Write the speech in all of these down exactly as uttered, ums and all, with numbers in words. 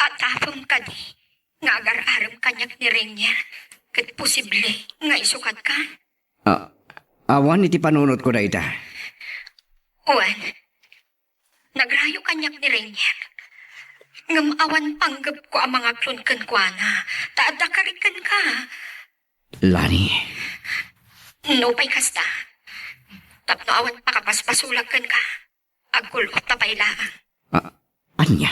Atapem kadi nga agar-arem kaniak ni Rainier ket posible nga isukatka? Ah, awan iti panunotko dayta. Wen, nagrayo kaniak ni Rainier. Ngem awan panggepko a mangaklon kenkuana, ta adda kari kenka. Lani. Nupay kasta, tapno awan pakabasbasolak kenka, agkul-otta pay laeng. Ah, ania?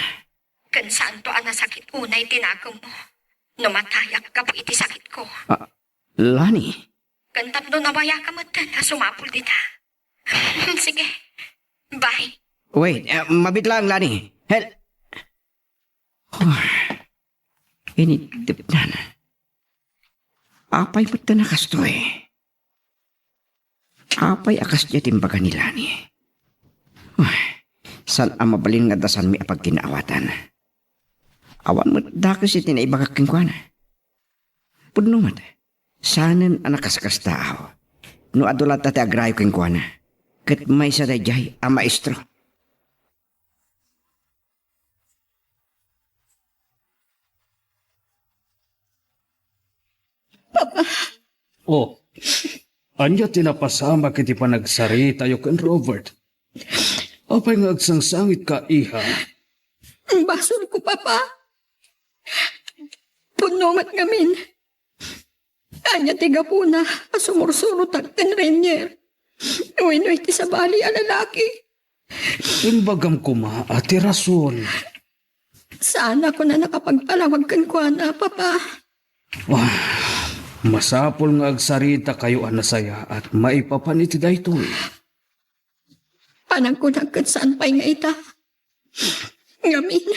Ken saanto a nasakit unay ti nakemmo no matayak gapu iti sakitko. Ah, Lani. Ken tapno nawayaka metten a sumapul dita. Sige. Bye. Wait, ah, mabit lang, Lani. Hel-, Initipnan. Apay met ta nakastoy? Apay a kasdiay ti imbaga ni Lani? Ay, saan a mabalin nga adda saanmi a pagkinaawatan? Awan met dakes iti naibagak kenkuana. Pudno met, saanen a nakaskastaaw no adu latta ti agrayo kenkuana, ket maysa daydiay a maestro. Papa. Oh, ania ti napasamak iti panagsaritayo ken Robert? Apay nga agsangsangitka, iha? Basolko, Papa. Pudno met ngamin. Ania ti gapuna a sumursurotak ken Rainier wenno iti sabali a lalaki? Imbagam koma a ti rason. Saanak a nakapagpalawag kenkuana, Papa. Ah, masapul nga agsaritakayo a nasayaat maipapan iti daytoy. Panagkunak ket saan pay nga ita. Ngamin,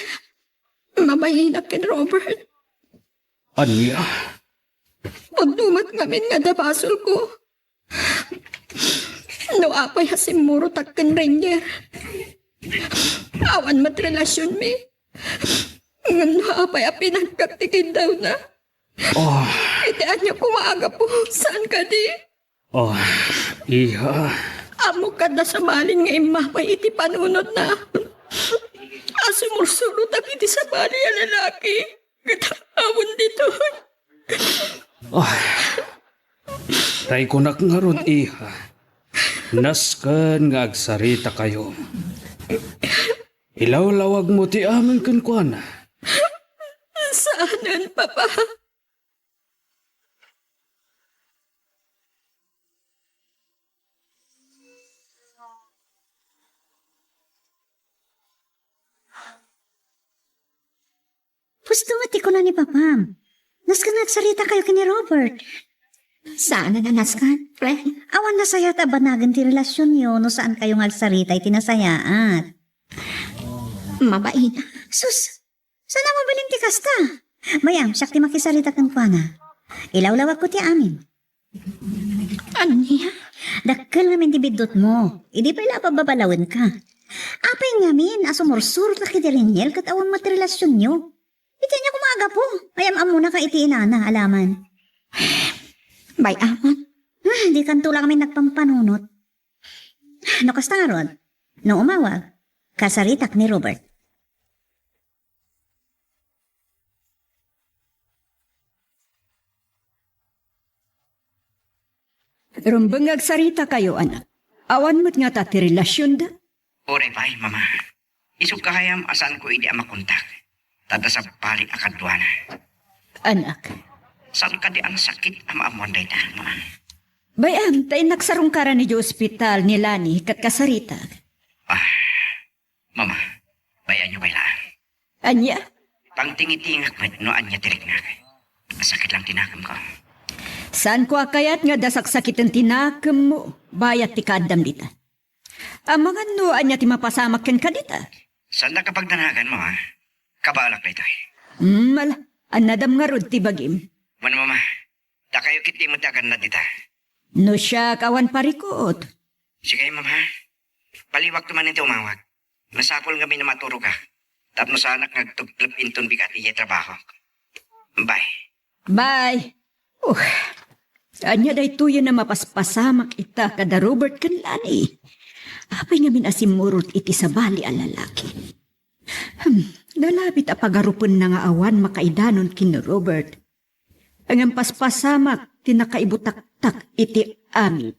mabayinak ken Robert. Ania? Pudno met ngamin nga adda basolko. No apay a simmurotak ken Rainier, awan met relasionmi. Ngem no apay a pinagkak ti kiddawna, Oh, iti ania koma a gapu, saan kadi? Oh, iha. Ammok adda sabalin nga immapay iti panunotna a sumursurotak iti sabali a lalaki. Ket awan ditoy. Oh, tay kunak ngarud, iha. Nasken nga agsaritakayo. Ilawlawagmo ti amin kenkuana. Saanen, Papa. Pudno met ti kuna ni Papam. Nasken nga agsaritakayo ken ni Robert. Saan a nasken, Fred? Awan nasayaat a banagen ti relasionyo no saankayo nga agsarita iti nasayaat. Mabain. Sus, saan a mabalin ti kasta? Bay-am, siak ti makisarita kenkuana. Ilawlawagko ti amin. Ania? Dakkel ngamin ti biddutmo. Idi pay la a pababalawenka. Apay ngamin a sumursurotak iti Rainier ket awan met relasionyo? Iti ania koma a gapu? Ay, am-ammonaka iti inana, alaman. Bay-amon. Ah, dikanto la ngamin nagpampanunot. No kasta ngarud, no umawag, kasaritak ni Robert. Rumbeng nga agsaritakayo, anak. Awan met ngata ti relasionda? Uray pay, Mama. Isut' gayam a saanko idi a makontak. Ta adda sabali a kaduana. Anak. Saan kadi a nasakit a maammoan dayta, Mama? Bay-am, ta innak sarungkaran idiay ospital ni Lani ket kasaritak. Ah, Mama, bay-anyo pay laeng. Ania? Pangtingitingak met no ania ti riknak. Sakit lang ti nakemko. Saanko a kayat nga adda saksakiten ti nakemmo bayat ti kaaddam dita. Amangan no ania ti mapasamak kenka dita? Saannak a pagdanagan, Mama. Kabaelak daytoy. Hmm, ala, annadam ngarud ti bagim. Wen, Mama, dakayo ketdi met ti agannad dita. No siak, awan parikut. Sige, Mama. Baliwakto manen ti umawag. Masapul ngamin a maturogak tapno saanak nga agtubklep inton bigat idiay trabahok. Bye. Bye. Uh, ania daytoyen a mapaspasamak ita kada Robert ken Lani? Apay ngamin a simmurot iti sabali a lalaki? Hmm. Nalabit a pagarupenna nga awan makaidanon ken ni Robert. Ngem paspasamak ti nakaibutaktak iti amin.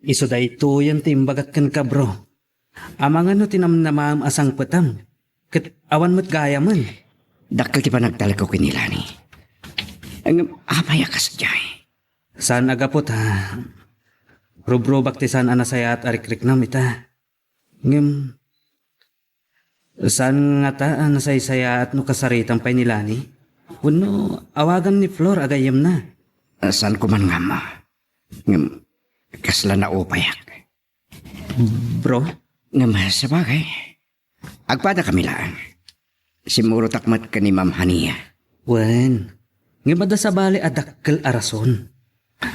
Isu daytoyen ti imbagak kenka, bro. Amangan no ti namnamaem a sangpetem, ket awan met gayamen. Dakkel ti panagtalekko ken ni Lani. Ngem apay a kasdiay? Saan a gapu ta rubrubak ti saan a nasayaat a rikriknam ita. Ngem, saan ngata a nasaysayaat no kasaritam pay ni Lani? Wenno awagam ni Flor a gayyemna? Saanko man nga ammo. Ngem, kasla naupayak. Bro? Ngem, sabagay, agpadakami laeng. Simmurotak met ken ni Ma'am Hania. Wen, ngem adda sabali a dakkel a rason.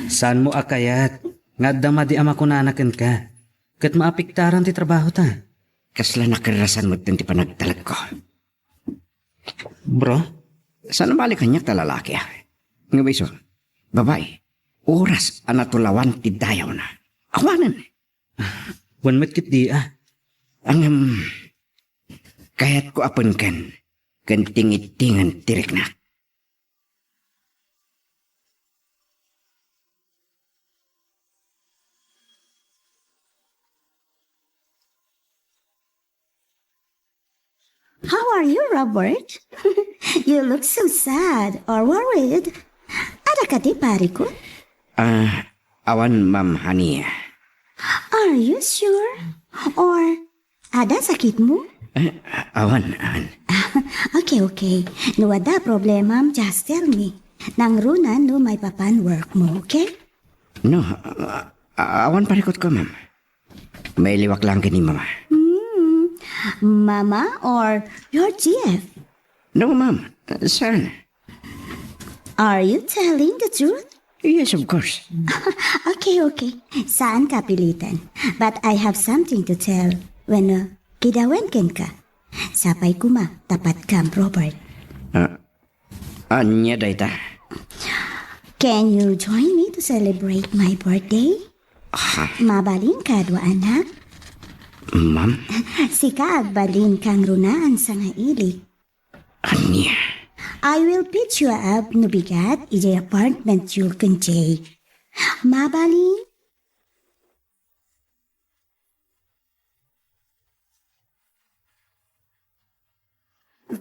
Saanmo a kayat nga adda madi a makunana kenka, ket maapektaran ti trabahota. Kasla nakerrasan metten ti panagtalekko. Bro? Saan a bale kaniak ta lalaki, a? Ngem isu, babai, oras a natulawan ti dayawna. Awanen. Wen met ketdi, a. Ngem, kayatko a penken ken tingitingen ti riknak. How are you, Robert? You look so sad or worried. Adda kadi parikut? Ah, awan, Ma'am Hania. Are you sure? Or adda sakitmo? Eh, awan, awan. Okay, okay. No adda problemam, just tell me. Nangrunan no maipapan workmo, okay? No, a-, awan parikutko, ma'am. Mailiwak lang ken ni Mama. Hmm. Mama or your G F? No, ma'am. Saan? Are you telling the truth? Yes, of course. Okay, okay. Saan ka pilitan? But I have something to tell. Wenno, kidawen kenka. Sapay koma, tapat kam, Robert. Ah, ania dayta? Can you join me to celebrate my birthday? Ah. Mabalin ka, dua anak? Ma'am? Sika agbalin kang runaan sangailik. Ania? I will pick you up no bigat idiay apartment yo ken Jake. Mabalin?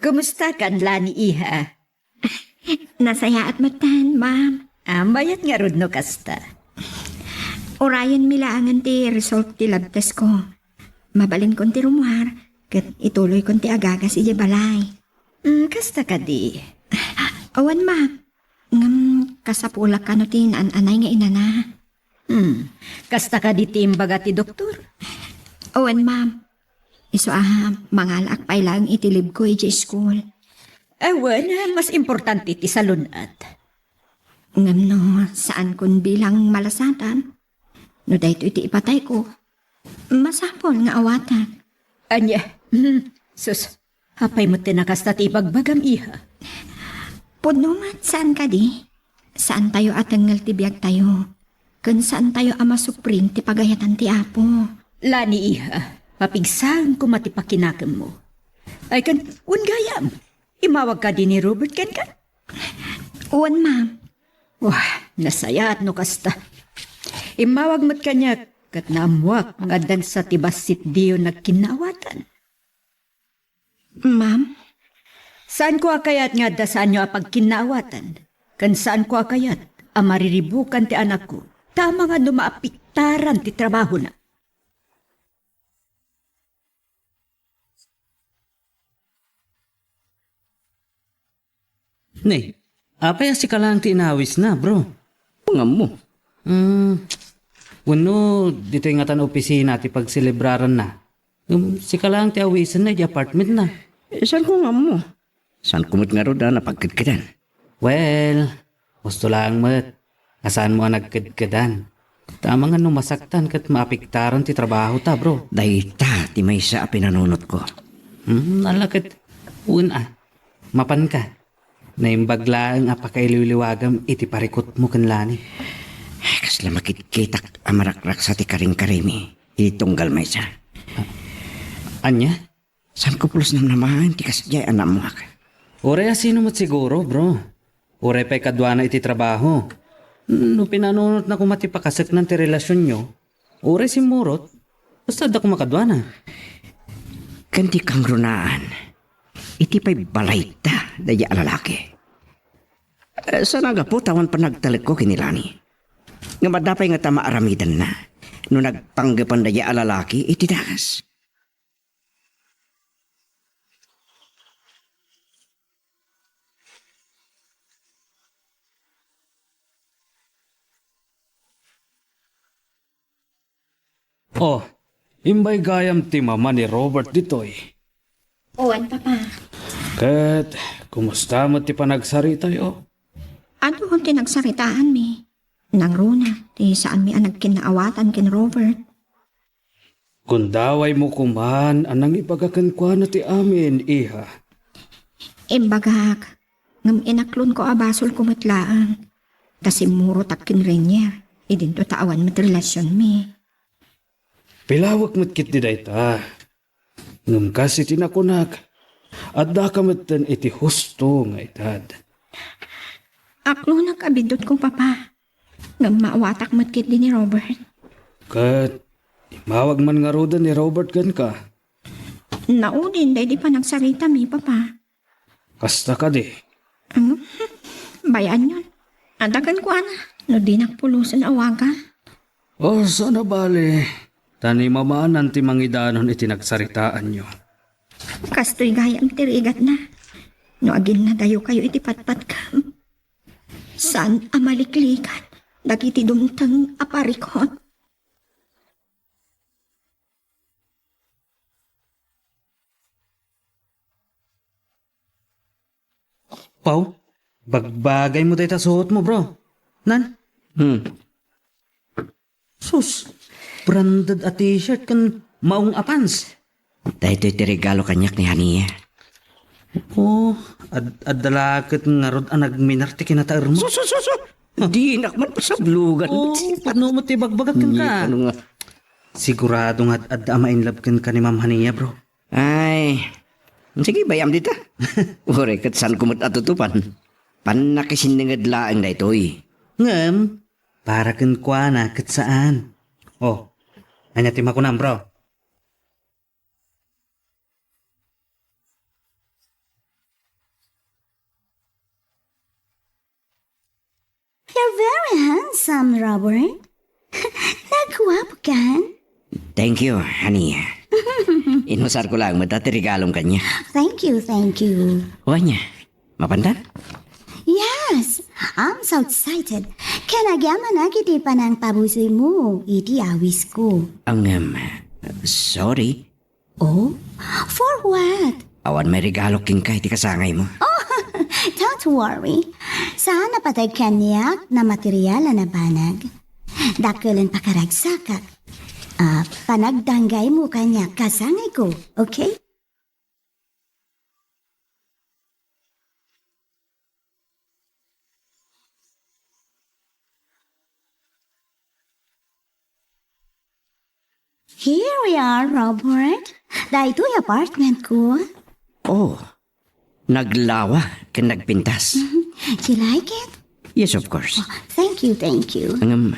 Kumusta kan Lani, iha? Nasayaat metten, ma'am. Ah, mayat ngarud no kasta. Urayenmi laengen ti result ti lab test ko. Mabalinkon ti rummuar, ket ituloykon ti agagas idiay balay. Mm, kasta kadi? Awan, ma'am. Ngem, kasapulak kano ti naan-anay nga inana. Hmm, kasta kadi ti imbaga ti doktor? Awan, ma'am. Isu a, mangalaak pay laeng iti leave ko idiay school. Awan, mas importante ti salun-at. Ngem no, saankon bilang malasatan, no daytoy ti ipatayko, masapul nga awatak. Ania? Hmm, sus, apay met ti nakasta ti ibagbagam, iha? Pudno met, saan kadi? Saantayo a tengngel ti biagtayo, ken saantayo a masuprin ti pagayatan ti Apo. Lani, iha, mapigsaen koma ti pakinakemmo. Ay, ken, wen gayam, immawag kadi ni Robert kenka? Wen, ma'am. Wah, nasayaat no kasta. Immawag met kaniak, ket naammoak nga addan sa ti bassitdiyo nagkinnaawatan. Ma'am? Saanko a kayat nga adda saanyo a pagkinnaawatan, ken saanko a kayat a mariribukan ti anakko, ta amangan no maapektaran ti trabahona. Ne, apay a sika laeng ti inawisna, bro? Nga ammo. Hmm, wenno ditoy ngatan opisina ti pagselebraranna? Ngem sika laeng ti awisenna iti apartmentna. Eh, saanko nga ammo? Saanko met ngarud a napagkedkedan? Well, husto laeng met a saanmo a nagkedkedan. Ta amangan no masaktan ket maapektaran ti trabahota, bro. Dayta ti maysa a pinanunotko. Hmm, ala ket, wen a, mapanka. Naimbag laeng a pakailiwliwagam iti parikutmo ken Lani. Ay, kasla makitkitak a marakraksa ti karingkarimi iti tunggal maysa. Ania? Saan ko pulos namnamaen ti kasdiay a naammoak? Uray a sino met siguro, bro. Uray pay kaduana iti trabaho. No pinanunotna koma ti pakaseknan ti relasionyo, uray simmurot, basta adda koma kaduana. Ken ti kangrunaan, iti pay balayta daydi a lalaki. Eh, saan a gapu ta awan panagtalekko ken ni Lani. Ngem adda pay ngata maaramidenna no nagpanggepen daydi a lalaki iti dakes. Oh, imbay gayam ti mama ni Robert ditoy. Wen, Papa. Ket, kumusta met ti panagsaritayo? Adu ti nagsaritaanmi. Nangruna ti saanmi a nagkinnaawatan ken Robert. Gundawaymo koman a nangibaga kenkuana ti amin, iha. Imbagak, ngem inaklonko a basolko met laeng. Ta simmurotak ken Rainier, idinto ta awan met relasionmi. Pilawek met ketdi dayta. Ngem kas iti nakunak, addaka metten iti husto nga edad. Aklonak a biddutko, Papa. Ngem maawatak met ketdi ni Robert. Ket immawag man ngaruden ni Robert kenka? Naudin daydi panagsaritami, Papa. Kasta kadi. Ano? Bay-anyon. Adda kenkuana no dinak pulosen awagan. O, saan a bale, ta ni mamanan ti mangidanon iti nagsaritaanyo. Kastoy gayam ti rigatna. No aginnadayokayo iti patpatkam, saan a maliklikan dagiti dumteng a parikut. Pau, bagbagaymo dayta suotmo, bro. Nan? Hmm. Sus, branded a t-shirt ken maong a pants. Daytoy ti regalo kaniak ni Hania. Oh, ad-, adda la ket ngarud a nagminar ti kinataermo. Sus, sus, sus, sus! Dinak man pasablogan. Oh, pudno met ti ibagbagak kenka. Sigurado nga ad-, adda a ma-inlove kenka ni Ma'am Hania, bro. Ay, sige, bay-am dita. Uray ket saanko met a tutupan. Pannakisinninged laeng daytoy. Ngem, para kenkuana ket saan. Oh, ania ti makunam, bro? You're very handsome, Robert. Nagwapo kan? Thank you, honey. Inusarko lang met ti regalom kaniak. Thank you, thank you. O ania, mapantan? Yes, I'm so excited. Ken agyamanak iti panangpabusoymo iti awisko. Ngem, sorry. Oh? For what? Awan may regalo kenka iti kasangaymo. Oh, don't worry. Saan a pateg kaniak a material a nabanag. Dakkel a pakaragsakak. Ah, panagdanggaymo kaniak kasangayko, okay? Here we are, Robert. Daytoy apartment ko. Oh, naglawa ken nagpintas. You like it? Yes, of course. Oh, thank you, thank you. Ngem,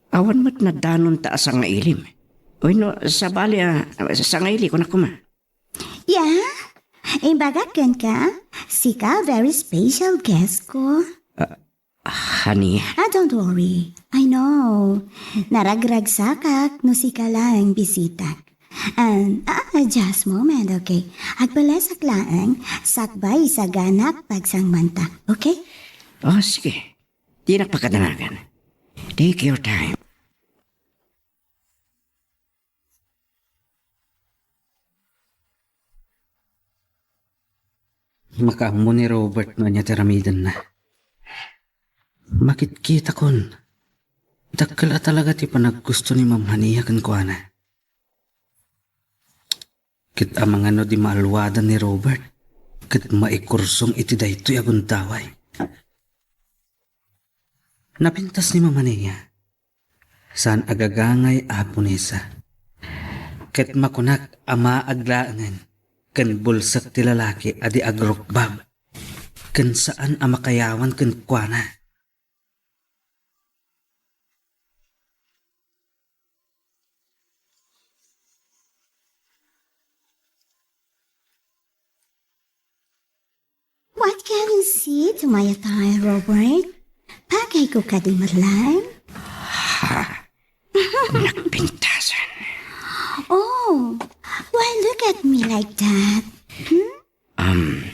awan met nadanonta a sangailim. Wenno, sabali a, sangaili, kunak koma. Yeah? Imbagak kenka, sika very special guest ko. Ah, honey. Ah, don't worry. I know. Naragragsakak no sika laeng bisitak. And, ah, just moment, okay? Agpalesak laeng, sakbay saganak pagsangmanta, okay? Oh, sige. Dinak pakadanagan. Take your time. Makaammo ni Robert no ania ti aramidenna. Makitkitakon, dakkel a talaga ti panaggusto ni Ma'am Hania kenkuana. Ket amangan no di maalwadan ni Robert ket maikursong iti daytoy a gundaway. Napintas ni Mama Nia. Saan a gagangay a punesa. Ket makunak a maag laengen ken bulsek ti lalaki a di agrukbab ken saan a makayawan kenkuana. What can you see to my attire, Robert? Bagay ko kadi met laeng? Ha? Nagpintasan. Oh, why look at me like that? Hmm? Um,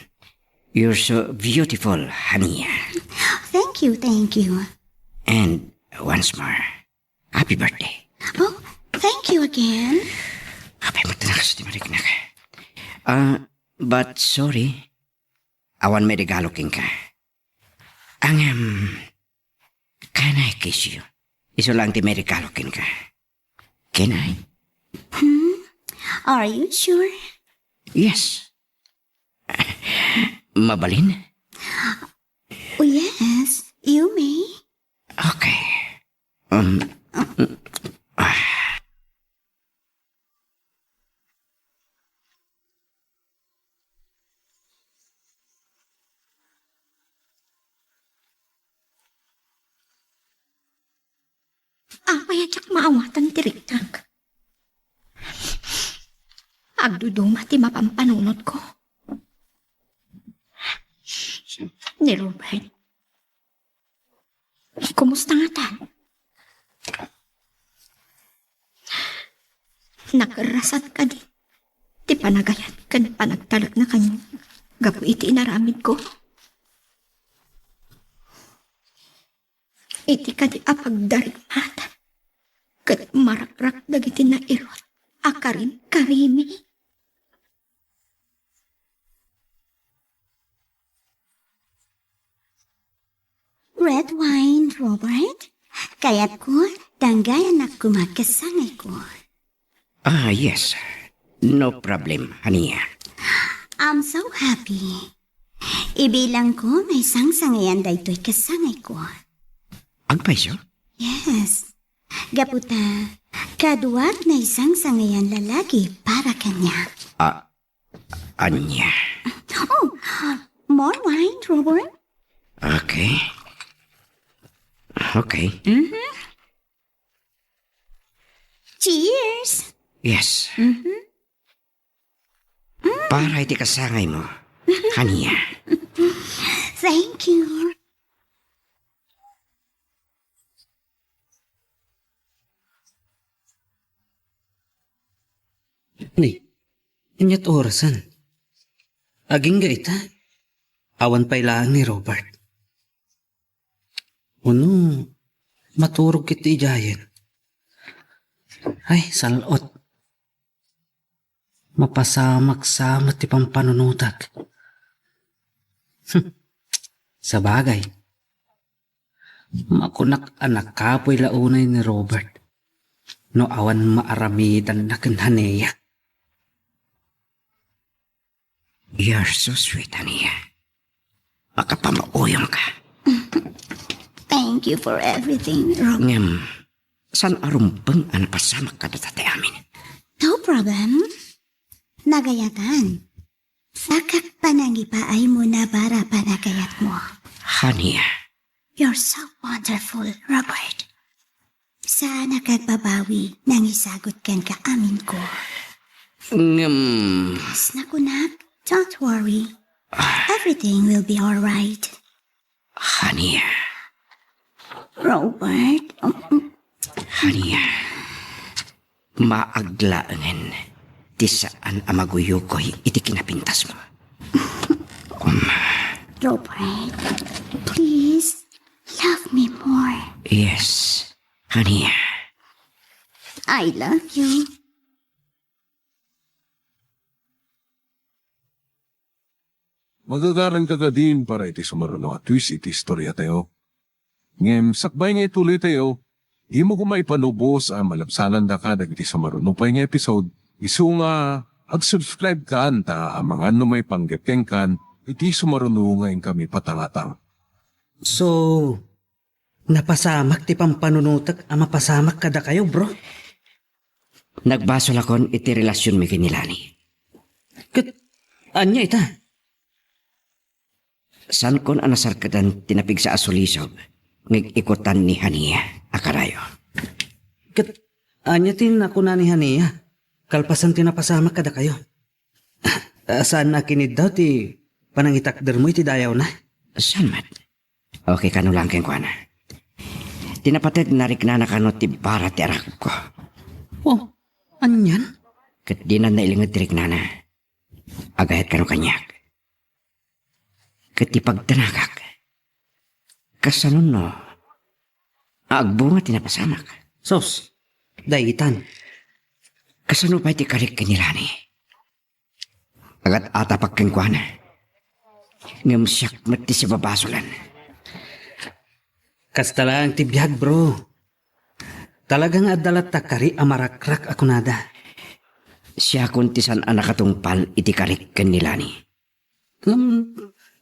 you're so beautiful, Hania. Thank you, thank you. And once more, happy birthday. Oh, thank you again. Apay mo, tanak, sa di mariknak. Ah, but sorry. Awan may regalo kenka. Ngem, can I kiss you? Isu lang ti may regalo kenka. Can I? Hmm? Are you sure? Yes. Mabalin? Oh, yes, you may. Okay. Um, ah. Apay a diak maawatan ti riknak? Agduduma ti mapampanunotko. Ni Robert, kumusta ngata? Nakerrasat kadi ti panagayat ken panagtalekna kaniak gapu iti inaramidko? Iti kadi a pagdarigmat ket marakrak dagiti nairut a karinkarimi. Red wine, Robert? Kayatko, danggayanak koma kasangayko. Ah, yes. No problem, Hania. I'm so happy. Ibilangko maisangsangayan daytoy kasangayko. Agpayso? Yes. Gapu ta, kaduak naisangsangayan lalaki para kaniak. Ah, ania? Oh, more wine, Robert? Okay. Okay. Mm-hmm. Cheers! Yes. Mm-hmm. Para iti kasangaymo, Hania. Thank you. Ni, ania't orasen? Agingga ita? Awan pay laeng ni Robert. Uno, maturog ket ti idiayen. Ay, sal-ot. Mapasamak sa met ti pampanunotak. Hmm. Sabagay. Makunak a nakapuy la unay ni Robert no awan maaramidanna ken Hania. You're so sweet, Hania. Makapamauyongka. Thank you for everything, Rob. Ngem, saan a rumbeng a napasamak kadata ti amin? No problem. Nagayatan. Sakak panangipaaymo na para panagayatmo. Hania. You're so wonderful, Robert. Saan a kagbabawi nangisagut kenka aminko. Ngem. Kas nakunak, don't worry. Everything will be all right. Hania. Robert, um, Hania. Maag laengen ti saan a maguyugoy iti kinapintasmo. Robert, please, love me more. Yes, Hania. I love you. Magagaranka kadin para iti sumaruno a twist iti istoriatayo. Ngem sakbay nga ituloytayo, dimo koma ipalubos a malabsanandaka dagiti sumaruno pay nga episode. Isu nga, ag-subscribe kan ta amangan no maipanggep kenkan iti sumaruno nga inkami patangatang. So, Napasamak ti pampanunotek a mapasamak kadakayo, bro. Nagbasolakon iti relasionmi ken ni Lani. Ket ania ita? Saankon a nasarketan ti napigsa a sulisog nga ig-ikutan ni Hania a karayo. Ket ania ti nakuna ni Hania kalpasan ti napasamak kadakayo? Ah, saan a kiniddaw ti panangitakdermo iti dayawna? Saan met? Okay, kano lang kenkuana. Ti napateg, nariknana kano ti bara ti arakko. Oh, anian? Ket dinan nailinged ti riknana. Agayat kano kaniak. Ket ti pagdanagak, kasano no agbunga ti napasamak? Sos, daitan. Kasano pay ti karik ken ni Lani? Agat-atapak kenkuana. Ngem siak met ti sibabasolan. Kasta laeng ti biag, bro. Talaga nga adda latta kari a marakrak a kunada. Siakon ti saan a nakatungpal iti karik ken ni Lani. Hmm,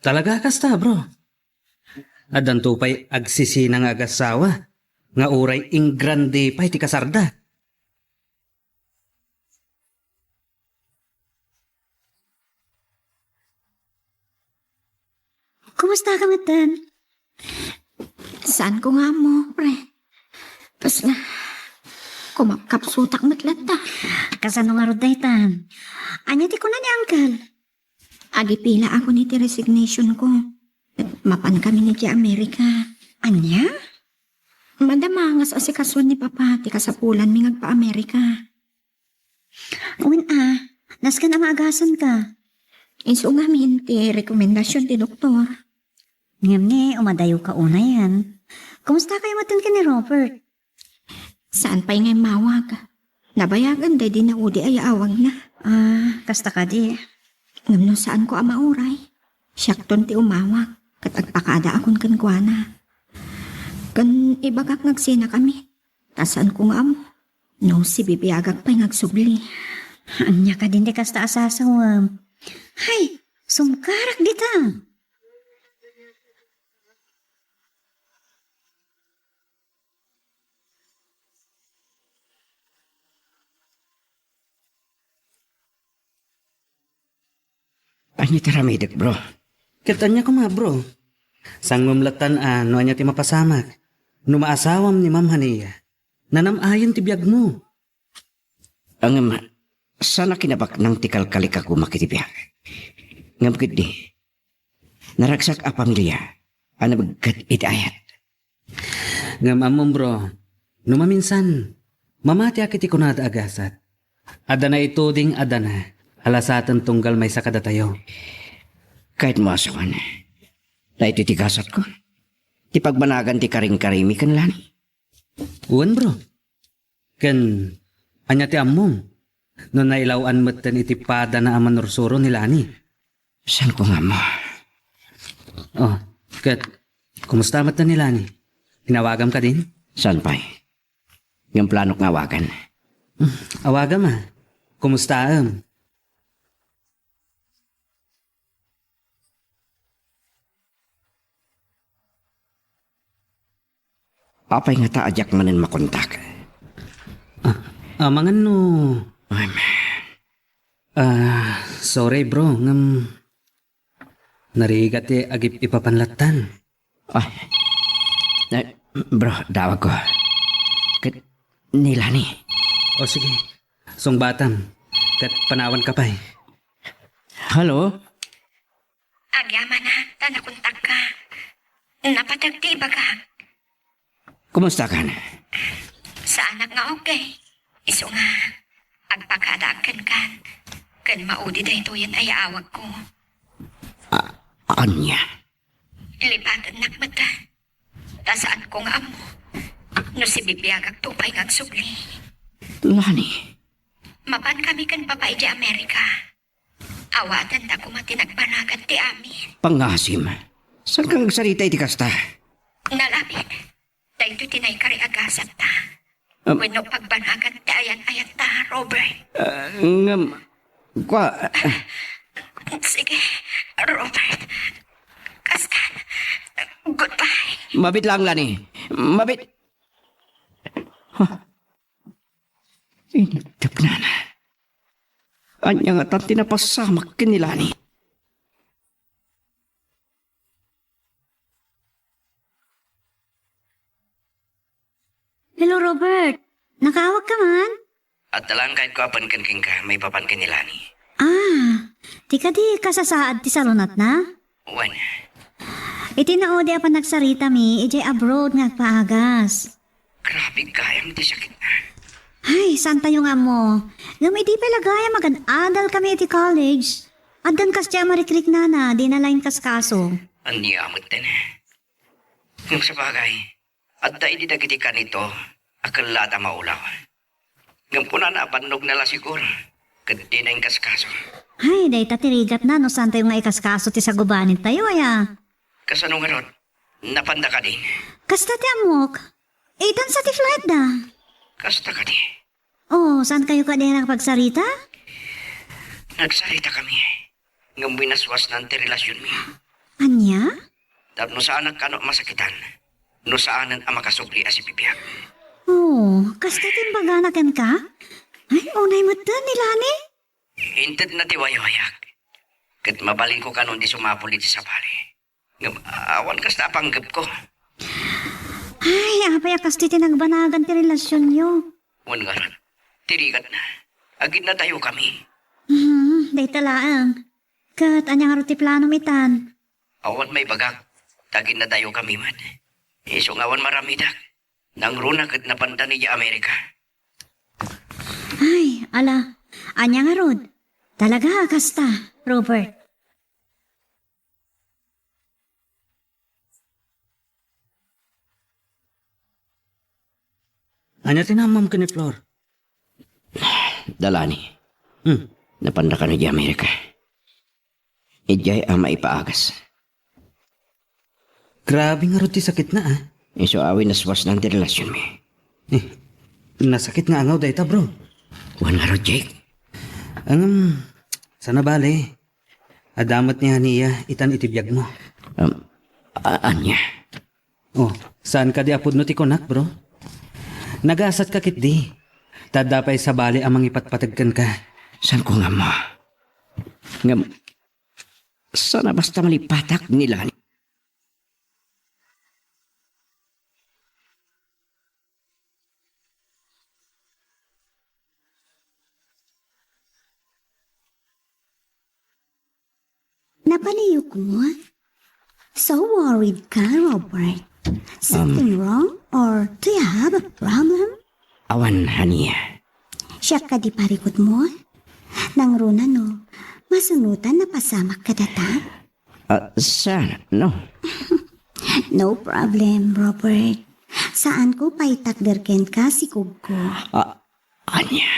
talaga kasta, bro. Addanto pay agsisina nga agasawa nga uray ingrande pay ti kasarda. Kumusta ka metten? Saan ko nga ammo, pre. Tapos na, kumapkapsutak met latta. Kasano nga rod daytan? Anya ti kuna ni Uncle? Agipila ako ni ti resignation ko. Mapan kami ni ti Amerika. Anya? Madama nga asikasuan ni Papa ti kasapulan mi nga agpa-Amerika. Wen a, nasken a maagasan ka. Isu ngamin ti rekomendasyon ti doktor. Ngem ni, umadayo ka unayan. Kumusta kayo metten ken ni Robert? Saan pay nga immawag? Nabayagan daydi naudi a yaawagna. Ah, kasta kadi. Ngem no saan ko a mauray, siakton ti umawag, ket agpakada akon kenkuana. Ken ibagak nga agsina kami. Ta saan ko nga ammo no sibibiagak pay nga agsubli. Ania kadin ti kasta a sasawem? Hay, sumkarak dita. Ania ti aramidek, bro? Ket ania koma, bro? Sangom lattan a no ania ti mapasamak. No maasawam ni Ma'am Hania, nanam-ayen ti biagmo. Ngem, saan a kinabaknang ti kalkalikak koma iti biag. Ngem ketdi, naragsak a pamilia a nabegket iti ayat. Ngem ammom, bro, no maminsan, mamatiak iti kunada a gasat. Adda naituding a dana a lasaten tunggal maysa kadatayo. Kayatmo a sawen, daytoy ti gasatko. Ti pagbanagan ti karingkarimi ken Lani. Wen, bro. Ken, ania ti ammom? No nailaw-an metten iti padana a manursuro ni Lani. Saan ko nga ammo? Oh, ket, kumusta metten ni Lani? Inawagam kadin? Saan pay? Ngem planok nga awagan. Hmm, awagam a. Kumustaem? Apay ngata a diak manen makontak? Ah, amangan no. Ay, man. Ah, sorry, bro, ngem narigat ti agip-ipapan lattan. Ah, eh, bro, dawag ko. Ket ni Lani. O sige, sungbatam. Ket panawan ka pay. Hello? Agyamanak ta nakontakka. Napateg ti ibagak. Kumusta kan? Saanak nga okay. Isu nga, agpakadaak kenkan. Ken maudi daytoyen a yaawagko. A-, ania? Lipatennak met. Ta saan ko nga ammo no sibibiagakto pay nga agsubli. Lani. Mapan kami ken Papa iti Amerika. Awaten ta koma ti nagbanagan ti amin. Pangasim. Saan ka agsarita iti kasta? Nalabit. Daytoy ti naikari a gasatta. Am- Wenno pagbanagan ti ayan-ayatta, Robert. Ah, ngem, kua- Sige, Robert. Kastan. Goodbye. Mabit lang, Lani. Mabit. Ha? Initepnana. Ania ngatan ti napasamak ken ni Lani? Hello, Robert. Nakaawag ka man? Adda laeng kayatko a pangken kenka maipapan ken ni Lani. Ah, ti kadi kasasaad ti salunatna? Wen. Iti naudi a panagsaritami, idiay abroad nga agpaagas. Grabe gayam ti sakitna. Ay, saantayo nga ammo. Ngem idi pay la gayam agan-adalkami iti college, addan kasdiay a marikriknana, dina la inkaskaso. Ania metten? Ngem sabagay, adda idi dagiti kanito a kellaat a maulaw. Ngem kunana a bannogna la siguro, ket dina inkaskaso. Ay, dayta ti rigatna no saantayo nga ikaskaso ti sagubanitayo, aya? Kasano ngarud? Napanda kadin? Kasta ti ammok. Itan sa ti flightda. Kasta kadi? Oh, saankayo kadi a nakapagsarita? Nagsaritakami. Ngem winaswasnan ti relasionmi. Ania? Tapno saanak kano a masakitan, no saanen a makasubli a sibibiag. Oh, kasta ti imbagana kenka? Ay, unay metten ni Lani? Intedna ti waywayak. Ket mabalinko kano ti sumapul iti sabali. Ngem awan kasta a panggepko. Ay, apay a kasta ti nagbanagan ti relasionyo? Wen ngarud, ti rigatna. Aginnadayokami. Hmm, dayta laeng. Ket ania ngarud ti planom itan? Awan maibagak, ta aginnadayokami met. Isu nga awan maaramidak. Nangruna ket napandan idiay Amerika. Ay, ala, ania ngarud? Talaga a kasta, Robert? Ania ti naammoam ken ni Flor? Da Lani. Hmm. Napanda kano idiay Amerika. Idiay a maipaagas. Grabe ngarud ti sakitna, ah. Isu a winaswasnan ti relasionmi. Eh, nasakit nga angaw dayta, bro. Wen ngarud, Jake. Ngem, saan a bale. Adda met ni Hania itan iti biagmo. Um, a-, ania? Oh, saan kadi a pudno ti kunak, bro? Nagasatka ketdi. Ta adda pay sabali a mangipatpateg kenka. Saanko nga ammo? Ngem, saan a basta malipatak ni Lani? Napaniyok mo? So worried ka, Robert. Something Um, wrong? Or do you have a problem? Awan, Hania. Siak kadi parikut mo? Nangruna no, masunotan napasamak kadata? Ah, saan, no? No problem, Robert. Saanko pay itakder kenka, sikogko. Ah, ania?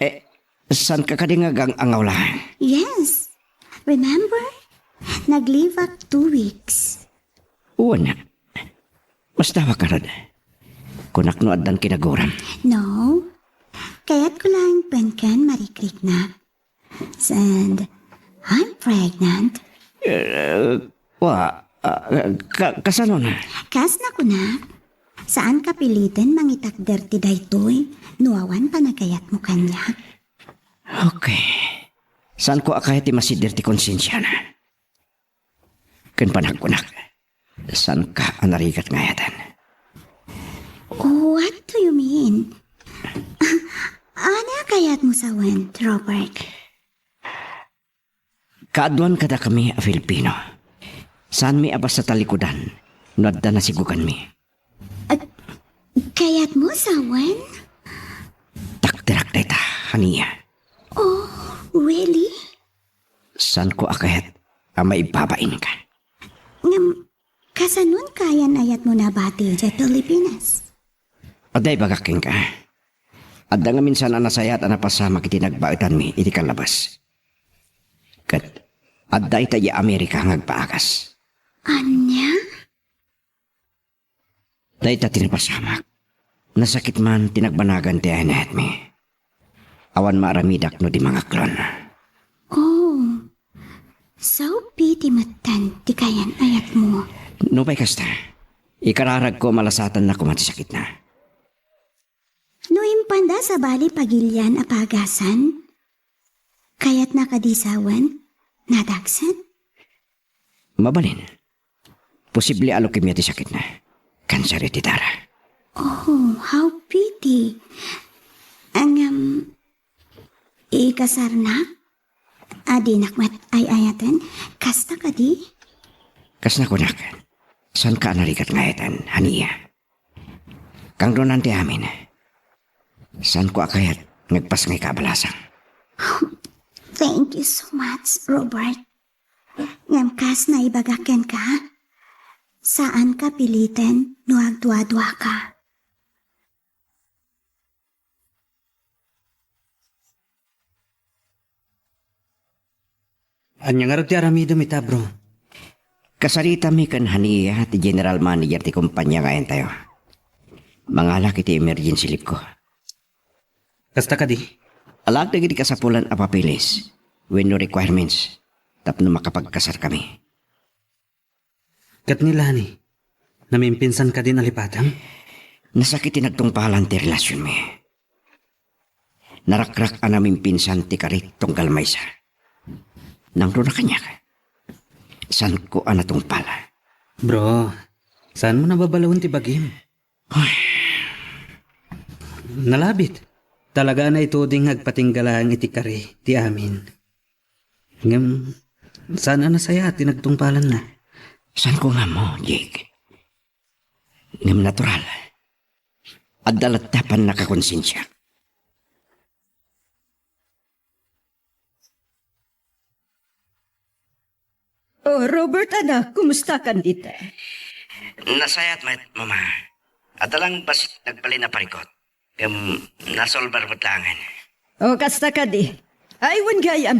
Eh, saanka kadi nga agang-angaw laeng? Yes. Remember? Nag-leave ak two weeks. Wen. Masdawak ngarud. Kunak no addan kinaguram. No. Kayatko laeng pengken marikriknak. And I'm pregnant. Eh, wa, ah, ka-, kasano na? Kas nakunak, saanka piliten mangitakder ti daytoy no awan panagayatmo kaniak. Okay. Saanko a kayat ti masidder ti konsensiana. Ken panagkunak, saanka a narigat nga ayaten? What do you mean? Ania kayatmo sawen, Robert? Kaaduan kadakami a Filipino. Saanmi a basta talikudan no adda nasigoganmi. Ag-, kayatmo sawen? Takderak dayta, Hania. Oh, really? Saanko a kayat a maibabainka. Ngem, kasanon kayan ayatmo nabati idiay Pilipinas? Adda ibagak kenka. Adda ngamin saan a nasayaat a napasamak iti nagbaetanmi iti kalabas. Ket adda ita idiay Amerika nga agpaagas. Ania? Dayta ti napasamak. Nasakit man ti nagbanagan ti ayannayatmi. Awan maaramidak no di mangaklon. Oh, sao piti metten ti kayan-ayatmo? Nupay kasta, Ikararagko a malasatanna koma ti sakitna. No impanda sabali pagilian a pagasan, kayatna kadi sawen nadagsen? Mabalin. Posible a leukemia ti sakitna. Kanser iti dara. Oh, how pity. Ngem, ikasarna? A dinak met ay-ayaten? Kasta kadi? Kas nakunak, saanka a narigat nga ayaten, Hania. Kangrunan ti amin. Saanko a kayat nga agpasngayka a balasang. Thank you so much, Robert. Ngem kas naibagak kenka, saanka piliten no agduaduaka. Ania ngarud ti aramidem ita, bro? Kasaritami ken Hania ti general manager ti kompania nga ayontayo. Mangalak iti emergency leave ko. Kasta kadi? Alaak dagiti kasapulan a papeles wenno requirements tapno makapagkasarkami. Ket ni Lani, namimpinsan kadi nalipatam? Nasakit ti nagtungpalan ti relasionmi. Narakrak a namimpinsan ti kari tunggal maysa. Nangruna kaniak. Saanko a natungpal. Bro, saanmo nababalawen ti bagim? Ay. Nalabit. Talaga a naituding nga agpatingga laeng iti kari ti amin. Ngem, saan a nasayaat ti nagtungpalanna? Saanko nga ammo, Jake. Ngem natural. Adda latta pannakakonsensia. Oh, Robert, anak, kumusta kan dita? Nasayaat met, Mama. Adda lang basi nagbalin a parikut. Ngem, nasolbar met laengen. Oh, kasta kadi. Ay, wen gayam.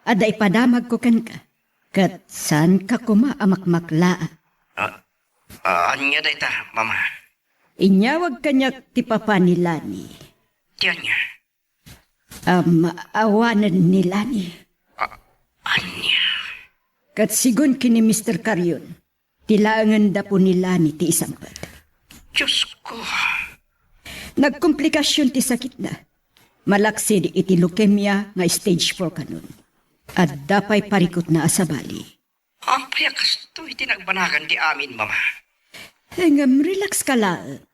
Adda ipadamagko kenka. Ket saanka koma a makmaklaat. Ah, ah, ania dayta, Mama? Inyawag kaniak ti papa ni Lani. Ti ania? Am, awanen ni Lani. A-, ania? Ket sigun ken ni Mister Carion, ti laengen dapo ni Lani ti isangpet. Diosko! Nagkomplikasion ti sakitna. Malaksid iti leukemia nga stage four kanon. Adda pay parikutna a sabali. Apay a kastoy ti nagbanagan ti amin, Mama? Ngem relax ka laeng.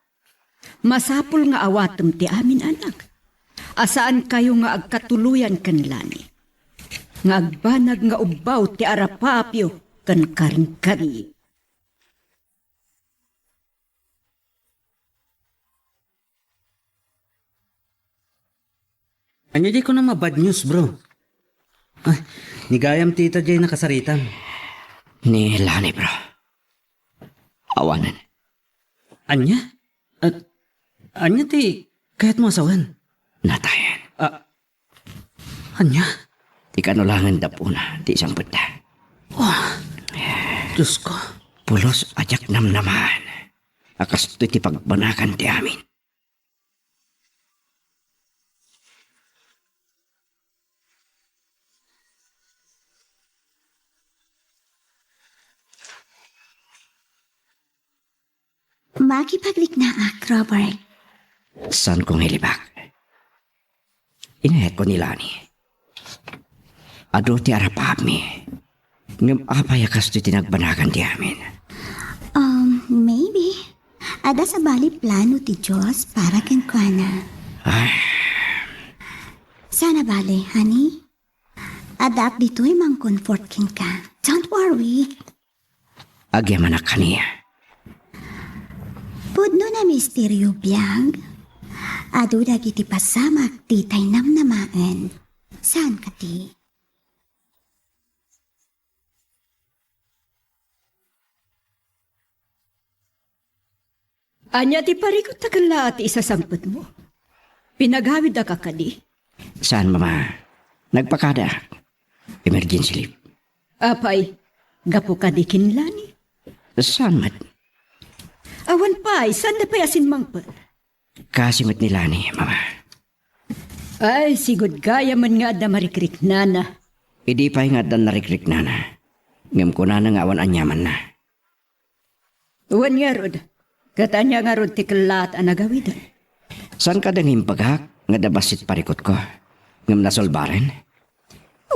Masapul nga awatem ti amin, anak. A saankayo nga agkatuloyan ken Lani. Nga agbanag nga ubbaw ti arapapyo ken karingkari. Ania diay kunam a bad news, bro? Ay, ni gayam ti ita diay nakasaritam. Ni Lani, bro. Awanen. Ania? At ania ti kayatmo a sawen? Natayen. Ah, ania? Ti kano laengen dapuna ti isangpetda. Oh, Diosko. Pulos a diak namnamaen a kastoy ti pagbanagan ti amin. Makipagriknaak, Robert. Saanko nga ilibak. Inayatko ni Lani. Adu ti arapapmi. Ngem apay a kastoy ti nagbanagan ti amin? Um, maybe. Adda sabali plano ti Dios para kenkuana. Ay. Saan a bale, honey. Addaak ditoy mangcomfort kenka. Don't worry. Agyamanak, honey. Pudno a misterio biag. Adu dagiti pasamak ti tay namnamaen. Saan kadi? Ania ti parikutta ken la ti isasangpetmo? Pinagawidka kadi? Saan, Mama. Nagpakadaak. Emergency leave. Apay, gapu kadi ken Lani? Saan met? Awan pay, saanda pay a simmangpet? Kaasi met ni Lani, Mama. Ay, sigud gayamen nga adda marikriknana. Idi pay nga adda narikriknana. Ngem kunana nga awan aniamanna. Wen ngarud, ket ania ngarud ti kellaat a nagawiden? Saan kada nga imbagak nga adda bassit parikutko? Ngem nasolbaren?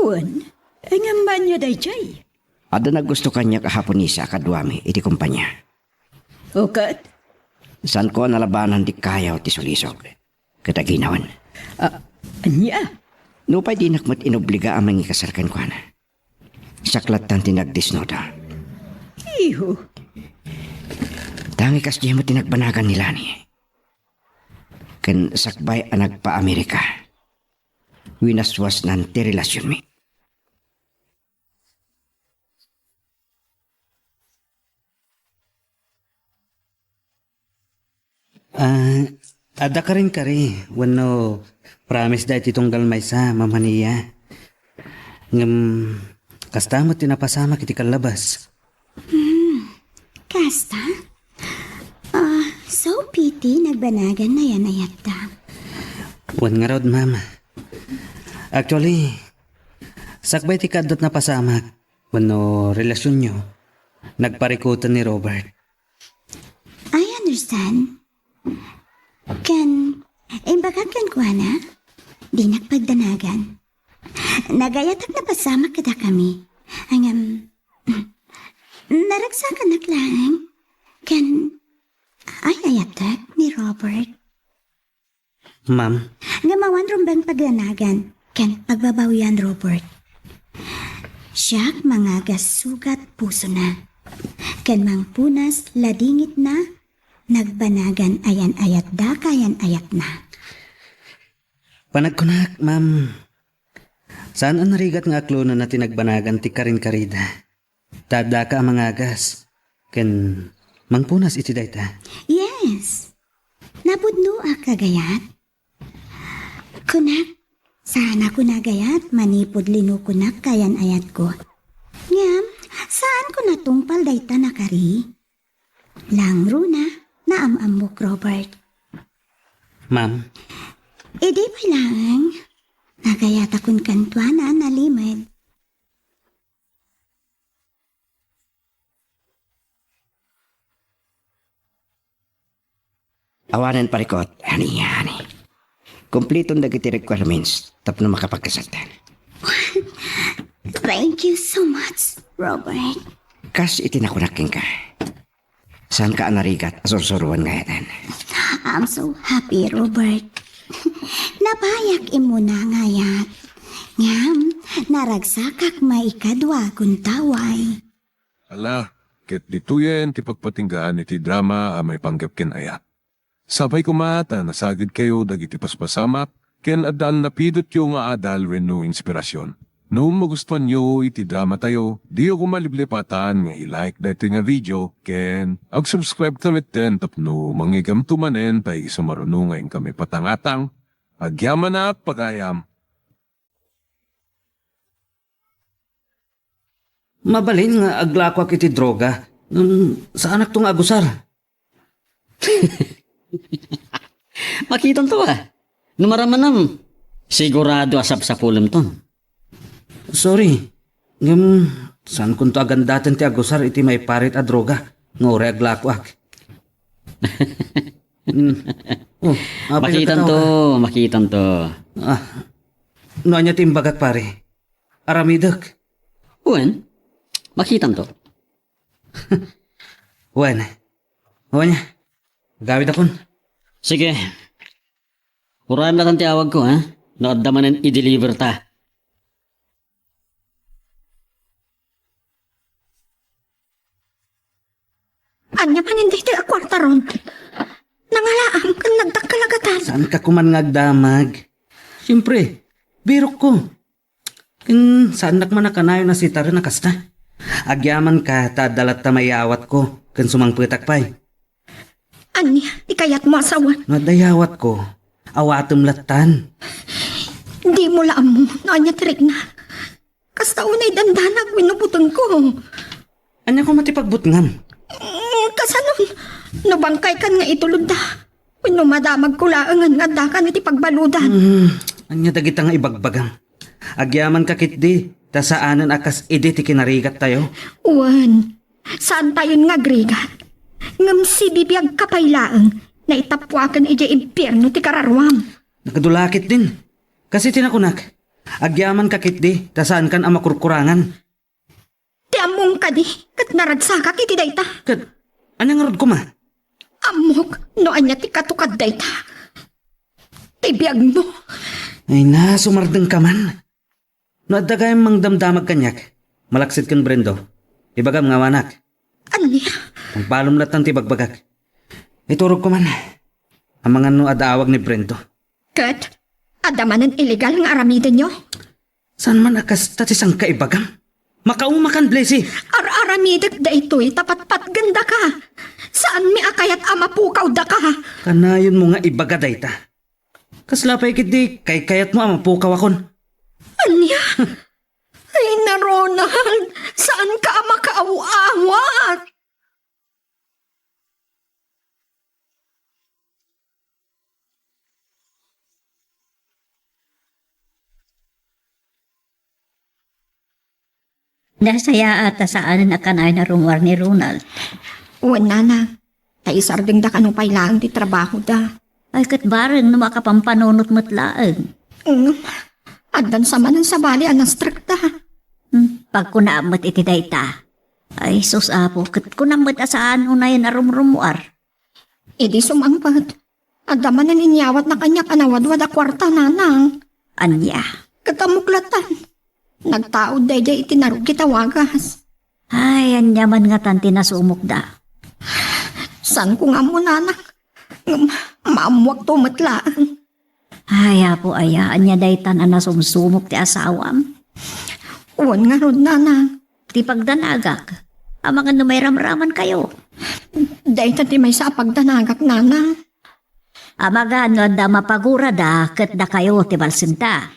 Wen, ngem ania daydiay? Adda naggusto kaniak a Haponesa a kaduami iti kompania. O ket? Saanko a nalabanan ti kayaw ti sulisog. Ket aginawen. Ah, ania? Nupay dinak met inobliga a mangikasar kenkuana. Siak lattan ti nagdesnudo. Iho. Tangay kasdiay met ti nagbanagan ni Lani. Ken sakbay a nagpa-Amerika, winaswasnan ti relasionmi. Ah, adda karinkari wenno promise daytoy tunggal maysa, Ma'am Hania. Ngem, kasta met ti napasamak iti kallabas. Hmm, kasta? Ah, so pity, nagbanagan ayan-ayatta. Wen ngarud, ma'am. Actually, sakbay ti kaadda ti napasamak wenno relasionyo, nagparikuten ni Robert. I understand. Ken, imbagak kenkuana, dinak pagdanagan. Nagayatak napasamak kadakami. Ngem, naragsakanak laeng. Ken, ay-ayatek ni Robert. Ma'am. Ngem awan rumbeng pagdanagan ken pagbabawian, Robert. Siak mangagas sugat pusona. Ken mangpunas ladingitna, nagbanagan ayan-ayatda kayan-ayatna. Panagkunak, ma'am, saan a narigat nga aklonenna ti nagbanagan ti karinkarida. Ta addaka a mangagas, ken mangpunas iti dayta. Yes. Napudnoak a gayat. Kunak, saan a kuna gayat manipud linukonak kayan-ayatko. Ngem, saan ko natungpal dayta nakari. Langruna, naam-ammok, Robert. Ma'am. Idi pay laeng, nagayatakon kenkuana a nalimed. Awanen parikut, honey, honey. Kumpliton dagiti requirements tapno makapagkasaltan. Thank you so much, Robert. Kas iti nakunak kenka. Saanka a narigat a sursuroen nga ayan? I'm so happy, Robert. Napayak immuna nga ayat. Ngem, naragsakak maikadua a guntaway. Ala, ket ditoyen ti pagpatinggaan iti drama a maipanggep ken ayat. Sapay koma ta nasagidkayo dagiti paspasamak ken addan napidutyo nga adal wenno inspirasyon. No magustuanyo iti dramatayo, diyo koma liplipatan nga i-like daytoy nga video ken ag-subscribe ta metten tapno mangigamto manen ta isumaruno nga inkami patangatang. Agyamanak, pagayam. Mabalin nga aglakoak iti droga ngem saanakto nga agusar. Makitanto a. No maramanam, sigurado a sapsapulemton. Sorry, ngem saankonto a gandaten ti agusar iti maiparit a droga nga uray aglakoak. Mm. Oh, apay Makitanto, nagkatawa ka? Makitanto. Ah, no ania ti imbagak, pare? Aramidek. Wen, makitanto. Wen. Wen. Gawidakon. Sige. Urayem latta ti awagko, ha? No adda manen i-deliver ta. Ania manen daytoy a kuarta, Ron? Nangalaam ken nagdakkel a gatal. Saanka koman nga agdamag? Siempre, birokko. Ken saannak man a kanayon a sitaren a kasta. Agyamanka ta adda latta maiyawatko ken sumangpetak pay. Ania ti kayatmo a sawen? No adda iyawatko, awatem lattan. Dimo la ammo no ania ti rikna. Kasta unay dandanag wenno butengko. Ania koma ti pagbutngam? Mm, kasano? No bangkaykan nga itulodda, wenno madamagko laengen nga addakan iti pagbaludan. Mm, ania dagita nga ibagbagam? Agyamanka ketdi, ta saanen a kas idi ti kinarigattayo. Wen, saantayon nga agrigat. Ngem sibibiagka pay laeng, naitappuaken idiay impierno ti kararuam. Nakadulakit din. Kasi ti nakunak, agyamanka ketdi, ta saankan a makurkurangan. Ti ammom kadi, ket naragsakak iti dayta. Ket, ania ngarud koma? Ammok, no ania ti katukad dayta. Ti biagmo. Ay na, sumardengka man. No adda gayam mangdamdamag kaniak, malaksid ken Brendo, ibagam nga awanak. Ania? Pangpalom lattan ti bagbagak. Iturogko man. Amangan no adda awag ni Brendo. Ket, adda manen illegal nga aramidenyo? Saan man a kasta ti sangkaibagam? Makaumakan, Blessy! Ar-aramidek daytoy ta patpatgendaka. Saanmi a kayat a mapukawdaka. Kanayonmo nga ibaga dayta. Kasla pay ketdi kaykayatmo a mapukawakon. Ania? Ay, na, Ronald, saanka a makaaw-awat? Nasayaat ta saanen a kanayon a rummuar ni Ronald. Wen, nanang, ta isardengda kano pay laeng ti trabahoda. Ay, ket bareng no makapampanunot met laeng. Ngem, addan sa manen sabali a nastrekda. Hmm, pagkunaam met iti dayta. Ay, sus, Apo, ket kunam met a saan unayen a rumrummuar. Idi sumangpet, adda manen inyawatna kaniak a nawadwad a kuarta, nanang. Ania? Ket ammok lattan. Nagtaud daydiay iti narugit a wagas. Ay, ania man ngatan ti nasumokda? Saanko nga ammo, nanang. Ngem, maammuakto met laeng. Ay, Apo aya, ania daytan a nasumsumok ti asawam? Wen ngarud, nanang. Ti pagdanagak, amangan no mairamramankayo. Dayta ti maysa a pagdanagak, nanang. Amangan no adda mapagurada ket dakayo ti balsenta.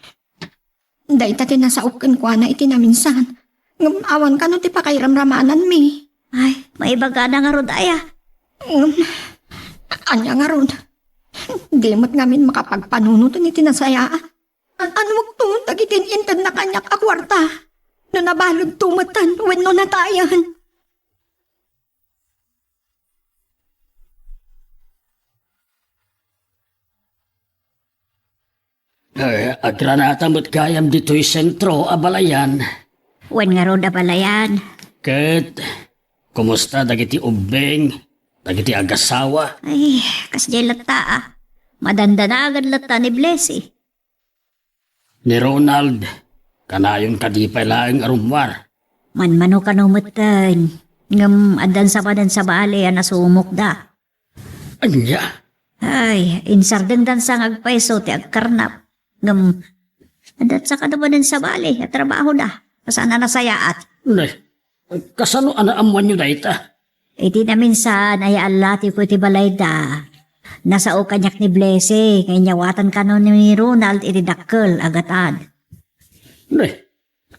Dayta ti nasaok kenkuana iti naminsan. Ngem awan kano ti pakairamramananmi. Ay, maibagana ngarud aya. Ngem, ania ngarud? Di met ngamin makapagpanunoten iti nasayaat. An-, annuakto dagiti intedna kaniak a kuarta? No nabalegto metten wenno natayen? Eh, agranata met gayam ditoy sentro a balayan. Wen ngarud a balayan. Ket, kumusta dagiti ubbing, dagiti agasawa? Ay, kasdiay latta, ah. Madandanagan latta ni Blessy. Ni Ronald, kanayon kadi pay laeng a rummuar? Manmano kano metten, ngem addan sa manen sabali a nasumokda. Ania? Ay, insardengdan sa nga agpayso ti agkarnap. Ngem, addan sa kano manen sabali a trabahoda. Saan a nasayaat. Nay, kasano a naammoanyo dayta? Iti naminsan, aya allatiko iti balayda. Nasao kaniak ni Blessy, nga inyawatan kano ni Ronald iti dakkel a gatad. Nay,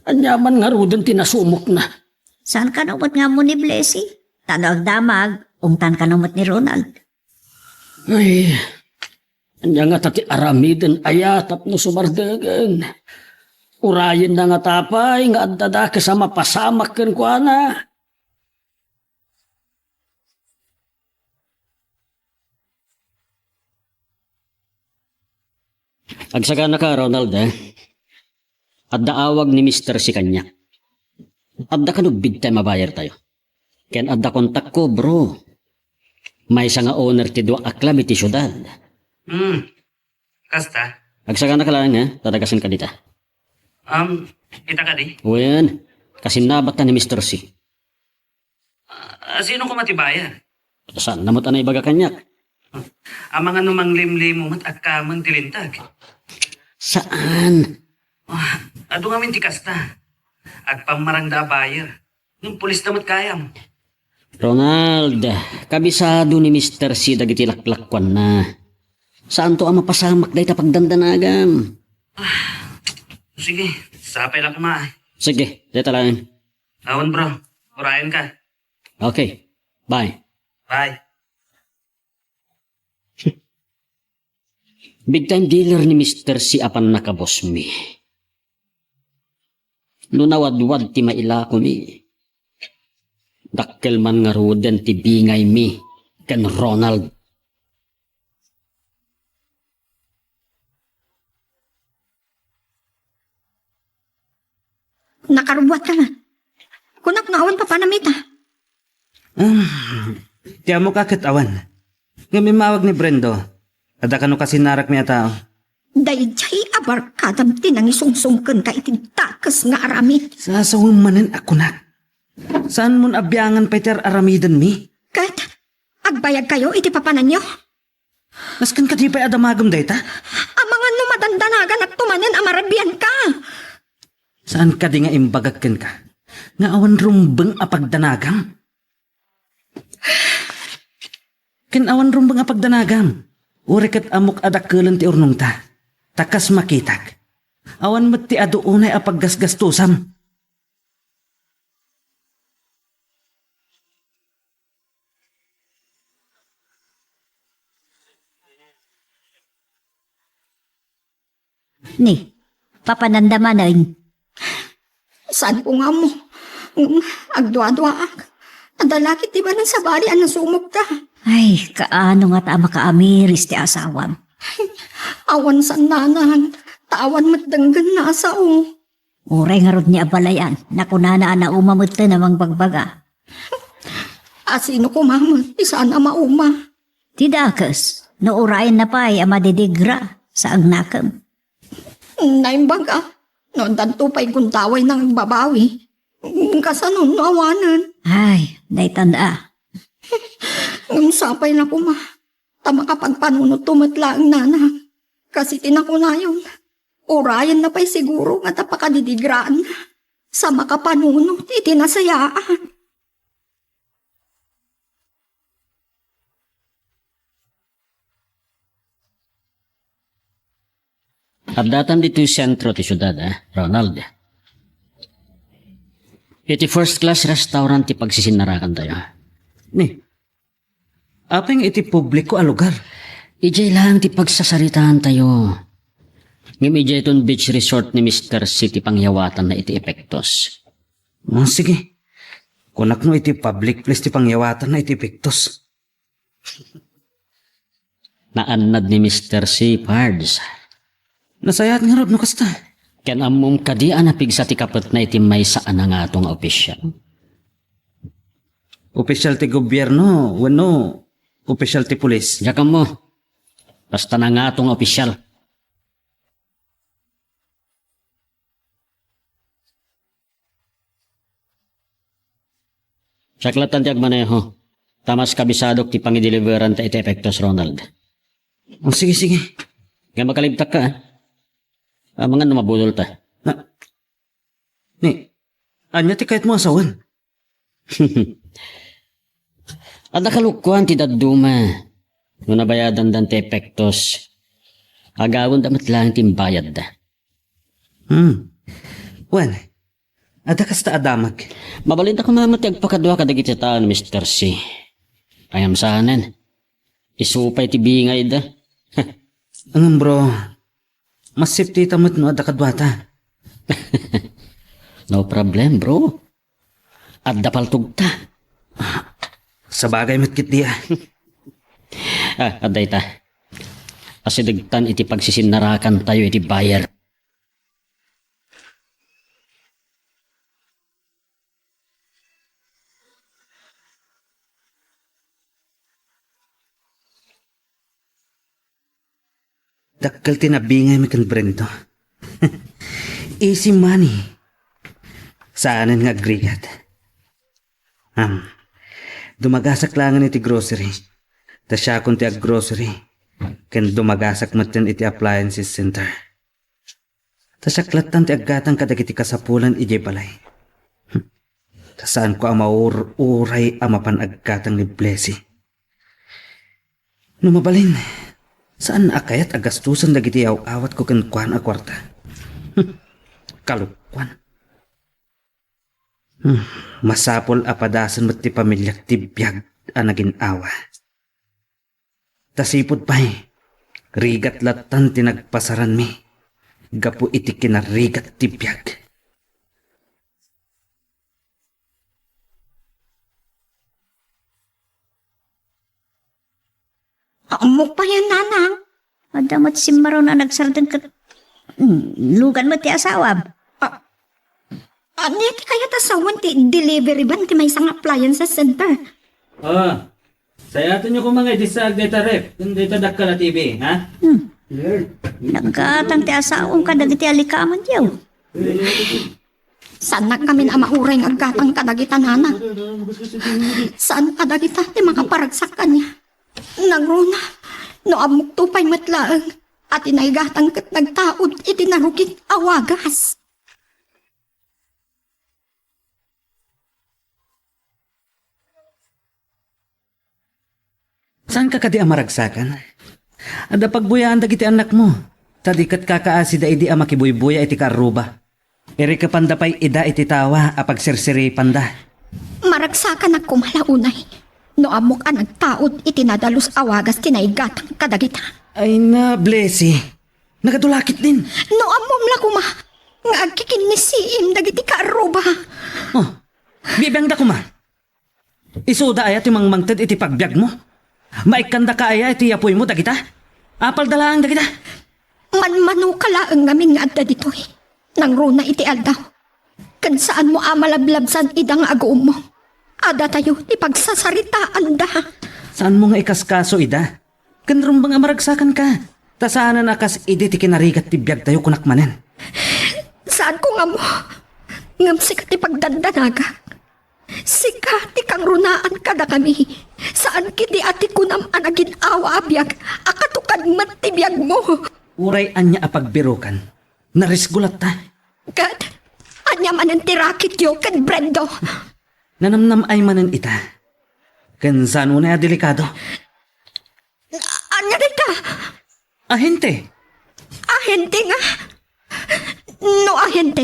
ania man ngaruden ti nasumokna? Saan kano met nga ammo ni Blessy? Ta no agdamag, ungtan kano met ni Ronald. Ay, ania ngata ti aramiden aya tapno sumardegen? Urayenna ngata pay nga adda dakes a mapasamak kenkuana. Agsaganaka, Ronald, eh. Adda awag ni Mister C kaniak. Adda kano big time a buyer tayo. Ken adda kontakko, bro. Maysa nga owner ti dua a club iti siudad. Hmm. Kasta? Agsaganaka laeng, eh. Tadagasen ka dita. Um, ita kadi? Wen, kasinnabatta ni Mister C. Ah, sino koma ti buyer? Saan na met a naibaga kaniak? Amangan no manglimlimo met agkameng ti lintag. Saan? Ah, adu ngamin ti kasta. Agpammarangda a buyer. Ngem pulis da met gayam. Ronald, kabisado ni Mister C dagiti laklakuanna. Saanto a mapasamak dayta pagdandanagam. Ah, sige, sapay la koma. Sige, dayta laeng. Awan, bro. Urayen ka. Okay. Bye. Bye. Big time dealer ni Mister C a pannakabosmi. No nawadwad ti mailakomi, Dakkel man ngaruden ti bingaymi ken Ronald. Nakarubuatka man. Kunak no awan papanam ita. Ah, ti ammok a ket awan. Ngem immawag ni Brendo. Adda kano kasinarakmi a tao. Daydiay a barkadam ti nangisungsong kenka iti dakes nga aramid. Sasawem manen a kunak. Saanmon a biangan pay ti ar-aramidenmi? Ket agbayagkayo iti papananyo? Nasken kadi pay a damagem dayta? Amangan no madandanaganak to manen a marabianka. Saan kadi nga imbagak kenka nga awan rumbeng a pagdanagam? Ken awan rumbeng a pagdanagam, uray ket ammok a dakkelen ti urnongta. Ta kas makitak, awan met ti adu unay a paggasgastosam. Ni, papananda manen. Saanko nga ammo. Ngem agduaduaak. Adda la ket ti balen sabali a nasumogta. Ay, kaano ngata a makaamiris ti asawam? Awan sannanang, ta awan met denggenna a sao. Uray ngarud ni abalayan, nakunana a nauma metten a mangbagbaga. A sino koma met ti saan a mauma? Ti dakes, no urayenna pay a madidigra, saangnakem. Naimbag a, no addanto pay gundaway nga agbabawi. Kasano no awanen? Ay, daytan a. Ngem sapay la koma, ta makapagpanunotto met laeng nana. Kas iti nakunayon, urayenna pay siguro nga ta pakadidigraanna sa makapanunot iti nasayaan. Addatan ditoy sentro ti siudad, eh, Ronald. Iti first class restaurant ti pagsisinarakantayo. Ni, apay nga iti publiko a lugar? Idiay laeng ti pagsasaritaantayo. Ngem idiayton beach resort ni Mister C ti pangyawatanna iti epektos. Ah, sige. Kunak no iti public place ti pangyawatanna iti epektos. Naannad ni Mister C, Pards. Nasayaat ngarud no kasta. Ken ammom kadi a napigsa ti kapetna iti maysa a nangato nga opisyal? Opisyal ti gobierno wenno opisyal ti pulis? Diak ammo. Basta nangato nga opisyal. Siak lattan ti agmaneho. Ta mas kabisadok ti pangideliveranta iti epektos, Ronald. Oh, sige, sige. Nga makalibtak ka, ah. Amangan no mabudolta. Na, ni, ania ti kayatmo a sawen? Adda kalokoan ti dadduma. No nabayadandan ti epektos, agawenda met laeng ti imbayadda. Hmm. Wen, adda kasta a damag. Mabalinda koma met ti agpakadua kadagiti tao ni Mister C. Ayam sanen. Isu pay ti bingayda. Ngem, bro, mas safety ta met no adda kaduata. No problem, bro. Adda paltogta. Sabagay met ketdi, ah. Ah, adda ita. Asidegtan iti pagsisinarakantayo iti buyer. Dakkel ti nabingaymi ken Brendo. Easy money. Saanen nga agrigat. Am, dumagasak laengen iti grocery. Ta siakon ti aggrocery. Ken dumagasak metten iti appliances center. Ta siak lattan ti aggatang kadagiti kasapulan idiay balay. Ta saanko a maur-uray a mapan aggatang ni Blessy. No mabalin, saan a kayat a gastusen dagiti aw-awatko kenkuana a kuarta. Kalokoan. Hmm, masapul a padasen met ti pamiliak ti biag a nagin-awa. Ta sipud pay, rigat lattan ti nagpasaranmi gapu iti kinarigat ti biag. Ammok payen, nanang. Adda met simmaron a nagsardeng ket, hmm, lugan met ti asawam. Ah, ania ti kayat a sawen ti delivery van ti maysa nga appliances center? Ah, sayatenyo koma nga idissaag dayta ref ken dayta dakkel a T V, ha? Hmm. Naggatang ti asawam kadagiti alikamanyo. Saannak ngamin a mauray nga aggatang kadagita, nana. Saan a dagita ti makaparagsak kaniak. Nangruna, no ammokto pay met laeng a ti naigatang ket nagtaud iti narugit a wagas. Saanka kadi a maragsakan? Adda pagbuyaan dagiti annakmo, ta di ket kakaasida idi a makibuybuya iti kaarruba. Irikepanda pay ida iti tawa a pagsirsiripanda. Maragsakanak koma la unay no ammok a nagtaud iti nadalus a wagas ti naigatang kadagita. Ay na, Blessy. Nagadu la ketdin. No ammom la koma nga agkikinnisiim dagiti kaarruba. Oh, bibiangda koma. Isuda aya ti mangmangted iti pagbiagmo? Maikkandaka aya iti yapuymo dagita? Apalda laeng dagita? Manmanoka laeng ngamin nga adda ditoy. Nangruna iti aldaw. Ken saanmo a malablabsan ida nga aguummo. Adda tayo ti pagsasaritaanda. Saanmo nga ikaskaso ida? Ken rumbeng a maragsakanka. Ta saanen a kas idi ti kinarigat ti biagtayo, kunak manen. Saanko nga ammo. Ngem sika ti pagdandanagak. Sika ti kangrunaan kadakami. Saan ketdi a ti kunam a nagin-awa a biag a katukad met ti biagmo. Uray ania a pagbirokan, narisgo latta. Ket ania manen ti raketyo ken Brendo? Nanamnam-ay manen ita. Ken saan unay a delikado. Ania dayta? Ahente. Ahente nga? No ahente,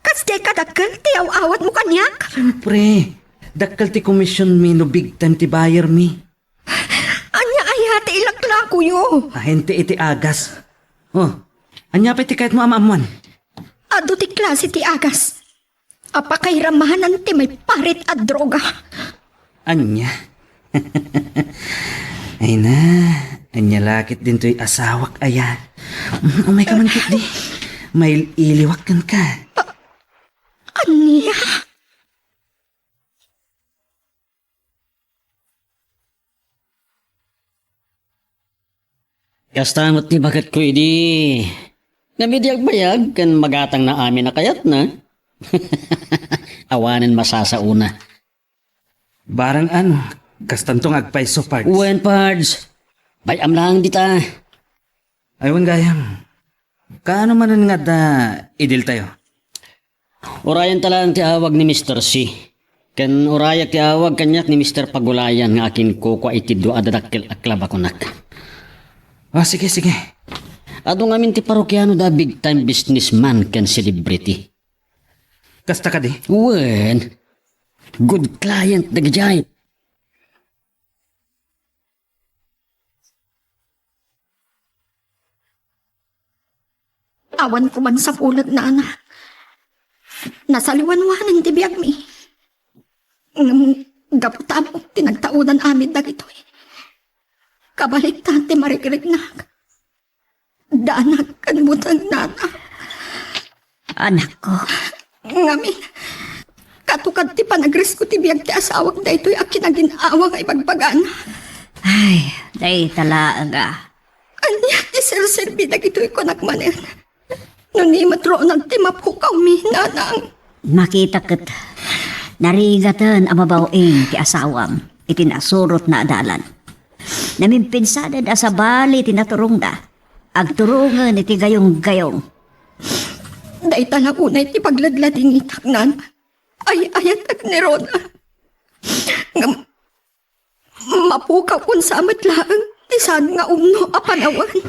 kas diay kadakkel ti aw-awatmo kaniak? Siempre, dakkel ti komisionmi no big time ti buyermi. Ania aya ti ilaklakoyo? Ahente iti agas. Oh, ania pay ti kayatmo a maammuan? Adu ti klase ti agas. Apakairamanan ti maiparit a droga. Ania? Ay na, ania la ketdin toy asawak aya? Mm, umayka man ketdi. Mail-iliwak kenka. Ania? Kasta met ti baketko idi. Ngem idi agbayag ken magatangna amin a kayatna, awanen masasaona. Barang ano, kastanto nga agpayso, Pards. Wen, Pards. Bay-am laeng dita. Ay, wen gayam. Kaano manen nga adda idiltayo? Urayenta laeng ti awag ni Mister C. Ken urayak ti awag kaniak ni Mister Pagulayan nga akinkukua iti dua a dadakkel a club a kunak. Ah, sige, sige. Adu ngamin ti parokiano da big time businessman ken celebrity. Kasta kadi? Wen. Good client dagidiay. Awan ko man sapulet, nana. Nasaliwanwanen ti biagmi. Ngem gapu ta ammok ti nagtaudan amin dagitoy. Kabaliktan ti marigrignak. Danak ken buteng, nana. Anakko. Ngamin, katukad ti panagrisko ti biag ti asawak daytoy a kinagin-awa nga ibagbagana. Ay, dayta laeng a. Ania ti serserbi dagitoy kunak manen? No ni met Ronald ti mapukawmi, nanang. Makita ket narigaten a mabaw-ing ti asawam iti nasurotna a dalan. Namimpinsaden a sabali ti naturongda. Agturongen iti gayong-gayong. Dayta la unay ti pagladladingitak, nana. Ay-ayatek ni Ronald. Ngem mapukaw unsa met laeng ti saan nga umno a panawen.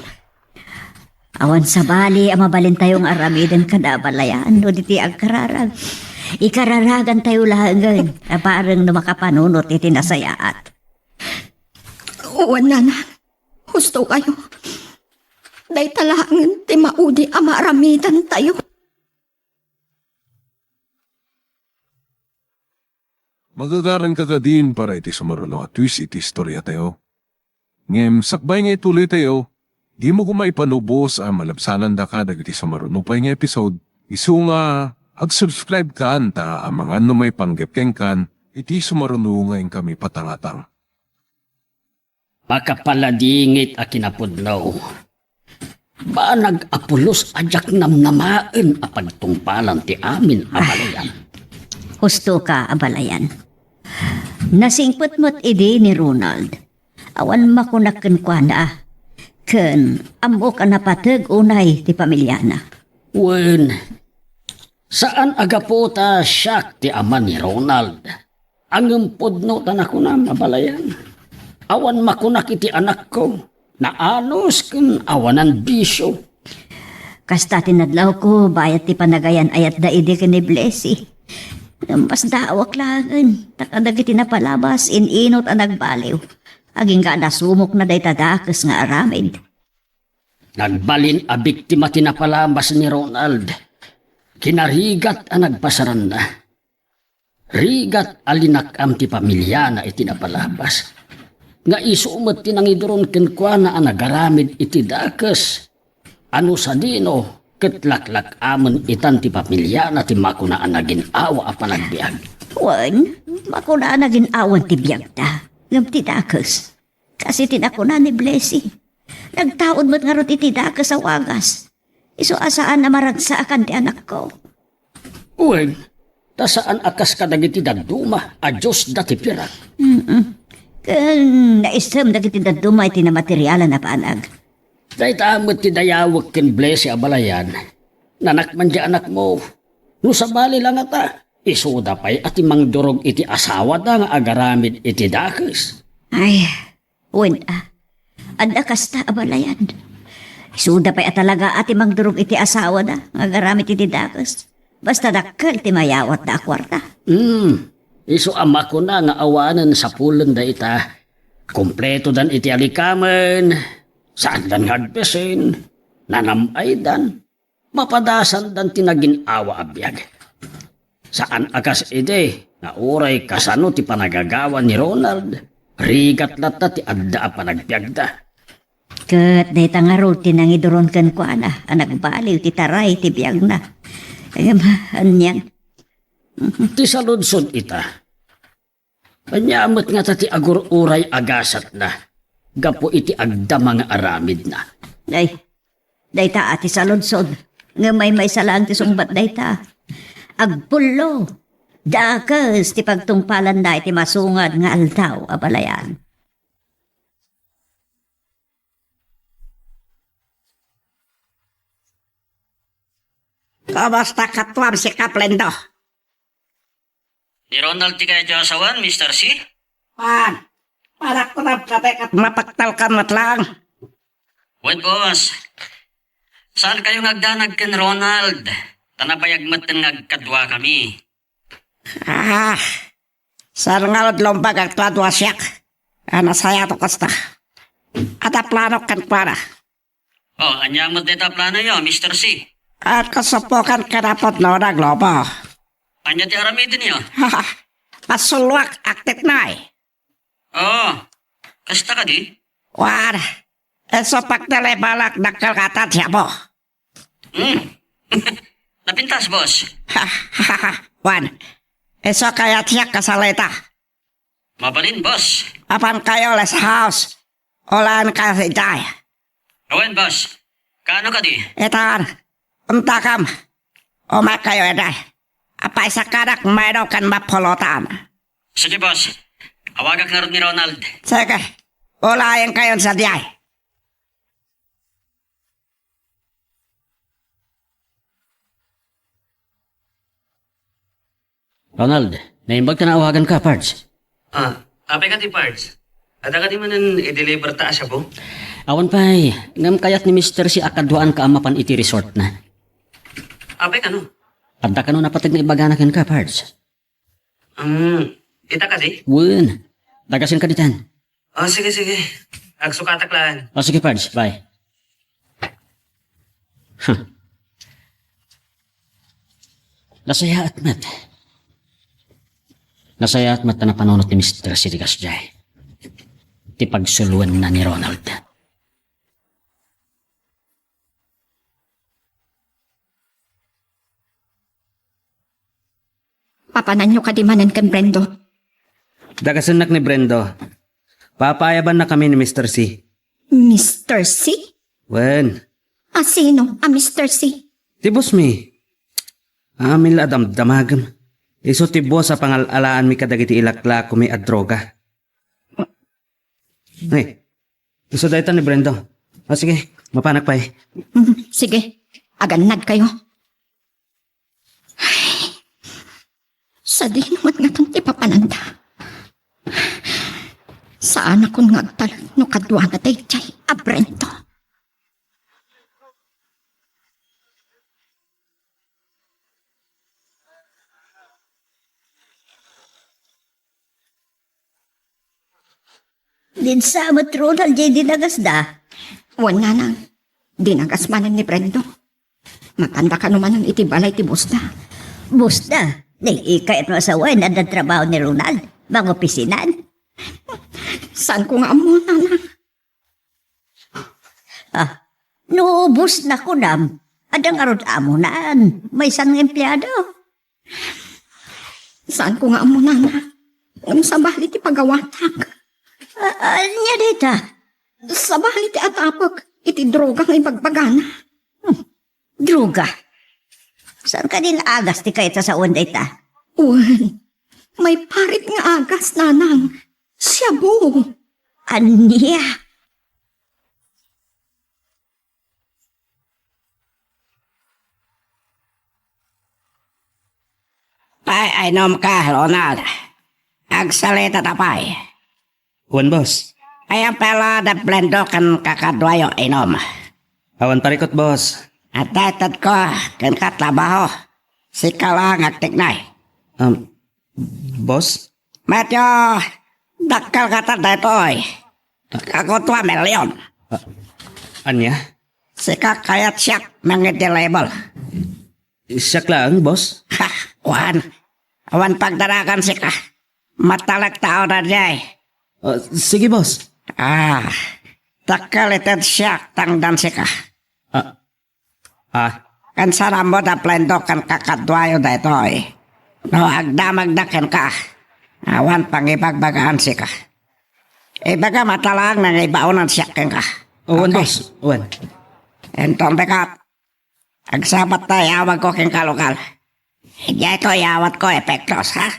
Awan sabali a mabalintayo nga aramiden kada abalayan no ditoy agkararag. Ikararagantayo laengen a bareng no makapanunot iti nasayaat. Wen, nana, husto kayo. Dayta laengen ti maudi a maaramidantayo. Magagaranka kadin para iti sumurunot a twist iti istoriatayo. Ngem sakbay nga ituloytayo, dimo koma ipanubos a malabsanandaka dagiti sumaruno pay nga episode, isu nga ag-subscribe kan ta amangan no maipanggep kenkan iti sumaruno nga inkami patangatang. Makapaladingit a kinapudno. Banag a pulos a diak namnamaen a pagtungpalan ti amin a balayan. Husto ka, abalayan. Nasingpet met idi ni Ronald. Awan makunak kenkuana. Ken ammok a napateg unay ti pamiliana. Wen, saan a gapu ta siak ti ama ni Ronald. Ngem pudno ta nakunam, abalayan. Awan makunak iti anakko. Naanus ken awanan bisio. Kasta ti nadlawko, bayat ti panagayan-ayatda idi ken ni Blessy. Ngem masdaawak laengen, ta kadagiti napalabas, in-inut a nagbaliw. Agingga a nasumokna dayta dakes nga aramid. Nagbalin a biktima ti napalabas ni Ronald. Kinarigat a nagpasaranna. Rigat a linak-am ti pamiliana iti napalabas. Nga isu met ti nangiduron kenkuana a nagaramid iti dakes. A no sadino, ket laklak-amen itan ti pamiliana ti makuna a nagin-awa a panagbiag. Wen, makuna a nagin-awan ti biagda, ngem ti dakes. Kas iti nakuna ni Blessy, nagtaud met ngarud iti dakes a wagas. Isu a saan a maragsaakan ti anakko. Wen, ta saan a kas kadagiti dadduma a diosda ti pirak. Mm-mm. Ken naisem dagiti dadduma iti namaterialan a banag. Dayta met ti dayawek ken Blessy a balayan. Nanakman ti anakmo. No sabali la ngata, isuda pay a ti mangdurog iti asawada nga agaramid iti dakes. Ay, wen a. Adda kasta a balayan. Isuda pay a talaga a ti mangdurog iti asawada nga agaramid iti dakes. Basta dakkel ti mayawatda a kuarta. Hmm. Isu a makuna nga awanen sapulen dayta. Kompletodan iti alikamen. Saandan nga agbisin. Nanam-aydan. Mapadasandan ti nagin-awa a biag. Saan a kas idi nga uray kasano ti panagagawa ni Ronald, rigat latta ti adda a panagbiagda. Ket dayta ngarud ti nangiduron kenkuana a nagbaliw ti taray ti biagna. Ngem, anian? Ti saludsod ita. Ania met ngata ti agur-uray a gasatna gapu iti agdama nga aramidna? Ay, dayta a ti saludsod, ngem maymaysa laeng ti sungbat dayta. Agpullo, dakes ti pagtungpalanna iti masungad nga aldaw a balayan. Kumusta katuam, Sika Plendo? Ni Ronald ti kayatyo a asawan, Mister C? Wen, para kunam kadi ket mapagtalkan met laeng. Wen, boss. Saankayo nga agdanag ken Ronald? Ta nabayag metten nga agkaduakami. Ah, saan ngarud lumbag agkaduasiak. Ah, nasayaat kasta. Adda planok kenkuana. Oh, ania met dayta planoyo, Mister C? Agsupokan ken Apo no naglobo. Ania ti aramidenyo? Pasulloak, agtiknay. Oh, kasta kadi? Wen, isu pagtalay balak dakkel ngata ti apo. Hmm. Napintas, boss. Wen, isu kayat siak kasalita. Mabalin, boss. Apankayo, Less House. Ulaenkayo idiay. Wen, boss. Kaano kadi? Itan, untakam. Umaykayo idiay. Apay, sakanak, maino ken mapulutan. Sige, boss. Awagak ngarud ni Ronald. Sige. Ulaenkayon sadiay. Ronald, naimbag ta nga awaganka, Pards. Ah, apay kadi, Pards? Adda kadi manen i-deliver ta a shabu? Awan pay, ngem kayat ni Mister C a kaduaanka a mapan iti resortna. Apay kano? Adda kano napateg nga ibagana kenka, Pards? Hmm, ita kadi? Wen, dagasenka ditan. Oh, sige, sige. Agsukatak laeng. Oh, sige, Pards. Bye. Huh. Nasayaat met. Nasayaat met ta napanunot ni Mister C ti kasdiay. ti pagsuloenna ni Ronald. Papananyo kadi manen ken Brendo? Dagasennak ni Brendo. Papaayabannakami ni Mister C. Mister C? Wen. A, sino a Mister C? Ti boss mi. Amin la a damdamagem. Isu ti boss a pangal-alaanmi kadagiti ilaklakomi a droga. Ay, isu dayta ni Brendo. O, sige, mapanak pay. Mm, sige, agannad kayo. Sadino met ngaton ti papananda? Saanakon nga agtalek no kaduana daydiay a Brendo. Dinsa met Ronald diay dinagasda? Wen, nanang. Dinagas manen ni Brendo. Matanda kano manen iti balay ti bossda. Bossda? Nay, ika no asawen, adda trabaho ni Ronald? Mangopisina? Saanko nga ammo, nanang. Ah, no bossna kunam, adda ngarud amonan, maysa nga empleado. Saanko nga ammo, nana. Ngem sabali ti pagawatak. A-, ania dayta? Sabali ti atapek iti droga nga ibagbagana. Hmm, droga? Saan kadi naagas ti kayat a sawen dayta? Wen, maiparit nga agas, nanang. Shabu. Ania? Pay, ainom ka, Ronald. Agsalita ta pay. Wen, boss. Ayan pala da Brendo ken kakaduayo inom. Awan parikot, boss. Adda itedko kenka trabaho. Sika la nga agtiknay. Um, boss? Medyo dakkel kata daytoy. Kago dua milyon. Ah, ania? Sika kayat siak mangi-deliver. Siak laeng, boss? Ha, kuan. Awan pagdaragan sika. Matalek tao daydiay. Ah, sige, boss. Ah, dakkel ited siak tangdan sika. Ah, Ah. Ken saan ammo da Brendo ken kakaduayo daytoy. No agdamagda kenka, awan pangibagbagaan sika. Ibagam a talaang nangibaonan siak kenka. Wen, okay, boss. Wen. Inton bigat, agsabat ta iyawagko kenka lokal. Idiay to iyawatko epektos, ha?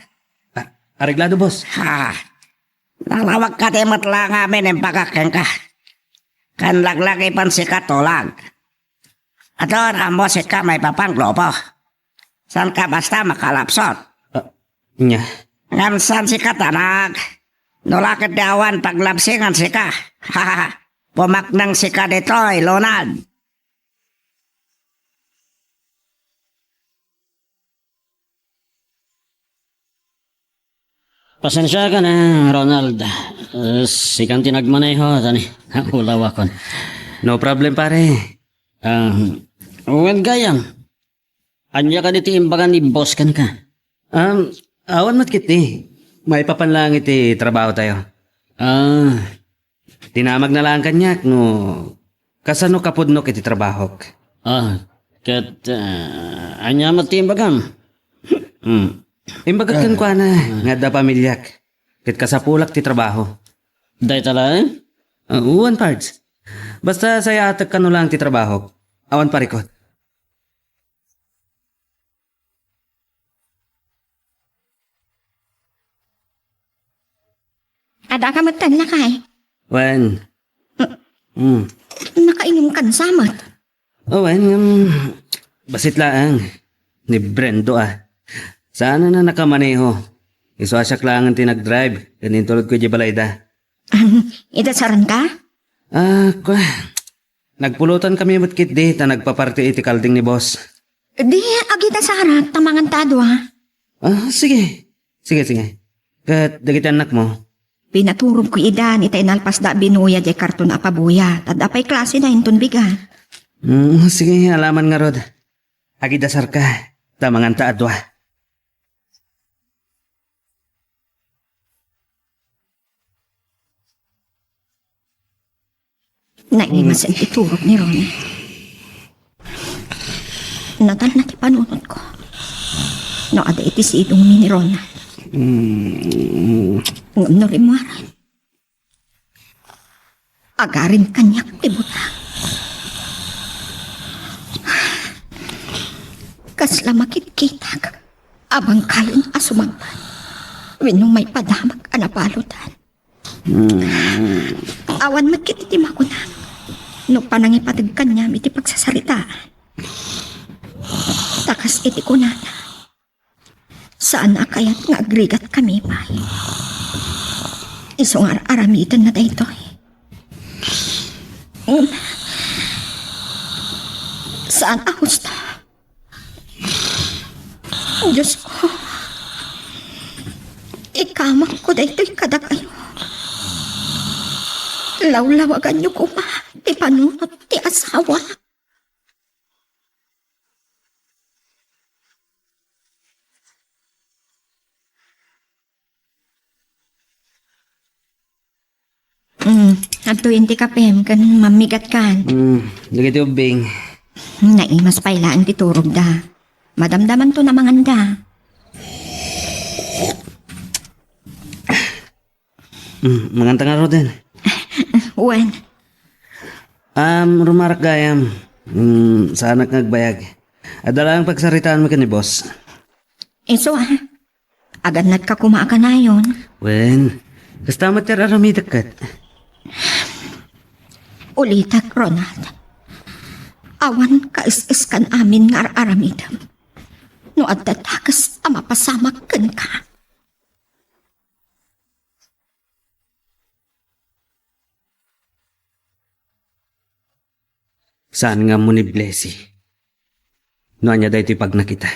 Ah, areglado, boss. Ha. Nalawag ka ti met la ngamin imbagak kenka. Ken laglagipen sika tulag. Adun ammo sika maipapan grupo. Saanka basta makalapsot. Ah, nya. Ngem saan sika tanag? No la ket di awan paglabsingan sika. Pumaknang sika ditoy, Ronald. Pasensiakan, Ronald. Eh, sikan ti nagmaneho, ta ni, naulawakon. No problem, pare. Ah, wen gayam. Ania kadi ti imbaga ni boss kenka? Um, awan met ketdi. Maipapan laeng iti trabaho tayo. Ah, Dinamagna laeng kaniak no kasano kapudnok iti trabahok. Ah, ket, ah, ania met ti imbagam? Hmm. Imbagak kenkuana nga adda pamiliak, ket kasapulak ti trabaho. Dayta laeng? Ah, wen, Pards. Basta sayatek kano laeng ti trabahok. Awan parikot. Adda ka met ten, lakay? Wen. Mm. Mm. Nakainom kan sa met? O, wen, ngem, bassit laeng. Ni Brendo, a. Saan a nakamaneho. Isu a siak laengen ti nagdrive, ken intulodko idiay balayda. Idasaranka? Ah, kua, nagpulotankami met ketdi ta nagpaparti iti kalding ni boss. Di, agidasarak ta manganta a dua. Ah, sige. Sige, sige. Ket dagiti annakmo? Pinaturogko ida ita inalpasda a binuya diay karton a pabuya. Adda pay klaseda inton bigat. Mm, sige, alaman ngarud. Agidasarka ta manganta a dua. Naimasen ti turog ni Ronald. Natalna ti panunotko. No adda iti sidongmi ni Ronald. Mm. Ngem no rimmuaren, agarin kaniak ti butang. Kasla makitkitak a bangkayen a sumangpet wenno maipadamag a nabaludan. Mm. Awan met ket iti makuna no panangipateg kaniam iti pagsasaritaan. Ta kas iti kunana, saan a kayat nga agrigatkami pay. Isu nga ar-aramidenna daytoy. Mm. Saan a husto. Diosko, ikamakko daytoy kadakayo. Lawlawaganyo koma ti panunot ti asawa. Mm, adtoyen ti kapem ken mammigatkan. Mm, dagiti ubbing. Naimas pay laeng ti turogda. Madamdamanto a manganda. Mm, manganta ngaruden. Wen. Um, rumarak gayam. Mm, saanak nga agbayag. Adda laeng pagsaritaanmi ken ni boss. Isu a. Agannadka koma a kanayon. Wen, kasta met ti ar-aramidek ket. Ulitek, Ronald. Awan kaes-eskan amin nga ar-aramidem. No adda dakes a mapasamak kenka. Saan nga ammo ni Blessy no ania daytoy pagnakita.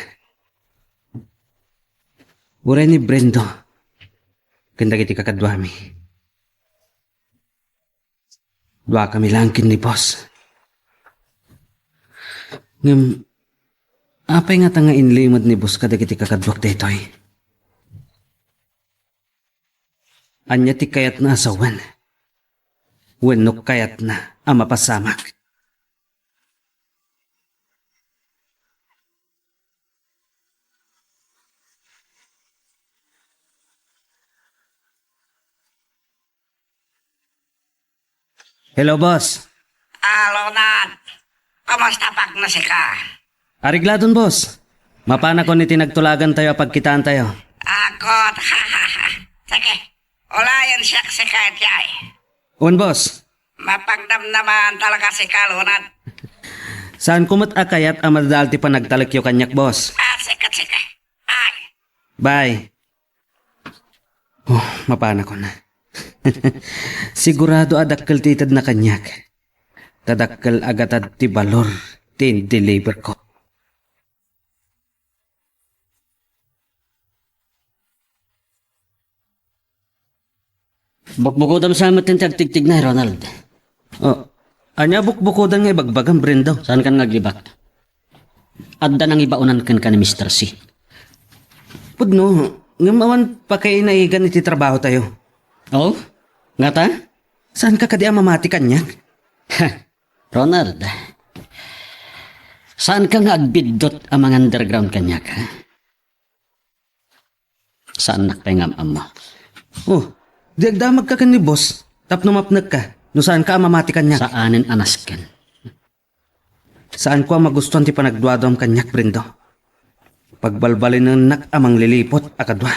Uray ni Brendo ken dagiti kakaduami. Duakami laeng ken ni boss. Ngem, apay ngata nga inlimed ni boss kadagiti kakaduak daytoy? Ania ti kayatna a sawen? Wenno kayatna a mapasamak? Hello, boss. Ah, Ronald. Kumusta pagno sika? Arigladon, boss. Mapanakon iti nagtulagantayo a pagkitaantayo. Akot. Sige. Ulayen siak sika iti ay. Wen, boss. Mapagdamdaman talaga sika, Ronald. Saanko met a kayat a madadael ti panagtalekyo kaniak, boss. Ah, sige, sige. Ay. Bye. Oh, mapanakon. Sigurado a dakkel ti itedna kaniak. Ta dakkel a gatad ti balor ti indeliverko. Bukbukodam sa met ti agtigtignay, Ronald. Oh, ania bukbukodan nga ibagbagam, Brendo? Saankan nga agibak? Adda nangibaonan kenka ni Mister C. Pudno, ngem awan pakainaigan iti trabahotayo. Oh? Ngata? Saanka kadi a mamati kaniak? Ronald, saanka nga agbiddut a mang-underground kaniak, ha? Saannak pay nga am-ammo. Oh, di agdamagka ken ni boss tapno mapnekka no saanka a mamati kaniak. Saanen a nasken. Saanko a magustuan ti panagduaduam kaniak, Brendo. Pagbalbalinennak a mangliliput a kadua.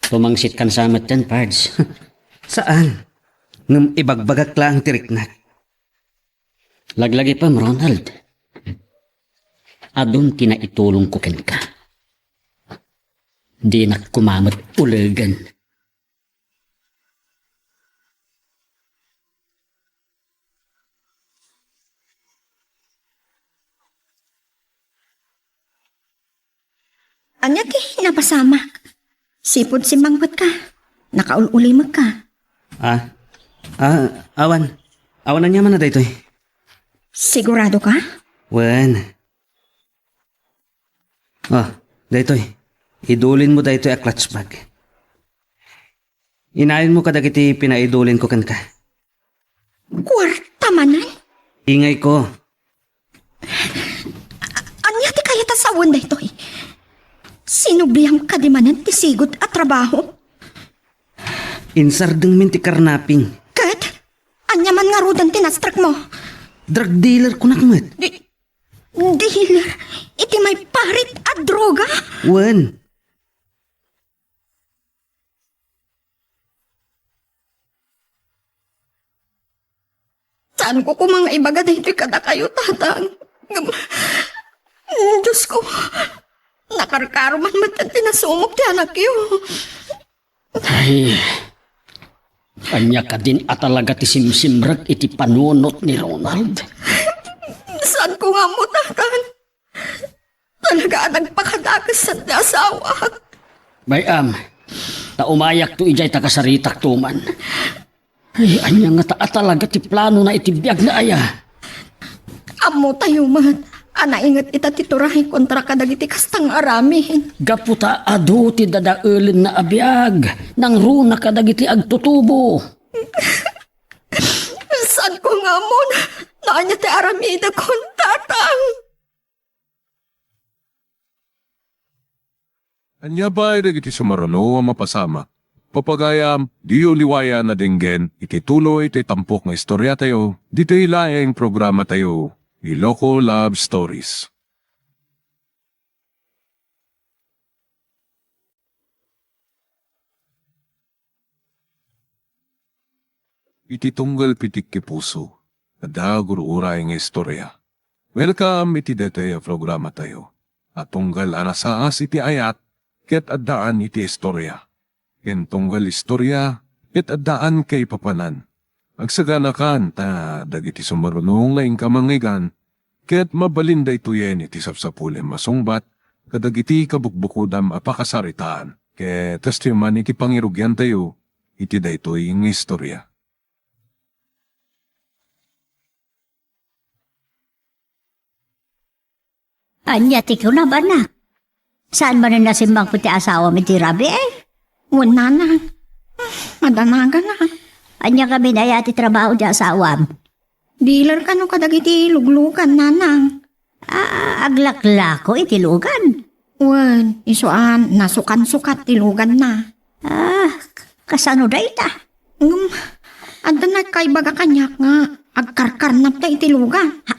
Tumangsitkan sa metten, Pards. Saan? Ngem ibagbagak laeng ti riknak. Laglagipem, Ronald. Adun ti naitulongko kenka. Dinak koma met ulegen. Ania ti napasamak? Sipud simmangpetka? Nakaul-ulimekka? Ah? Ah, awan. Awan aniamanna daytoy. Sigurado ka? Wen. Ah, daytoy. Idulinmo daytoy a clutch bag. Inayonmo kadagiti pinaidulinko kenka. Kuarta manen? Ingayko. Ania ti kayat a sawen daytoy? Sinubliam kadi manen ti sigud a trabaho? Insardengmin ti karnaping. Ket? Ania man ngaruden ti nastrekmo? Drug dealer kunak met. Di-, dealer iti maiparit a droga? Wen. Saanko koma nga ibaga daytoy kadakayo, Tatang. Ngem, Diosko, nakarkaro man met ti nasumog ti anakyo. Ay, ania kadin a talaga ti simsimrek iti panunot ni Ronald? Saanko nga ammo, Tatang. Talaga a nagpakadakes ti asawak. Bay-am, ta umayakto idiay ta kasaritakto man. Ay, ania ngata a talaga ti planona iti biagna aya? Ammotayo met a nainget ita ti turay kontra kadagiti kasta nga aramid. Gapu ta adu ti dadaelenna a biag, nangruna kadagiti agtutubo. Saanko nga ammon no ania ti aramidekon, Tatang. Ania pay dagiti sumaruno a mapasamak? Papagayam, diyo liwayan a denggen iti tuloy ti tampok nga istoriatayo, ditoy laeng programatayo, Iloko Love Stories. Iti tunggal pitikki puso, adda gur-uray nga istorya. Welcome iti daytoy a programatayo a tunggal a nasaas iti ayat ket addaan iti istorya. Ken tunggal istorya ket addaan kaipapanan. Agsaganakan ta dagiti sumaruno nga inka mangngeggan ket mabalin daytoyen iti sapsapulem a sungbat kadagiti kabukbukodam a pakasaritaan. Ket kastoy man iti pangirugiantayo iti daytoy nga istorya. Ania ti kunam, anak? Saan manen a simmangpet ti asawam iti rabii? Wen, nanang. Madanagan a. Ania ngamin aya ti trabaho ti asawam? Dealer kano kadagiti luglugan, nanang. Ah, aglaklako iti lugan? Wen, isu a nasukansukat ti luganna. Ah, kasano dayta? Ngem, adda nagkaibaga kaniak nga agkarkarnapda iti lugan. Ha,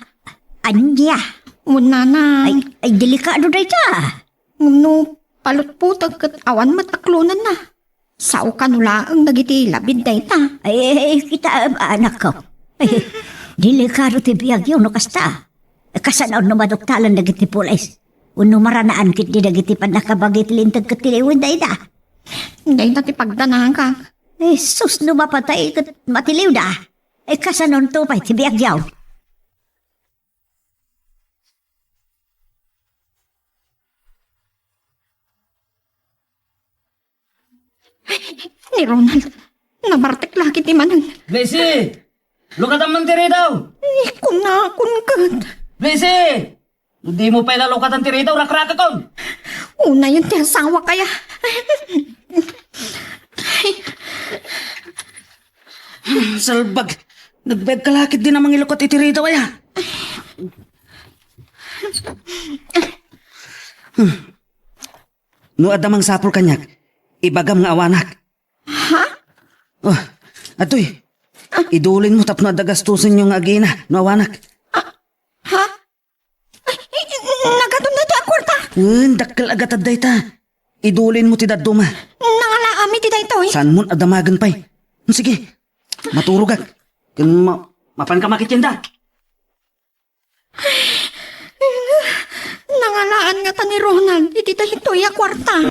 ania? Wen, nanang. Ay, ay, delikado dayta. Ngem no palutputeg ket awan met a klonenna. Sao kano laeng dagiti labid dayta. Ay, ay, ay, kitaem, anakko. Ay, delikado ti biagyo no kasta. Kasano no maduktalan dagiti pulis? Wenno maranaan ketdi dagiti pannakabagi ti linteg ket tiliwen dayta? Dayta ti pagdanagak. Jesus, no mapatay ket matiliwda. Ay, kasanonto pay ti biagyo? Ni Ronald, nabartek la ketdi manen. Blessy! Lukatam man ti ridaw! Ay, kunakon ket. Blessy! No dimo pay la lukatan ti ridaw, rakrakakon! Unayen ti asawak aya. Salbag! Nagbaegka la ketdi a mangilukat iti ridaw aya. No adda mangsapul kaniak, ibagam nga awanak. Ha? Oh, adtoy. Idulinmo tapno adda gastosenyo nga agina no awanak. Ah, ha? Ay, ay, nagadun daytoy a kuarta. Wen, dakkel a gatad dayta. Idulinmo ti dadduma. Nangalaami ti daytoy. Saanmon a damagen pay? Sige, maturogak. Ken ma-, mapanka makitienda. Nangalaan ngata ni Ronald iti daytoy a kuarta.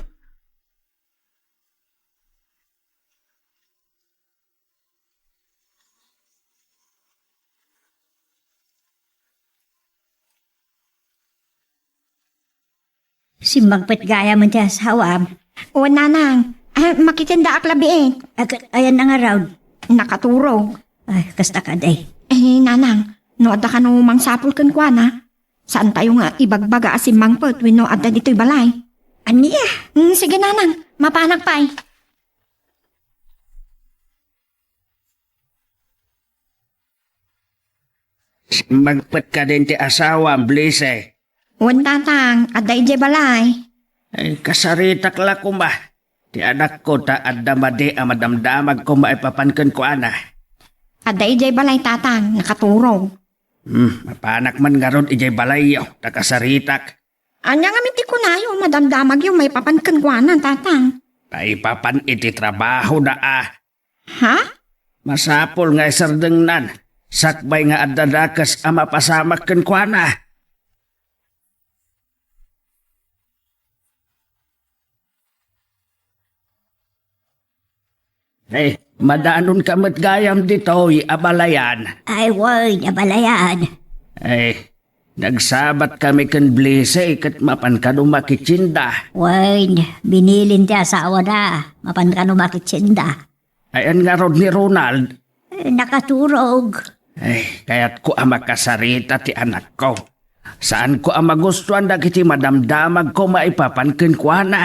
Simmangpet gayam ti asawam. O, nanang, ah, makitiendaak labiit. Ag-, ayan na nga raw. Nakaturog. Ay, kasta kadi. Eh, nanang, no adda kano mangsapul kenkuana, saantayo nga ibagbaga a simmangpet wenno adda ditoy balay. Ania? Mm, sige, nanang, mapanak pay. Magpet kadin ti asawam, Blessy? Wen, Tatang, adda idiay balay. Ay, kasaritak la koma. Ti anakko ta adda madi a madamdamagko maipapan kenkuana. Adda idiay balay, Tatang, nakaturog. Hmm, mapanak man ngarud idiay balayyo, ta kasaritak. Ania ngamin ti kunayo, madamdamagyo maipapan kenkuana, Tatang? Maipapan iti trabahoda a. Ha? Masapul nga isardengnan, sakbay nga adda dakes a mapasamak kenkuana. Eh, madanonka met gayam ditoy, abalayan. Ay, wen, abalayan. Eh, nagsabat kami ken Blessy ket mapan kano makitsinda. Wen, binilin ti asawana, mapan kano makitsinda. Ayan ngarud ni Ronald? Eh, nakaturog. Eh, kayatko a makasarita ti anakko. Saanko a magustuan dagiti madamdamagko maipapan kenkuana.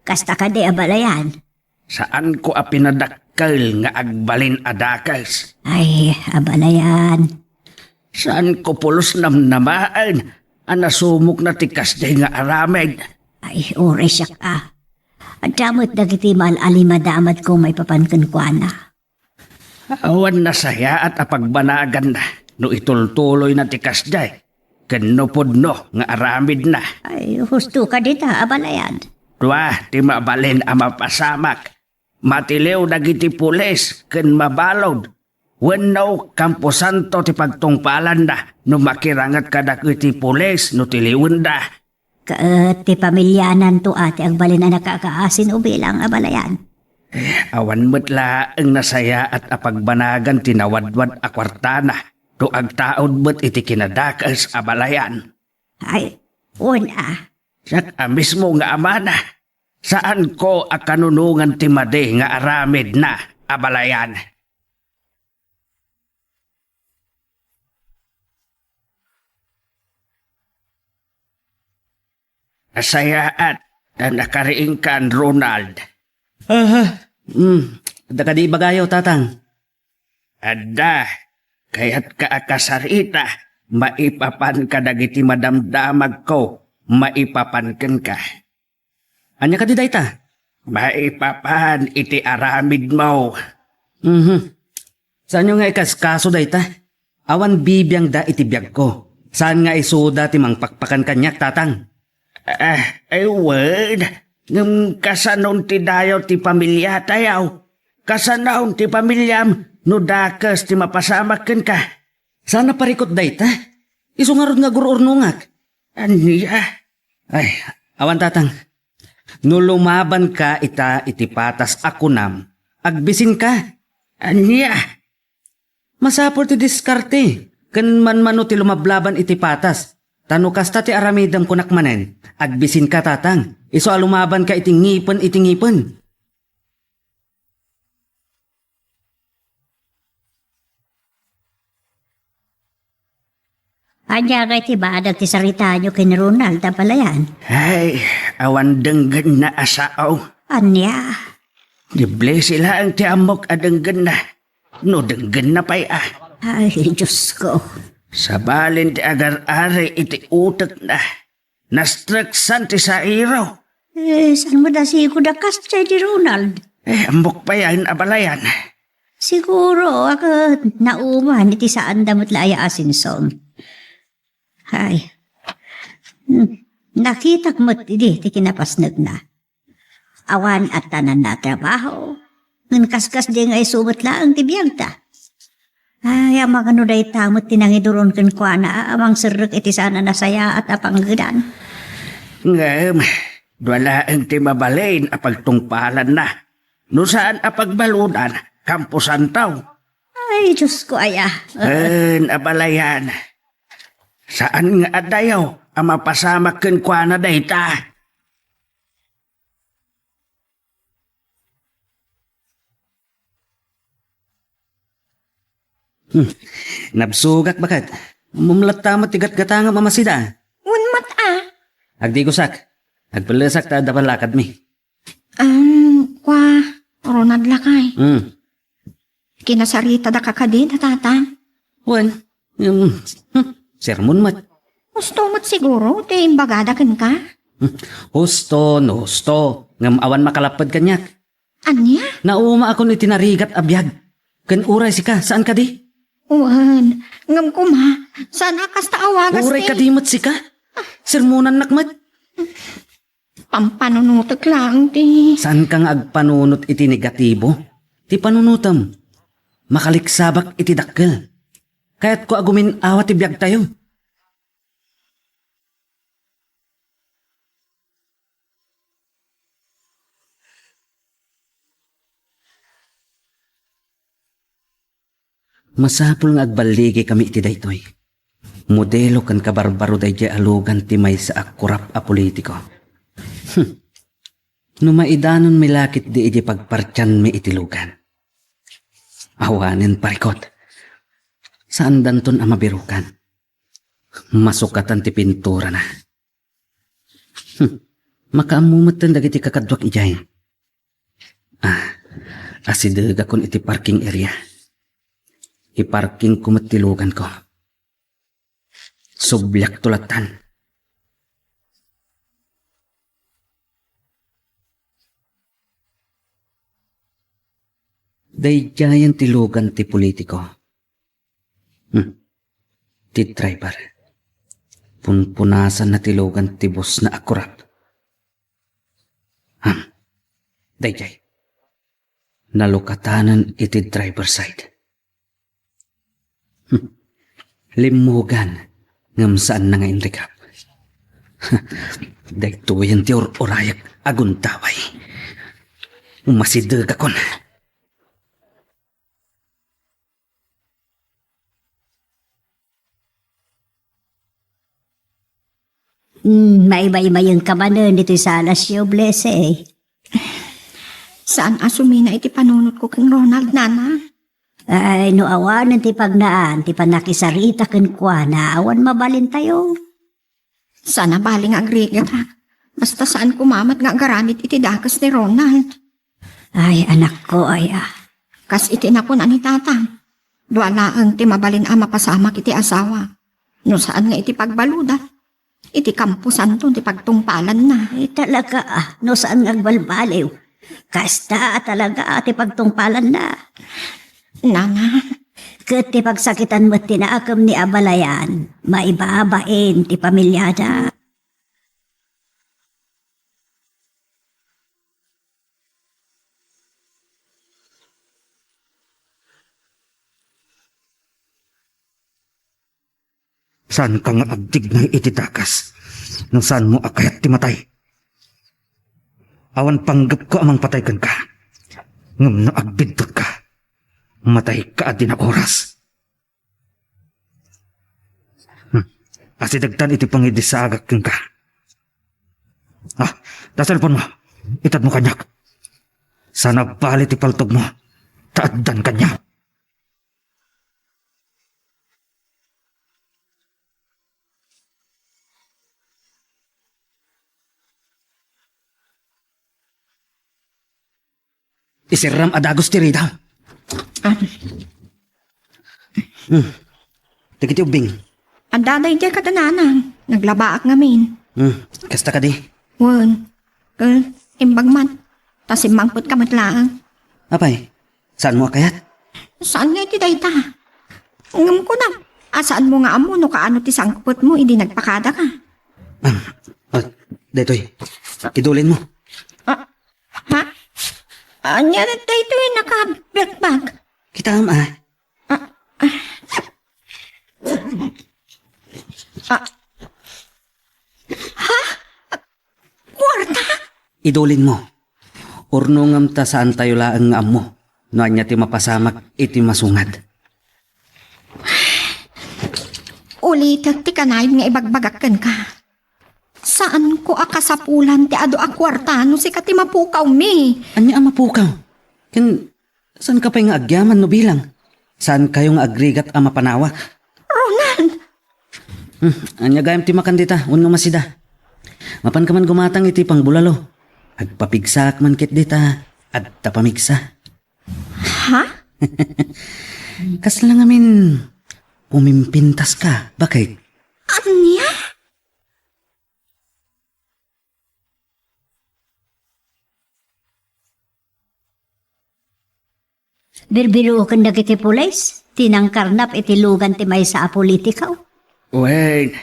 Kasta kadi, abalayan? Saanko a pinadakkel nga agbalin a dakes. Ay, abalayan. Saanko pulos namnamaen a nasumokna ti kasdiay nga aramid. Ay, uray siak a. Adda met dagiti mal-, alimadamagko maipapan kenkuana. Awan nasayaat a pagbanaganna no itultuloyna ti kasdiay, ken no pudno nga aramidna. Ay, husto ka dita, abalayan. Dua ti mabalin a mapasamak. Matiliw dagiti pulis ken mabalud. Wenno, kamposanto ti pagtungpalanna no makiranget kadagiti pulis no tiliwenda. Ket ti pamiliananto a ti agbalin a nakakaasin o bilang, abalayan. Eh, awan met laeng nasayaat a pagbanagan ti nawadwad a kuartana, no agtaud met iti kinadakes, abalayan. Ay, wen a. Siak a mismo nga amana. Saanko a kanunongan ti madi nga aramidna, abalayan. Nasayaat ta nakariingkan, Ronald. Aha. Hmm. Adda kadi ibagayo, Tatang? Adda. Kayatka a kasarita, maipapan kadagiti madamdamagko, maipapan kenka. Ania kadi dayta? Maipapan iti aramidmo. Mhm. Saanyo nga ikaskaso dayta? Awan bibiangda iti biagko. Saan nga isuda ti mangpakpakan kaniak, Tatang? Ah, ay, wen. Ngem kasanon ti dayaw ti pamiliatayo? Kasanon ti pamiliam no dakes ti mapasamak kenka? Saan a parikut dayta? Isu ngarud nga agur-urnongak. Ania? Ay, awan, Tatang. No lumabanka ita iti patas a kunam, agbisinka. Ania? Masapul ti diskarte ken manmano ti lumablaban iti patas. Ta no kasta ti aramidem, kunak manen, agbisinka, Tatang. Isu a lumabanka iti ngipen iti ngipen. Ania ngay ti banag ti saritayo ken Ronald, abalayan? Ay, awan denggenna a sao. Ania? Ni Blessy laeng ti ammok a denggenna. No denggenna pay a. Ay, Diosko. Sabalen ti agar-ari iti utekna. Nastreksan ti sairo. Eh, saan met a sigud a kasdiay di Ronald? Eh, ammok pay a, abalayan. Siguro, a ket nauman iti saanda met la aya a sinsom. Ay. Hmm. Nakitak met idi ti kinapasnekna. Awan adtananna a trabaho. Ngem kaskas di nga isu met laeng ti biagda. Ay, amangan no dayta met ti nangiduron kenkuana a mangserrek iti saan a nasayaat a panggedan. Ngem, dua laeng ti mabalin a pagtungpalanna. No saan a pagbaludan, kamposanto. Ay, Diosko aya. Wen, abalayan. Saan nga adayo a mapasamak kenkuana dayta? Hmm. Nabsogak, baket. Mumlatta met ti gatgatangam a masida. Wen met a. Agdigosak. Agpellesak ta adda pallakadmi. Um, kua, Ronald lakay. Hmm. Kinasaritada ka kadi, Tatang? Wen, Hmm, hmm, sermon met. Husto met siguro ti imbagada kenka? Hmm, husto no husto, ngem awan makalapped kaniak. Ania? Naumaakon iti narigat a biag. Ken uray sika, saan kadi? Wen, ngem koma, saan a kasta a wagas Uray ti kadi met sika? Sermonannak met. Pampanunotek laeng ti Saan ka nga agpanunot iti negatibo? Ti panunotem, makaliksabak iti dakkel. Kayatko a gumin-awa ti biagtayo. Masapul nga agballigikami iti daytoy. Modelo ken kabarbaro daydiay a lugan ti maysa a kurap a politiko. Hmm. No maidanonmi la ketdi idi pagpartianmi iti lugan. Awanen parikot. Saandanton a mabirukan. Masukatan ti pinturana. Hmm. Makaammo metten dagiti kakaduak idiay. Ah, asidegakon iti parking area. Iparkingko met ti luganko. Subliakto lattan. Daydiayen ti lugan ti politiko. Hmm. Ti driver. Punpunasanna ti lugan ti busna a kurap. Hmm. Daydiay. Nalukatanen iti driver side. Hmm. Limmugan, ngem saanna nga inrikap. Daytoyen ti ur-urayek a guntaway. Umasidegakon. Hmm, maibaybayenka manen ditoy salasyo, Blessy. Saan a sumina iti panunotko ken Ronald, nana? Ay, no awanen ti pagnaan, ti pannakisarita kenkuana, awan mabalintayo. Saan a bali nga agrigatak. Basta saan koma met nga agaramid iti dakes ni Ronald. Ay, anakko, ay, ah. Kas iti nakuna ni tatang, dua laeng ti mabalin a mapasamak iti asawa. No saan nga iti pagbaluda, iti kamposanto ti pagtungpalanna. Ay, talaga, ah, no saan nga agbalbaliw. Kasta a talaga ti pagtungpalanna. Nana. Ket ti pagsakitan met ti nakem ni abalayan, maibabain ti pamiliada. Saanka nga agdignay iti dakes no saanmo a kayat ti matay. Awan panggepko a mangpatay kenka. Ngem no agbiddutko, matayka a di naoras. Hmm. Asidegtan iti pangidissaagak kenka. Ah, ta cellphone mo. Itedmo kaniak. Saan a bali ti paltogmo. Ta addan kaniak. Isirram a dagus ti rida. Ah. Hmm. Dagiti ubbing. Adda daydiay kada nanang. Naglabaak ngamin. Hmm. Kasta kadi? Wen. Ket imbag man. Ta simmangpetka met laeng. Apay, saanmo a kayat? Saan nga iti dayta? Ngem kunam, a saanmo nga ammo no kaano ti sangpetmo idi nagpakadaka? Ah, ah, daytoy. Idulinmo. Ah, ha? Ania daytoy nakabiagbag? Kitaem, ah. Ah, ah. Ah. Ha? Kuarta? Idulinmo. Urnongem ta saantayo laeng nga ammo no ania ti mapasamak iti masungad. Ulitek ti kanayon nga ibagbagak kenka. Saanko a kasapulan ti adu a kuarta no sika ti mapukawmi. Ania a mapukaw? Ken saanka pay nga agyaman no bilang? Saankayo nga agrigat a mapanawak? Ronald! Hmm, ania gayam ti makan dita wenno masida? Mapanka man gumatang iti pangbulalo. Agpapigsaak man ket dita, adda pamigsa. Ha? Kasla ngamin, umimpintaska, baket. Ania? Birbiroken dagiti pulis ti nangkarnap iti lugan ti maysa a politiko. Wen,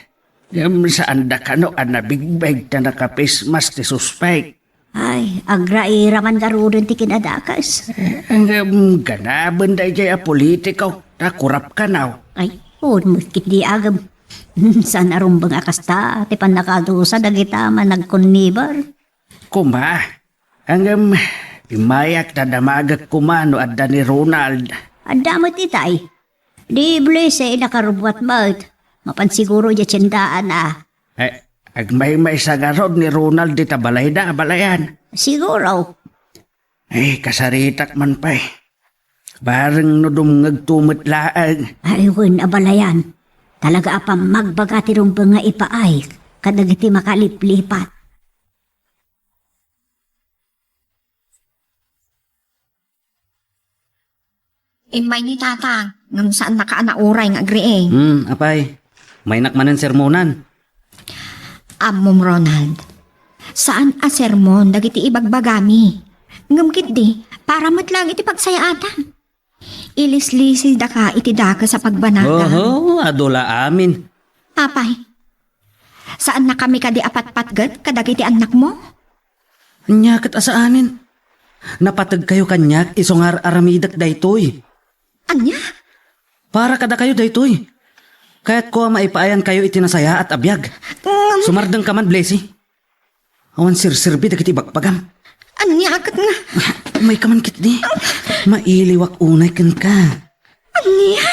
ngem saanda kano a nabigbeg ta naka-face mask ti suspek? Ay, agraira man garuden ti kinadakes. Eh, ngem ganaben daydiay a politiko, ta kurap kano. Ay, un met ketdi agem. Saan a rumbeng a kasta ti pannakadusa dagita a managkonnibar. Koma, ngem immayak ta damagek koma no adda ni Ronald. Adda met itay. Di Blessy, nakarubbuat met. Mapan siguro idiay tiendaanna. Eh, agmaymaysa ngarud ni Ronald dita balayda, abalayan. Siguro. Eh, kasaritak man pay. Bareng no dumngegto met laeng. Ay, wen, abalayan. Talaga a pammagbaga ti rumbeng nga ipaay kadagiti makaliplipat. Immay ni Tatang, ngem saannaka a nauray nga agriing. Hmm, apay. Maynak manen sermonan. Ammom, Ronald. Saan a sermon dagiti ibagbagami. Ngem ketdi, para met laeng iti pagsayaatan. Ilislisidaka iti dakes a pagbanagan. Oho, adu la amin. Apay, saannakami kadi a patpatget kadagiti annakmo? Ania ket a saanen? Napategkayo kaniak isu nga ar-aramidek daytoy. Ania? Para kadakayo daytoy. Kayatko a maipaayankayo iti nasayaat a biag. Ngem sumardengka man, Blessy. Awan serserbi dagiti ibagbagam. Ania ket nga? Umayka man ketdi. Mailiwak unay kenka. Ania?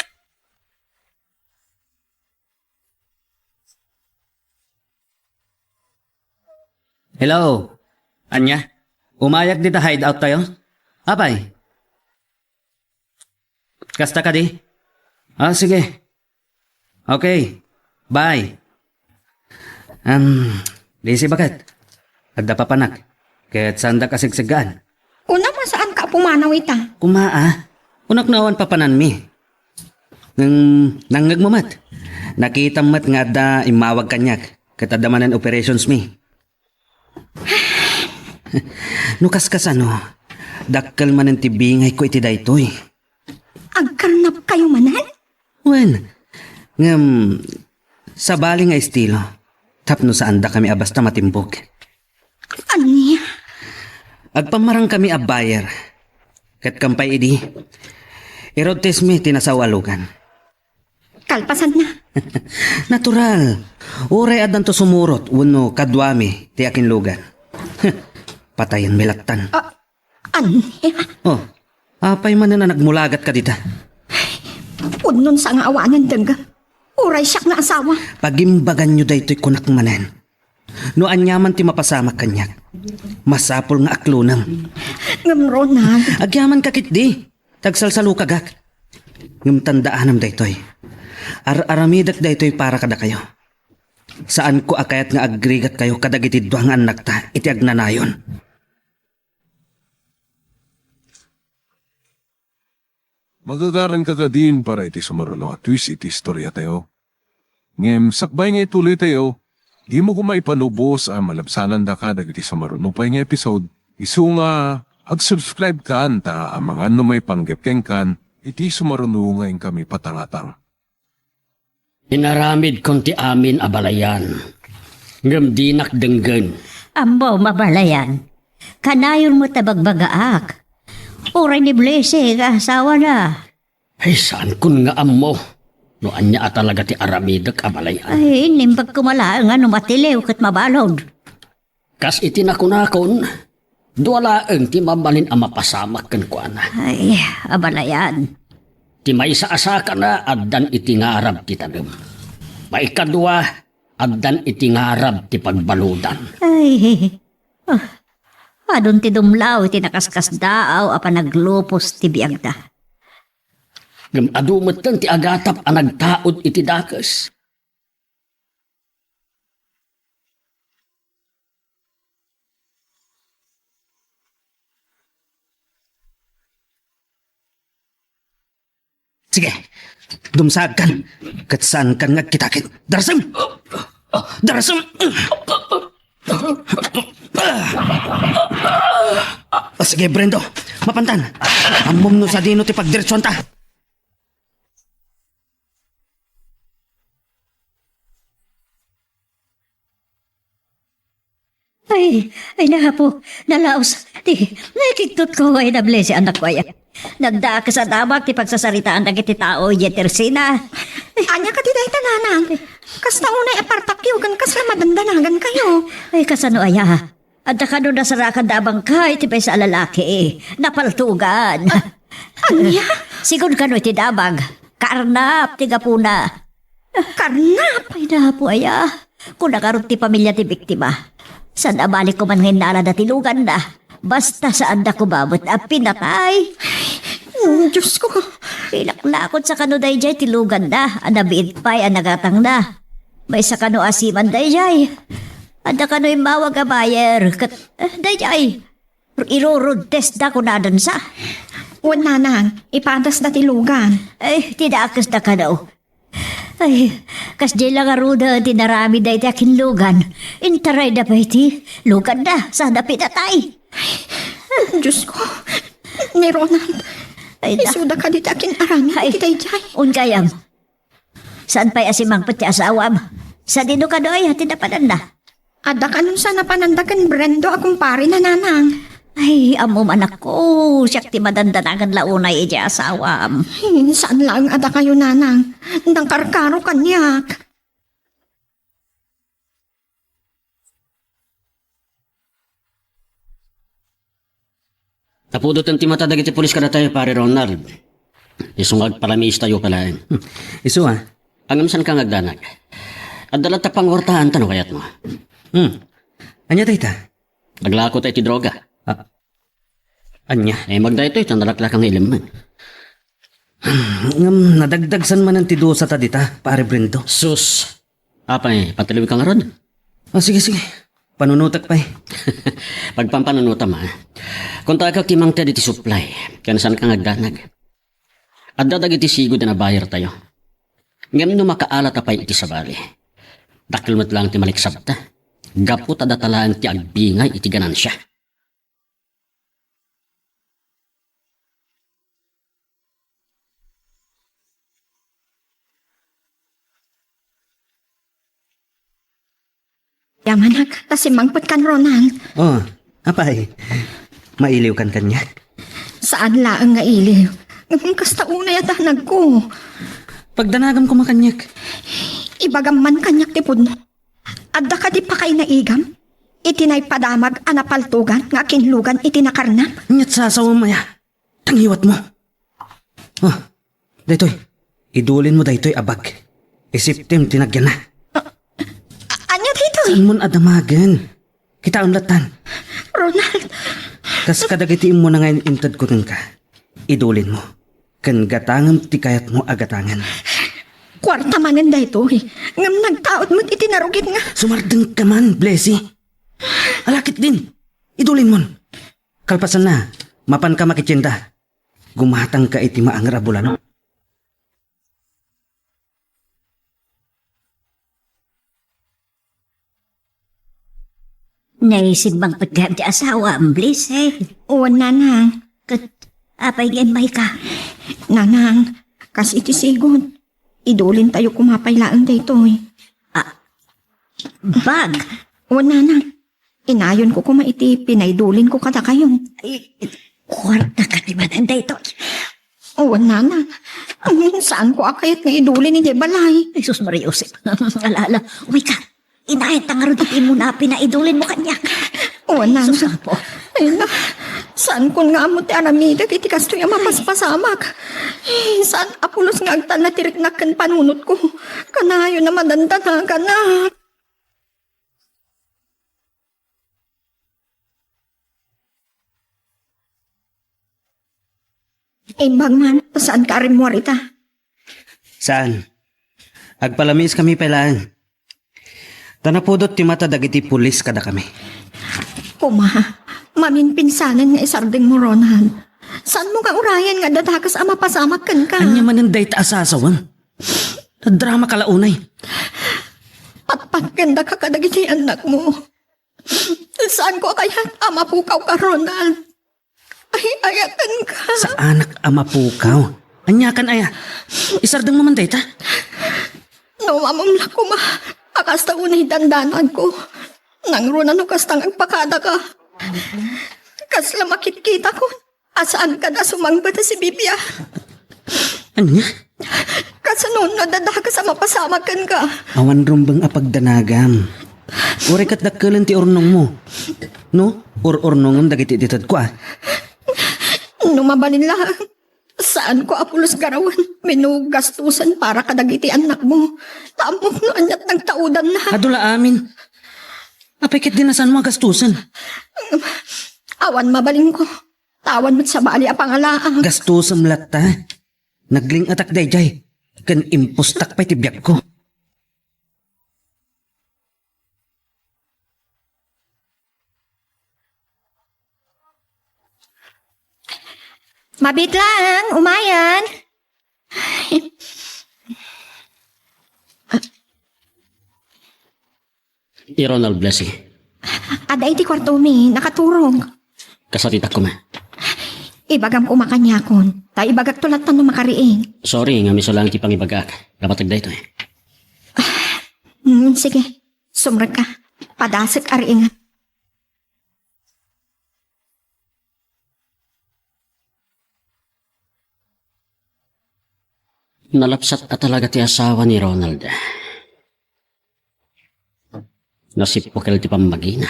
Hello. Ania? Umayak dita hideout tayo? Apay? Kasta kadi? Ah, sige. Okay. Bye. Um, Blessy, baket? Adda papanak. Ket saandak a segseggaan. Kunam a saanka a pumanaw ita. Kumaa. Kunak no awan papananmi. Ngem nangngegmo met. Nakitam met nga adda immawag kaniak. Ket adda manen operationsmi. No kaskasano, dakkel manen ti bingayko iti daytoy. Agkarnapkayo manen? Wen, ngem sabali nga estilo, tapno saandakami a basta matimbog. Ania? Agpammarangkami a buyer. Ket kampay idi, i-road testmi ti nasao a lugan. Kalpasanna. Natural. Uray addanto sumurot wenno kaduami ti akinlugan. Patayenmi lattan. Ah, ania? Oh, apay manen a nagmulagat ka dita? Pudnon sa nga awanen dengga. Uray siak nga asawa. Pagimbaganyo daytoy kunak manen. No aniaman ti mapasamak kaniak, masapul nga aklonem. Ngem, Ronald. Agyaman ka ketdi. Tagsalsalukagak. Ngem tandaanam daytoy. Ar-aramidek daytoy para kadakayo. Saanko a kayat nga agrigatkayo kadagiti dua nga annakta iti agnanayon. Magagaranka kadin para iti sumaruno a twist iti istoriatayo. Ngem sakbay nga ituloytayo, dimo koma ipalubos a malabsanandaka dagiti sumaruno pay nga episode, isu nga ag-subscribe kan ta amangan no maipanggep kenkan iti sumaruno nga inkami patangatang. Inaramidkon ti amin, abalayan, ngem dinak denggen. Ammom, abalayan, kanayon met a bagbagaak. Uray ni Blessy nga asawana. Ay, saankon nga ammo no ania a talaga ti aramidek, abalayan. Ay, naimbag koma laeng a no matiliw ket mabalud. Kas iti nakunakon, dua laeng ti mabalin a mapasamak kenkuana. Ay, abalayan. Ti maysa a sakana, addan iti ngarab ti tanem. Maikadua, addan iti ngarab ti pagbaludan. Ay, ah, adun ti dumlaw iti nakaskasdaaw a panaglupos ti biagda. Ngem adu metten ti agatap a nagtaud iti dakes. Sige, Dumsagkan, ket saankan nga agkitaket. Darasem! Darasem! Ah, sige, Brendo. Mapantan. Ammom no sadino ti pagdiretsuanta. Ay, ay, napo, nalaos. Ti, nakiktot ko, ay, nablesi, anak ko, ay. Nagdakes a damag ti pagsasaritaan dagiti tao, idiay tersina. Ania kadi dayta, nanang? Kasta unay a partakyo, ken kasla madandanagan kayo. Ay, kasano, aya? Adda kano nasarakan da a bangkay ti maysa a lalaki. Napaltugan. Ania? Sigun kano iti damag, karnap ti gapuna. Karnap? Ay, napo aya. Kuna ngarud ti pamilya ti biktima. Saan a bali koma nga innalada ti luganna. Basta saanda koma met a pinatay. Mm, Diyos ko. Ilaklakot sa kano dayjay ti luganna a nabiit pay a nagatangna. Maysa kano a siman dayjay. Adda kano immawag a buyer. Ket, eh, dayjay. Iro-road test da kunadansa. Wen, nanang, ipadasda ti lugan. Ay, ti dakesda kano. Ay, kasdiay la ngaruden ti naramidda iti akinlugan. Intarayda pay ti luganna, saan a pinatay. Diyos ko, ni Ronald, ay, da- isuda kadi ti akin-aramid iti daydiay. Unkayam. Saan pay a simangpet ti asawam? Sadino kano aya ti napananna? Adda kanun sa napananda ken Brendo a kumparena, nanang. Ay, ammom, anakko, siak ti madandanagan la unay idiay asawam. Ay, saan laeng a dakayo, nanang. Nangkarkaro kaniak. Napudoten ti mata dagiti pulis kadatayo, Pare Ronald. Isu nga agpalamiistayo pay laeng. Isu, a? Ngem saanka nga agdanag. Adda latta panguartaanta no kayatmo. Hmm. Ania dayta? Aglako tayo ti droga. Ah. Ania? Eh, magdaytoy, ta nalaklaka nga ilimman. Ngem nadagdagsan manen ti dusata dita, Pare Brendo. Sus! Apay, patiliwka ngarud? Ah, sige, sige. Panunotek pay. Pagpampanunotam, a. Kontakak ti mangted iti supply, ken saanka nga agdanag. Adda dagiti sigud a buyer tayo. Ngem no makaalata pay iti sabali, dakkel met laeng ti maliksabta. Gapu ta data laeng ti agbingay iti ganansia. Yamanak, ta simmangpet kan Ronald. Oh, apay, mailiwkan kaniak? Saan laeng nga iliw. Ngem kasta unay a danagko. Pagdanagam koma kaniak. Ibagam man kaniak ti pudno. Adda kadi pakainaigam iti naipadamag a napaltugan nga akinlugan iti nakarnap? Ngem sasawem aya? Tangiwatmo. Ah, daytoy. Idulinmo daytoy a bag. Isiptem ti nagyana. A-, ania daytoy? Saanmon a damagen. Kitaem lattan. Ronald! Kas kadagiti immuna nga in-intedko kenka, idulinmo. Ken gatangem ti kayatmo a gatangen. Kuarta manen daytoy, ngem nagtaud met iti narugit nga. Sumardengka man, Blessy. Ala ketdin, idulinmon. Kalpasanna, mapanka makitienda. Gumatangka iti maanger a bulalo. Naisig mangpet gayam ti asawam, Blessy. Wen, nanang. Ket apay nga immayka? Nanang, kas iti sigud, idulintayo koma pay laeng daytoy. Ah, bag? Wen, nanang. Inayonko koma iti pinaidulinko kadakayo. Ay, kuarta kadi manen daytoy? Wen, nanang. Saanko a kayat nga idulin idiay balay. Jesus Maria Joseph. Ala, ala. Umayka. Inayonta ngarud iti immuna a pinaidulinmo kaniak. Wen, nanang. Jesus, Apo. Ay, na. Saankon nga ammo ti aramidek iti kastoy a mapaspasamak. Eh, saan a pulos nga agtalna ti riknak ken panunotko. Kanayon a madandanaganak. Imbag man, saanka a rimmuar ita? Saan. Agpalamiiskami pay laeng. Ta napudot ti mata dagiti pulis kadakami. Koma, maminpinsanen nga isardengmo, Ronald. Saanmo nga urayen nga adda dakes a mapasamak kenka? Ania manen dayta a sasawen? Nadrama ka la unay. Patpatkendaka kadagiti annakmo. Saanko a kayat a mapukawka, Ronald. Ay, ayatenka. Saanak a mapukaw. Aniakan aya? Isardengmo man dayta? No, mamumla koma a kasta unay dandananko. Nangruna no kasta nga agpakadaka. Kasla makitkitakon a saanka a sumangpet a sibibiag. Ania? Kasano no adda dakes a mapasamak kenka? Awan rumbeng a pagdanagam. Uray ket dakkelen ti urnongmo. No, ur-urnongem dagiti itedko, a. No mabalin la, saanko a pulos garawen wenno gastosen para kadagiti annakmo. Ta ammok no aniat nagtaudanna. Adu la amin. Apay ketdi no saanmo a gastosen? Awan mabalinko. Ta awan met sabali a pangalaak. Gastosem latta. Nagling-etak daydiay. Ken impostak pay ti biagko. Mabit lang, umayan. Ni Ronald, Blessy. Adda iti kuartomi, nakaturog. Kasaritak koma. Ibagam koma kaniakon. Ta ibagakto latta no makariing. Sorry, ngem isu lang ti pangibagak. Napateg daytoy. Hmm, sige. Sumrekka. Padasek a riing. Nalapsat a talaga ti asawa ni Ronald. Nasippukel ti pammagina.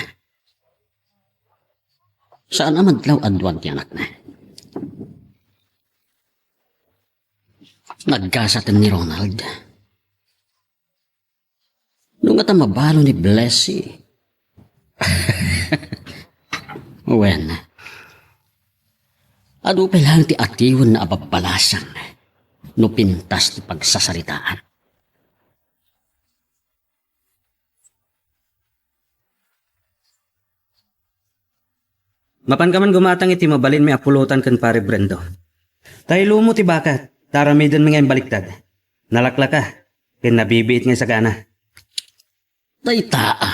Saan a madlaw aduan ti anakna. Naggasaten ni Ronald. No ngata mabalo ni Blessy. Wen, adu pay laeng ti atiwenna a babbalasang no pintas ti pagsasaritaan. Mapanka man gumatang iti mabalinmi a pulotan ken Pare Brendo. Ta ilumo ti bakat, ta aramidenmi nga imbaliktad. Nalaklaka, ken nabibiit nga isagana. Dayta, a.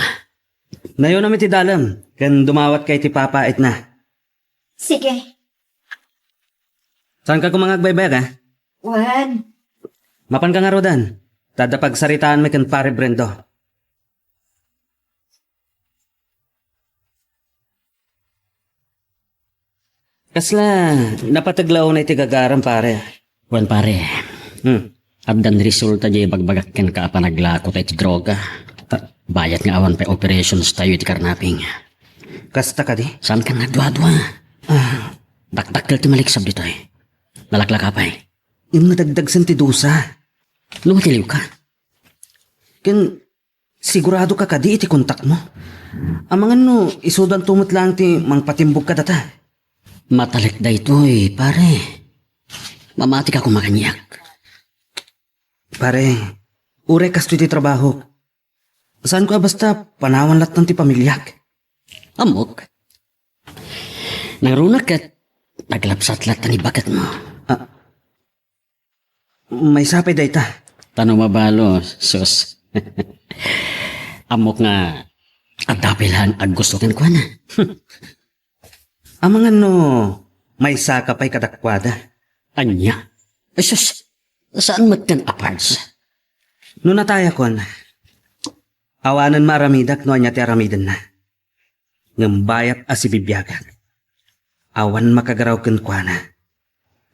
Nayonam iti dalem, ken dumawatka iti papaitna. Sige. Saanka koma nga agbaybayag, a? Wen. Mapanka ngaruden, ta adda pagsaritaanmi ken Pare Brendo. Kasla napateg la unay ti gagaram, pare? Wen, pare. Hmm. Addan resulta diay bagbagak kenka a panaglako tayo iti droga. Ta-, bayat nga awan pay operations tayo iti karnaping. Kasta kadi? Saan ka nga duadua? Ah. Dakdakkel ti maliksab ditoy. Nalaklaka pay. Ngem nadagdagsen ti dusa. No matiliw ka? Ken sigurado ka kadi iti kontakmo? Amangan no isudanto met laeng ti mangpatimbog kadata. Matalek daytoy, pare. Mamati ka koma kaniak. Pare, uray kastoy ti trabahok. Saanko a basta panawan lattan ti pamiliak. Ammok. Nangrunak ket naglapsat lattan ti baketmo. Ah, maysa pay dayta. Ta no mabalo, sus. Ammok nga adda pay laeng aggusto kenkuana. Amangan no maysaka pay kadakuada. Ania? Ay, sus, saan metten a parts? No natayakon, awanen maaramidak no ania ti aramidenna. Ngem bayat a sibibiagak, awan makagaraw kenkuana,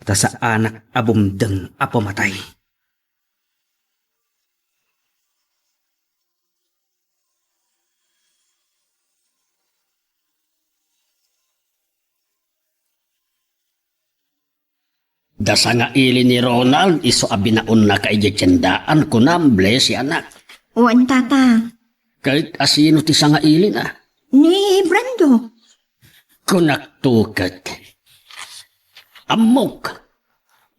ta saanak a bumdeng a pamatay. Da sangaili ni Ronald isu a binaonnaka idiay tiendaan, kunam, Blessy, anak. Wen, tata. Ket asino ti sangailina? Ni Brando. Kunakto ket. Ammok,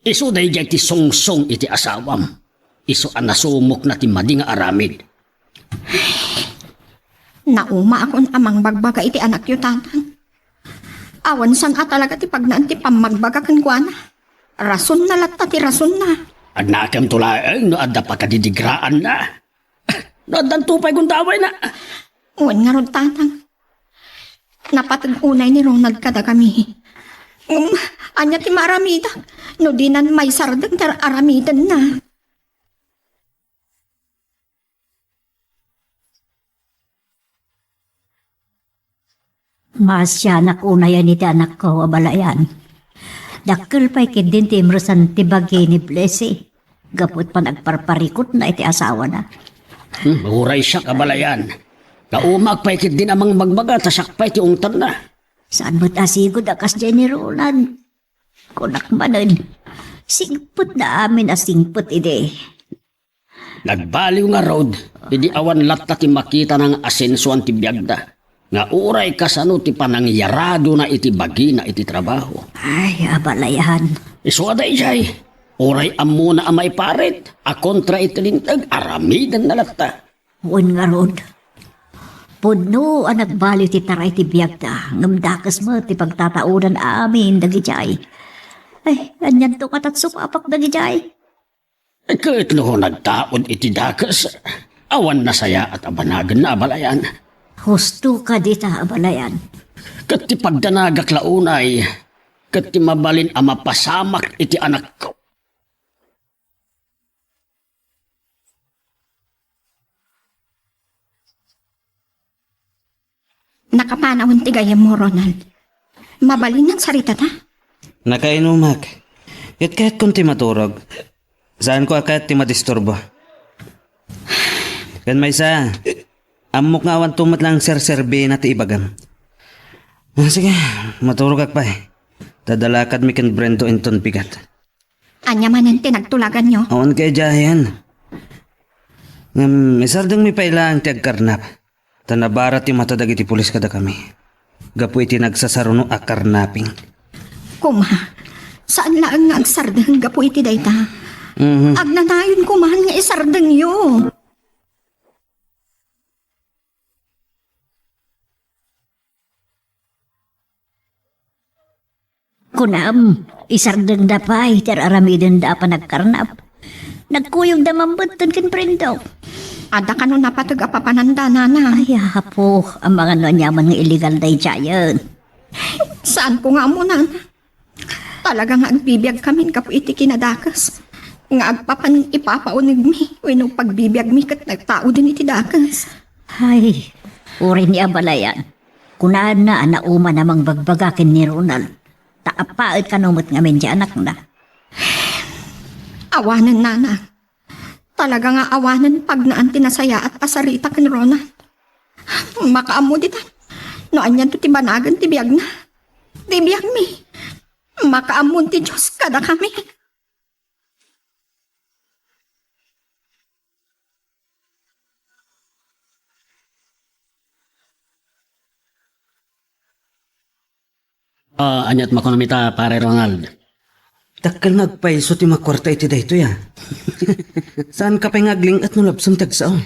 isu daydiay ti sungsong iti asawam. Isu a nasumokna ti madi nga aramid. Naumaakon a mangbagbaga iti anakyo, tata. Awan san a talaga ti pagnaan ti pammagbaga kenkuana. Rasonna latta ti rasonna. Annakemto laeng no adda pakadidigraanna. No addanto pay gundawayna. Wen ngarud, Tatang. Napateg unay ni Ronald kadakami. Um, ania ti maaramidak no dinan maisardeng ti ar-aramidenna? Maasianak unayen iti anakko, abalayan. Dakkel pay ketdin ti imresan ti bagi ni Blessy gapu iti panagparparikutna iti asawana. Hmm, uray siak, abalayan. Naumak pay ketdin a mangmagbaga ta siak pay ti ungtanna. Saan met a sigud a kasdiay ni Ronald? Kunak manen, singpetna amin a singpet idi. Nagbaliw ngarud, idi awan latta ti makitana nga asensoan ti biagda, nga uray kasano ti panangyaradona iti bagina iti trabaho. Ay, abalayan. Isu a daydiay, uray ammona a maiparit a kontra iti linteg, aramidenna latta. Wen ngarud, pudno a nagbaliw ti taray ti biagda, ngem dakes met ti pagtataodan amin dagidiay. Ay, anianto nga tatsupapak dagidiay? Ket no nagtaud iti dakes, awan nasayaat a banagenna, abalayan. Husto ka dita, abalayan. Ket ti pagdanagak la unay, ket ti mabalin a mapasamak iti anakko. Nakapanawen ti gayyemmo, Ronald. Mabalin nga agsaritata? Nakainumak. Ket kayatkon ti maturog. Saanko a kayat ti madisturbo. Ken maysa, ammok nga awanto met laeng serserbina ti ibagam. Ah, sige, maturogak pay. Ta adda lakadmi ken Brendo inton bigat. Ania manen ti nagtulaganyo? Awan kaidiayen. Ngem isardengmi pay laeng ti agkarnap. Ta nabara ti mata dagiti pulis kadakami gapu iti nagsasaruno a karnaping. Kuma, saan laeng nga agsardeng gapu iti dayta. Mhm. Agnanayon koman nga isardengyo. Kunam, isardengda pay ti ar-aramidenda a panagkarnap. Nagkuyogda mambetten ken Brendo. Adda kano napateg a papananda, nana? Ay, apo, amangan no aniaman nga illegal daydiayen. Saanko nga ammo, nana. Talaga nga agbibiagkamin gapu iti kinadakes nga agpapan ipapaunegmi wenno pagbibiagmi ket nagtauden iti dakes. Ay, uray ni abalayan. Kunana a nauman a mangbagbaga ken ni Ronald, ta appaet kano met ngamin ti anakna. Awanen, nana. Talaga nga awanen pagnaan ti nasayaat a sarita ken Ronald. Makaammo ditan no anianto ti banagen ti biagna. Ti biagmi, makaammon ti Dios kadakami. Ah, aniat makunam ita, Pare Ronald? Dakkel nga agpayso ti makuarta iti daytoy, a. Saanka pay nga agling-et no labsem ti agsao.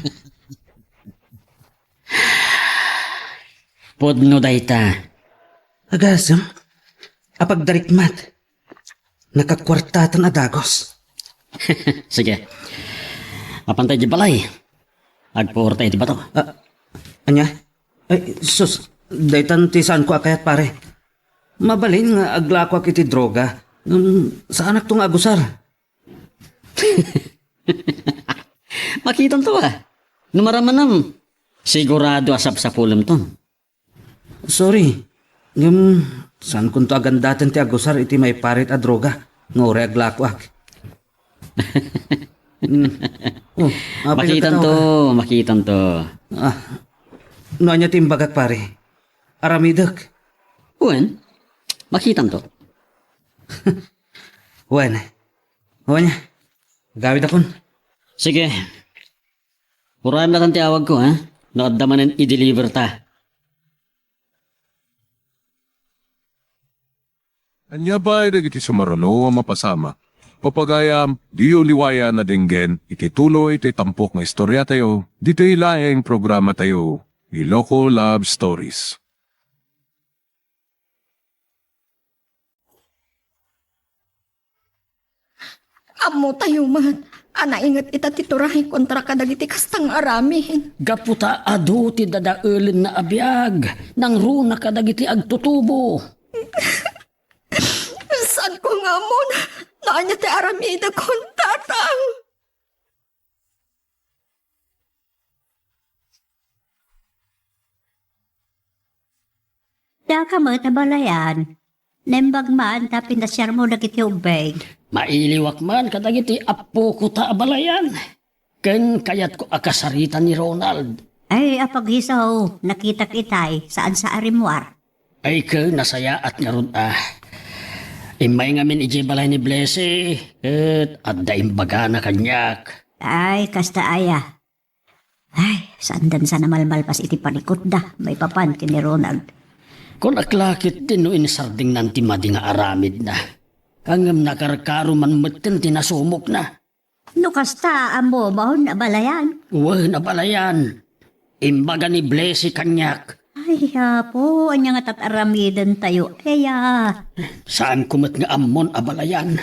Pudno dayta. Agasem, apagdarikmat. Nakakuartatan a dagos. Sige. Apanta iti balay. Agpuor ta iti bato. Ah, ania? Ay, sus, daytan ti saanko a kayat, pare. Mabalin nga aglakoak iti droga. Ngem saanakto nga agusar. Makitanto, a. No marammanam, sigurado a sapsapulemton. Sorry. Ngem, saankonto a gandaten ti agusar iti maiparit a droga nga uray aglakoak. Mm. Oh, apay Makitanto, nagkatawa ka? Makitanto. Ah, no ania ti imbagak, pare? Aramidek. Wen, makitanto. Wen. Wen. Gawid akon. Sige. Urayem laeng ti awagko, ha? No adda manen i-deliver ta. Ania pay dagiti sumaruno a mapasamak? Papagayam, diyo liwayan a denggen iti tuloy ti tampok nga istoriatayo, ditoy laeng programatayo, Iloko Love Stories. Ammotayo met a nainget ita ti turay kontra kadagiti kasta nga aramid. Gapu ta adu ti dadaelenna a biag, nangruna kadagiti agtutubo. Saanko nga ammon no ania ti aramidek, tatang. Daka met, abalayan. Naimbag man ta pinasiarmo dagiti ubbing. Mailiwak man kadagiti appoko ta abalayan. Ken kayatko a kasarita ni Ronald. Ay, apagiso, nakitak itay, saan sa a rimmuar. Ay, ken nasayaat ngarud a. Immay ngamin idiay balay ni Blessy, ket adda imbagana kaniak. Ay, kasta aya. Ay, saandan sa namalmalpas iti parikutda, maipapan ken ni Ronald. Kunak la ketdi no insardengnan ti madi nga aramidna. Ngem nakarkaro man metten ti nasumokna. No kasta, ammom, abalayan? Wen, abalayan. Imbaga ni Blessy kaniak. Ay, Apo, ania nga tat-aramidentayo? Aya. Saanko met nga ammon, abalayan.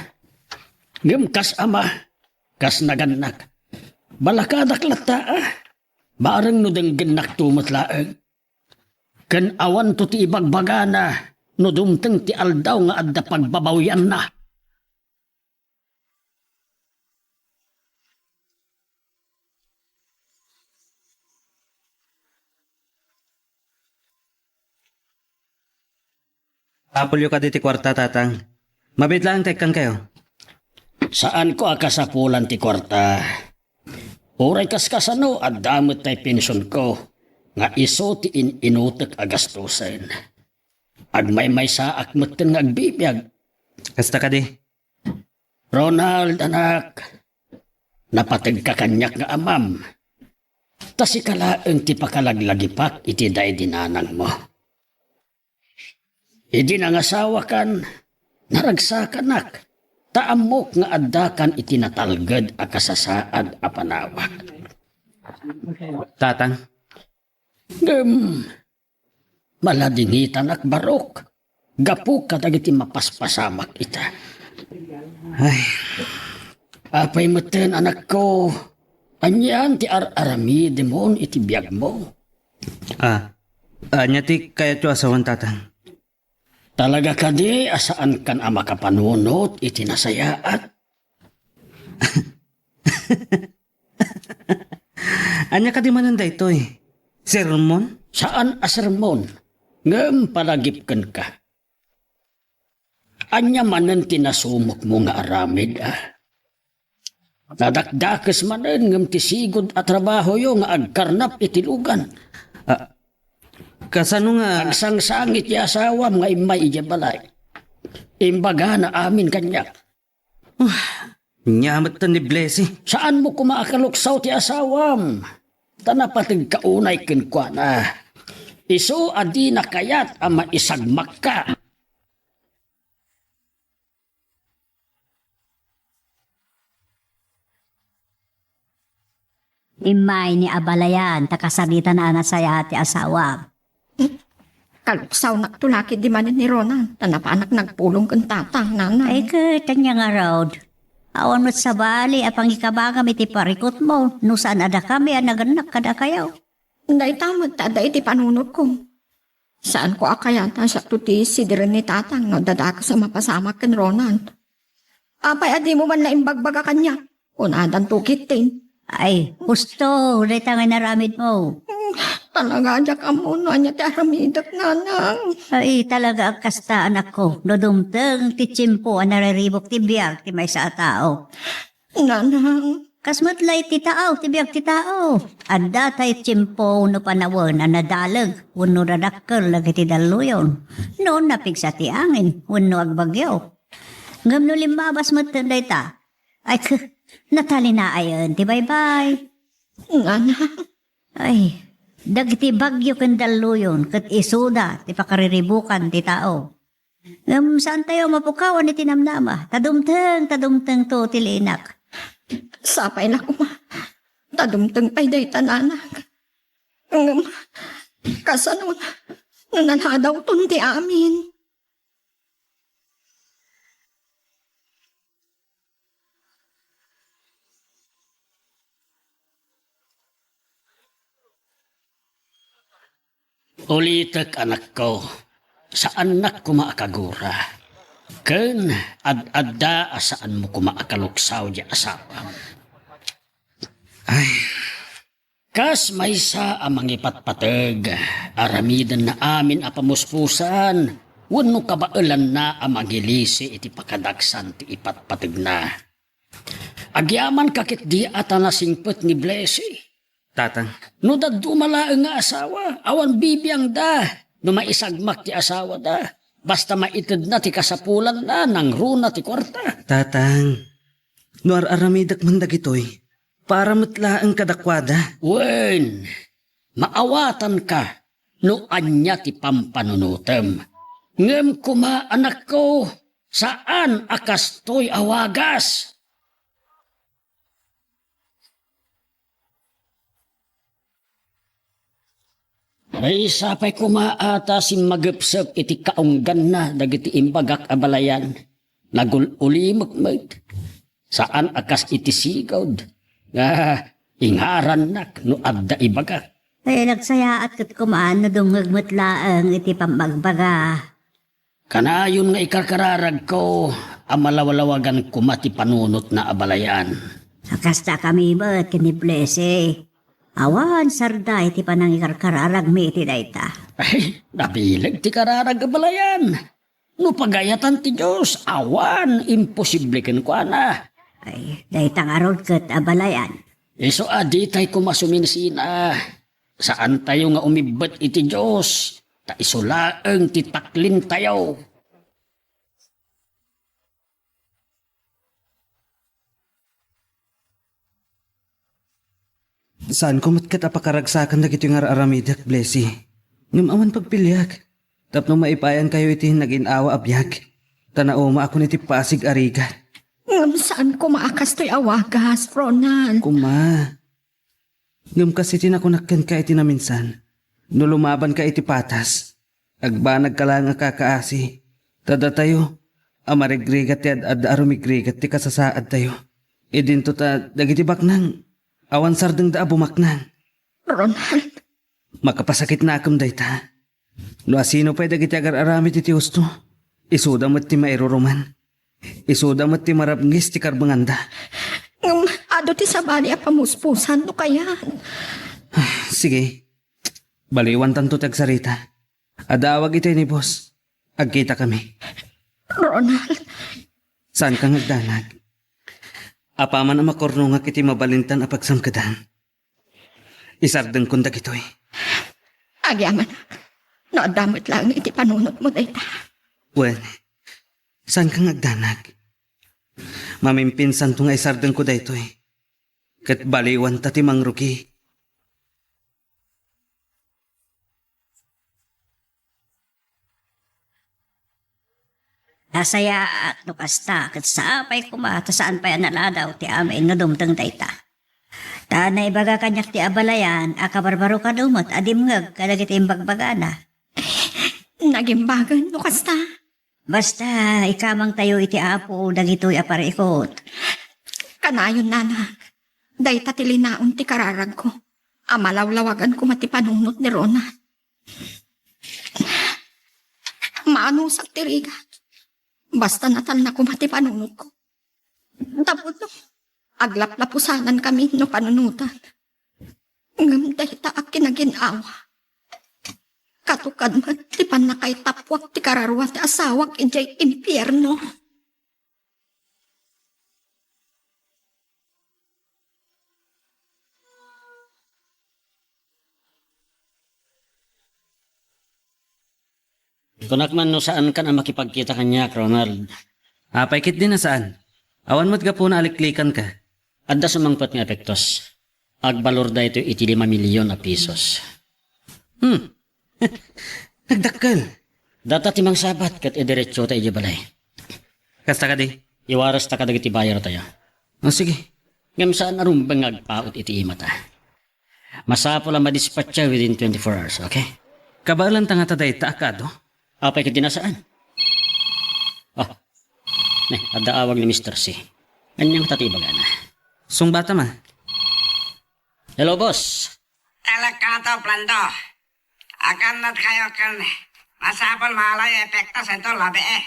Ngem kas ama, kas nagannak, balakadak latta, a. Bareng no denggennakto met laeng. Ken awanto ti ibagbagana no dumteng ti aldaw nga adda pagbabawianna. Apulyo kadi ti kuarta, Tatang. Mabiit laeng ta ikkankayo. Saanko a kasapulan ti kuarta. Uray kaskasano, adda met tay pensionko nga isu ti in-inutek a gastusen. Agmaymaysaak metten nga agbibiag. Kasta kadi? Ronald, anak, napategka kaniak nga amam. Ta sika laeng ti pakalaglagipak iti daydi nanangmo. Idi nangasawakan, naragsakanak, ta ammok nga addakan iti natalged a kasasaad a panawak. Tatang. Ngem, maladingitanak, barok, gapu kadagiti mapaspasamak ita. Ay. Apay metten, anakko, anian ti ar-aramidemon iti biagmo? Ah, ania ti kayatyo a sawen, Tatang? Talaga kadi a saankan a makapanunot iti nasayaat? Ania kadi manen daytoy? Sermon? Saan a sermon, ngem panagipkenka. Ania manen ti nasumokmo nga aramid, a? Nadakdakes manen ngem ti sigud a trabahoyo nga agkarnap iti lugan. Ah, kasano nga agsangsangit ti asawam nga immay idiay balay? Imbagana amin kaniak. Ah, ania metten ni Blessy? Saanmo koma a kaluksaw ti asawam. Ta napategka unay kenkuana. Isu a dina kayat a maisagmakka. Immay ni abalayan ta kasaritana a nasayaat ti asawam. Kaluksawnakto la ketdi manen ni Ronan, ta napanak nagpulong ken tatang, nanang. Ay, ket ania ngarud? Awan met sabali a pangikabagam iti parikutmo, no saan a dakami a nagannak kadakayo. Dayta met ta adda iti panunotko. Saanko a kayat a siakto ti sidiren ni tatang no adda dakes a mapasamak ken Ronan. Apay a dimo man la imbagbaga kaniak? Kunadanto ketdin. Ay, husto, dayta nga inaramidmo. Hmm, talaga, diak ammo no ania ti aramidek, nanang. Ay, talaga a kasta, anakko, no dumteng ti tiempo a nariribuk ti biag ti maysa a tao. Nanang. Kas met la iti tao, ti biag ti tao. Adda tay tiempo no panawen a nadaleg wenno dadakkel dagiti dalluyon. No napigsa ti angin wenno agbagyo. Ngem no limmabas metten dayta, ay, natalinaen ti baybay. Nanang. Ay, dagiti bagyo ken dalluyon ket isuda ti pakariribukan ti tao. Ngem saantayo a mapukawan iti namnama, ta dumteng, ta dumtengto ti liinak. Sapay la koma, ta dumteng pay dayta, nanang. Ngem, kasano no naladawton ti amin? Ulitek, anakko, saannak koma a kagura. Ken ad-adda a saanmo koma a kaluksaw diay asawam. Ay. Kas maysa a mangipatpateg, aramidenna amin a pamuspusan wenno kabaelanna a mangilisi iti pakadaksan ti ipatpategna. Agyamanka ketdi a ta nasingpet ni Blessy. Tatang. No dadduma laeng nga asawa, awan bibiangda. No maisagmak ti asawada, basta maitedna ti kasapulanna, nangruna ti kuarta. Tatang, no ar-aramidek man dagitoy, para met laeng kadakuada. Wen, maawatanka no ania ti pampanunotem. Ngem koma, anakko, saan a kastoy a wagas. Maysa pay koma a ta simmagepsep iti kaungganna dagiti imbagak a balayan. Nagul-ulimek met. Saan a kas iti sigud nga ingarannak no adda ibagak. Ay, nagsayaat ket koma no dungngeg met laeng iti pammagbaga. Kanayon nga ikarkararagko a malawlawagan koma ti panunotna a balayan. Kasta kami met ken ni Blessy. Awan sarda iti panangikarkararagmi iti dayta. Ay, nabileg ti kararag a balayan. No pagayatan ti Dios, awan imposible kenkuana. Ay, dayta ngarud ket a balayan. Isu a ditay koma suminsina. Saantayo nga umibbet iti Dios, ta isu laeng ti taklintayo. Saanko met ket a pakaragsakan dagitoy nga ar-aramidek, Blessy. Ngem awan pagpiliak. Tapno maipayankayo iti nagin-awa a biag. Ta naumaakon iti pasig a rigat. Ngem saan koma a kastoy a wagas, Ronald. Koma. Ngem kas iti nakunak kenka iti naminsan, no lumabanka iti patas, agbanagka laeng a kakaasi, ta datayo a marigrigat ti ad-adda a rumigrigat ti kasasaadtayo. Idinto ta dagiti baknang, awan sardengda a bumaknang. Ronald. Makapasakitnakem dayta. No asino pay dagiti agar-aramid iti husto, isuda met ti mairuruman. Isuda met ti marabngis ti karbenganda. Ngem adu ti sabali a pamuspusan no kayat. Sige. Baliwantanto ti agsarita. Adda awag itay ni boss. Agkitakami. Ronald. Saanka nga agdanag? Apaman a makurnongak iti mabalintan a pagsangkedan, isardengkon dagitoy. Agyamanak, no adda met laeng iti panunotmo dayta. Wen, saanka nga agdanag? Mamimpinsanto nga isardengko daytoy. Ket baliwanta ti mangrugi. Nasayaat no kasta, ket sapay koma ta saan pay a naladaw ti amin no dumteng dayta. Ta naibaga kaniak ti abalayan a kabarbaro kano met a dimngeg kadagiti imbagbagana. Nagimbagen no kasta. Basta, ikamangtayo iti Apo dagitoy a parikut. Kanayon, nanak, dayta ti linaon ti kararagko a malawlawagan koma ti panunot ni Ronald. Maanusak ti rigat. Basta natalna koma ti panunotko. Tapno aglaplapusanan kami no panunotan. Ngem dayta a kinagin-awa. Katukad met ti pannakaitappuak ti kararua ti asawak idiay impierno. Kunak man no saankan a makipagkita kaniak, Ronald. Apay ketdi a saan? Awan met gapuna a liklikanka. Adda sumangpet nga epektos. Agbalor daytoy iti lima milyon a pisos. Hmm. Nagdakkel. Data ti mangsabat ket idiretsota idiay balay. Kasta kadi? Iwarasta kadagiti bayartayo. O, sige. Ngem saan a rumbeng nga agpaut iti imata. Masapul a madispatcha within twenty-four hours, okay? Kabaelanta ngata dayta a kado? Apay ketdi a saan? Oh. Ne, adda awag ni Mister C. Ania ngata ti ibagana? Sungbata ma. Hello, boss. Talakato, Plando. Agannadkayo ken masapul malay epekto sento labi, eh.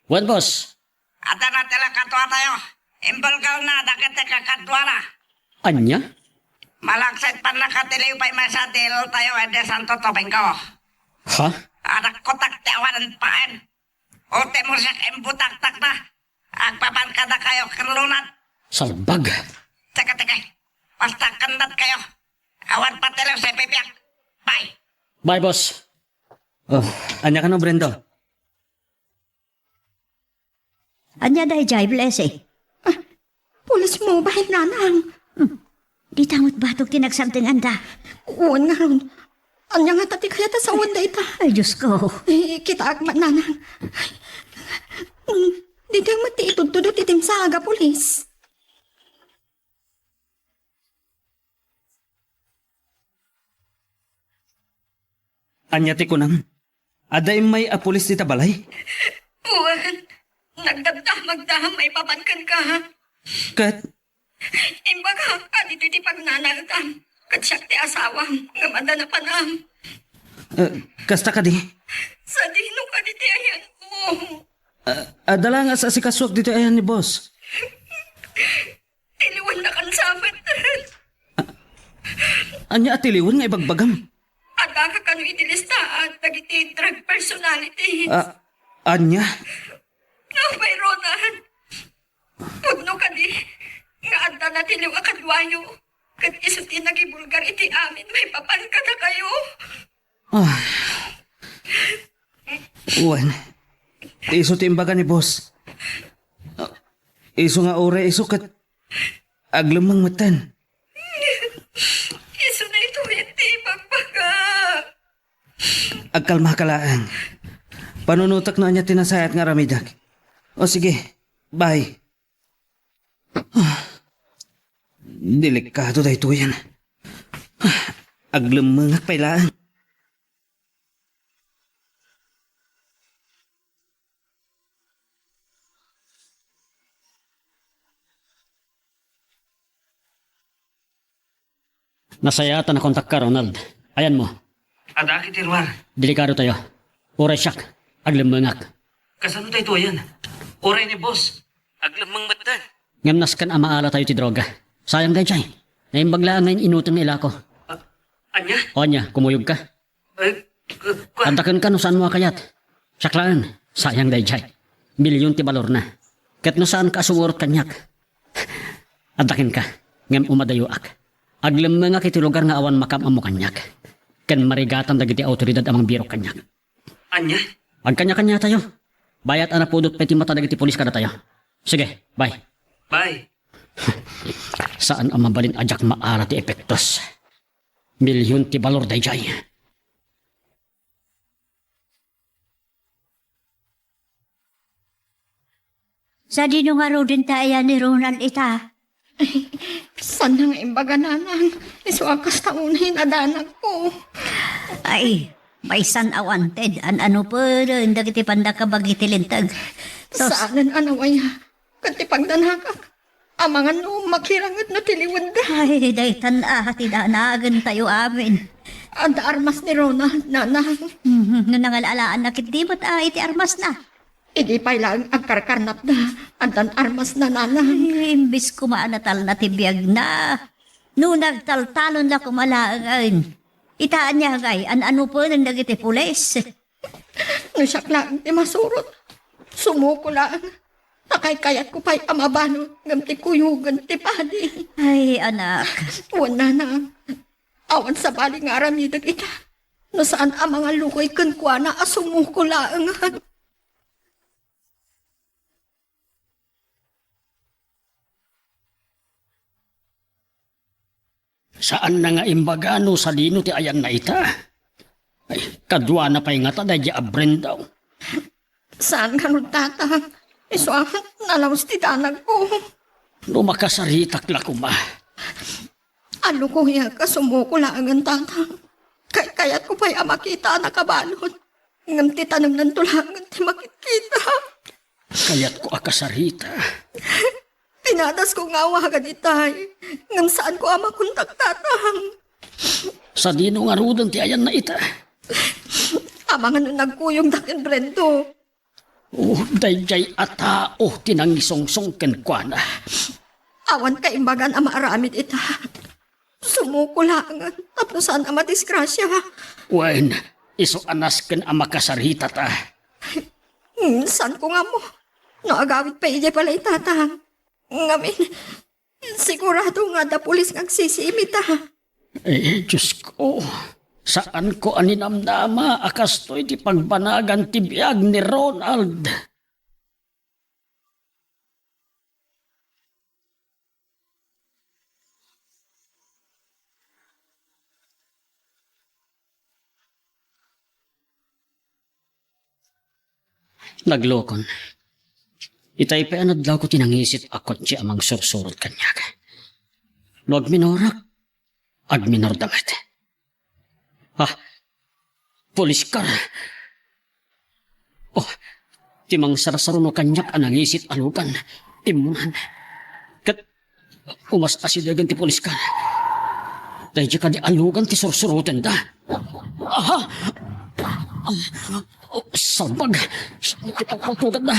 Wen, boss. Adda na ti lakadua tayo. Imbulgarna dagiti kakaduana. Ania? Malaksid pannakatiliw pay maysa deal tayo iti Santo Domingo. Ha? Adakkotak ti awanen paen. O ti mo siak imbutaktak na. Agpapan kadakayo ken lunat. Salbag. Teka, teka. Basta kannadkayo. Awan patiliw sa pipiak. Bye. Bye, boss. Oh, ania kano, Brendo? Ania daydiay, Blessing? Ah, police mobile, nanang. Hmm. Dita met batok ti nagsabtenganda. Wen ngarud. Ania ngata ti kayat a sawen dayta? Ay, Diyos ko. Eh, kitaak met, nanang. Hmm, dita met ti itudtudo ti timsa a police. Ania ti kunam? Adda immay a pulis dita balay? Wen, nagdamdamagda maipapan kenka. Ket? Imbagak a ditoy ti pagnanaetam, ket siak ti asawam, ngem adda napanam. Eh, kasta kadi? Sadino kadi ti ayanko? Ah, adda la nga asikasuak ditoy ayan ni boss. Tiliwenna kan Sabbath. Ania a tiliwen nga ibagbagam? Adda ka kano iti listaat dagiti drug personality. Ah, ania? Apay, Ronald, pudno kadi nga adda natiliw a kaduayo, ket isu ti nagibulgar iti amin maipapan kadakayo? Ah. Wen, isu ti imbaga ni boss. Isu nga uray isu ket aglemmeng metten. Isu daytoy ti ibagbaga. Agkalmaka laeng. Panunotek no ania ti nasayaat nga aramidek. O sige, bye. Ah, delikado daytoyen. Ah, aglemmengak pay laeng. Nasayaat a nakontakka, Ronald. Ayanmo? Adda ket ti ruar. Delikado tayo. Uray siak, aglemmengak. Kasano daytoyen? Uray ni boss, aglemmeng metten. Ngem nasken a maala tayo ti droga. Sayang daydiay. Naimbag laeng nga in-inutem ni ilako. Ah, ania? O ania, kumuyogka? Eh, ku-, ku- Adda kenka no saanmo a kayat. Siak laeng, sayang daydiay. Milyon ti balorna. Ket no saanka a sumurot kaniak, adda kenka, ngem umadayoak. Aglemmengak iti lugar nga awan makaam-ammo kaniak. Ken marigatan dagiti awtoridad a mangbirok kaniak. Ania? Agkaniakaniatayo. Bayat a napudot pay ti mata dagiti pulis kadatayo. Sige, bye. Bye. Saan a mabalin a diak maala ti epektos. Milyon ti balor daydiay. Sadino ngaruden ti ayan ni Ronald ita? Saan nga imbaga, nanang? Isu a kasta unay nadanagko. Ay, maysan a wanted. An-ano pudno dagiti panda kabagi ti linteg? Sus. Saanen a nawaya. Ket ti pagdanagak, amangan no makiranget no tiliwenda. Ay, daytan a ti danagentayo amin. Adda armas ni Ronald, nanang. Mhm, no nangal-alaanna ketdi met a iti armasna. Idi pay laeng agkarkarnapda, addan armasna, nanang. Ay, imbes koma a natalna ti biagna. No nagtaltalon la koma laengen. Ita ania ngay, an-ano pudno dagiti pulis? No siak laeng ti masurot, sumuko laeng. Ta kaykayatko pay a mabalud ngem ti kuyogen ti padi. Ay, anak. Wen, nanang. Awan sabali nga aramidek ita. No saan a mangallukoy kenkuana a sumuko laengen. Saanna nga imbaga no sadino ti ayanna ita. Ay, kaduana pay ngata daydi a Brenda. Saan ngarud, tatang? Isu a nalaus ti danagko. No makasaritak la koma. Allukoyak a sumuko laengen, tatang. Kaykayatko pay a makita a nakabalud. Ngem ti tanemnanto laengen ti makitkita. Kayatko a kasarita. Pinadasko nga awagan itay, ngem saanko a makontak, tatang. Sadino ngaruden ti ayanna ita? Amangan no nagkuyogda ken Brendo. Oh, daydiay a tao ti nangisongsong kenkuana. Awan kaimbagan a maaramid ita. Sumuko laengen tapno saan a madisgrasia. Wen, isu a nasken a makasaritata. Hmm, saanko nga ammo no agawid pay idiay balay, Tatang. Ngamin, sigurado nga adda pulis nga agsisiimita. Eh, Diyos ko, saanko a ninamnama a kastoy ti pagbanagan ti biag ni Ronald. Naglukon. Itay pay a nadlawko ti nangisit a kotse a mangsursurot kaniak. No agminorak, agminorda met. Ah, police car. Oh, ti mangsarsaruno kaniak a nangisit a lugan. Immunan. Ket umas-asidegen ti police car. Daydiay kadi a lugan ti sursurotenda. Aha! Oh, salbag! Ti palpaltuganda.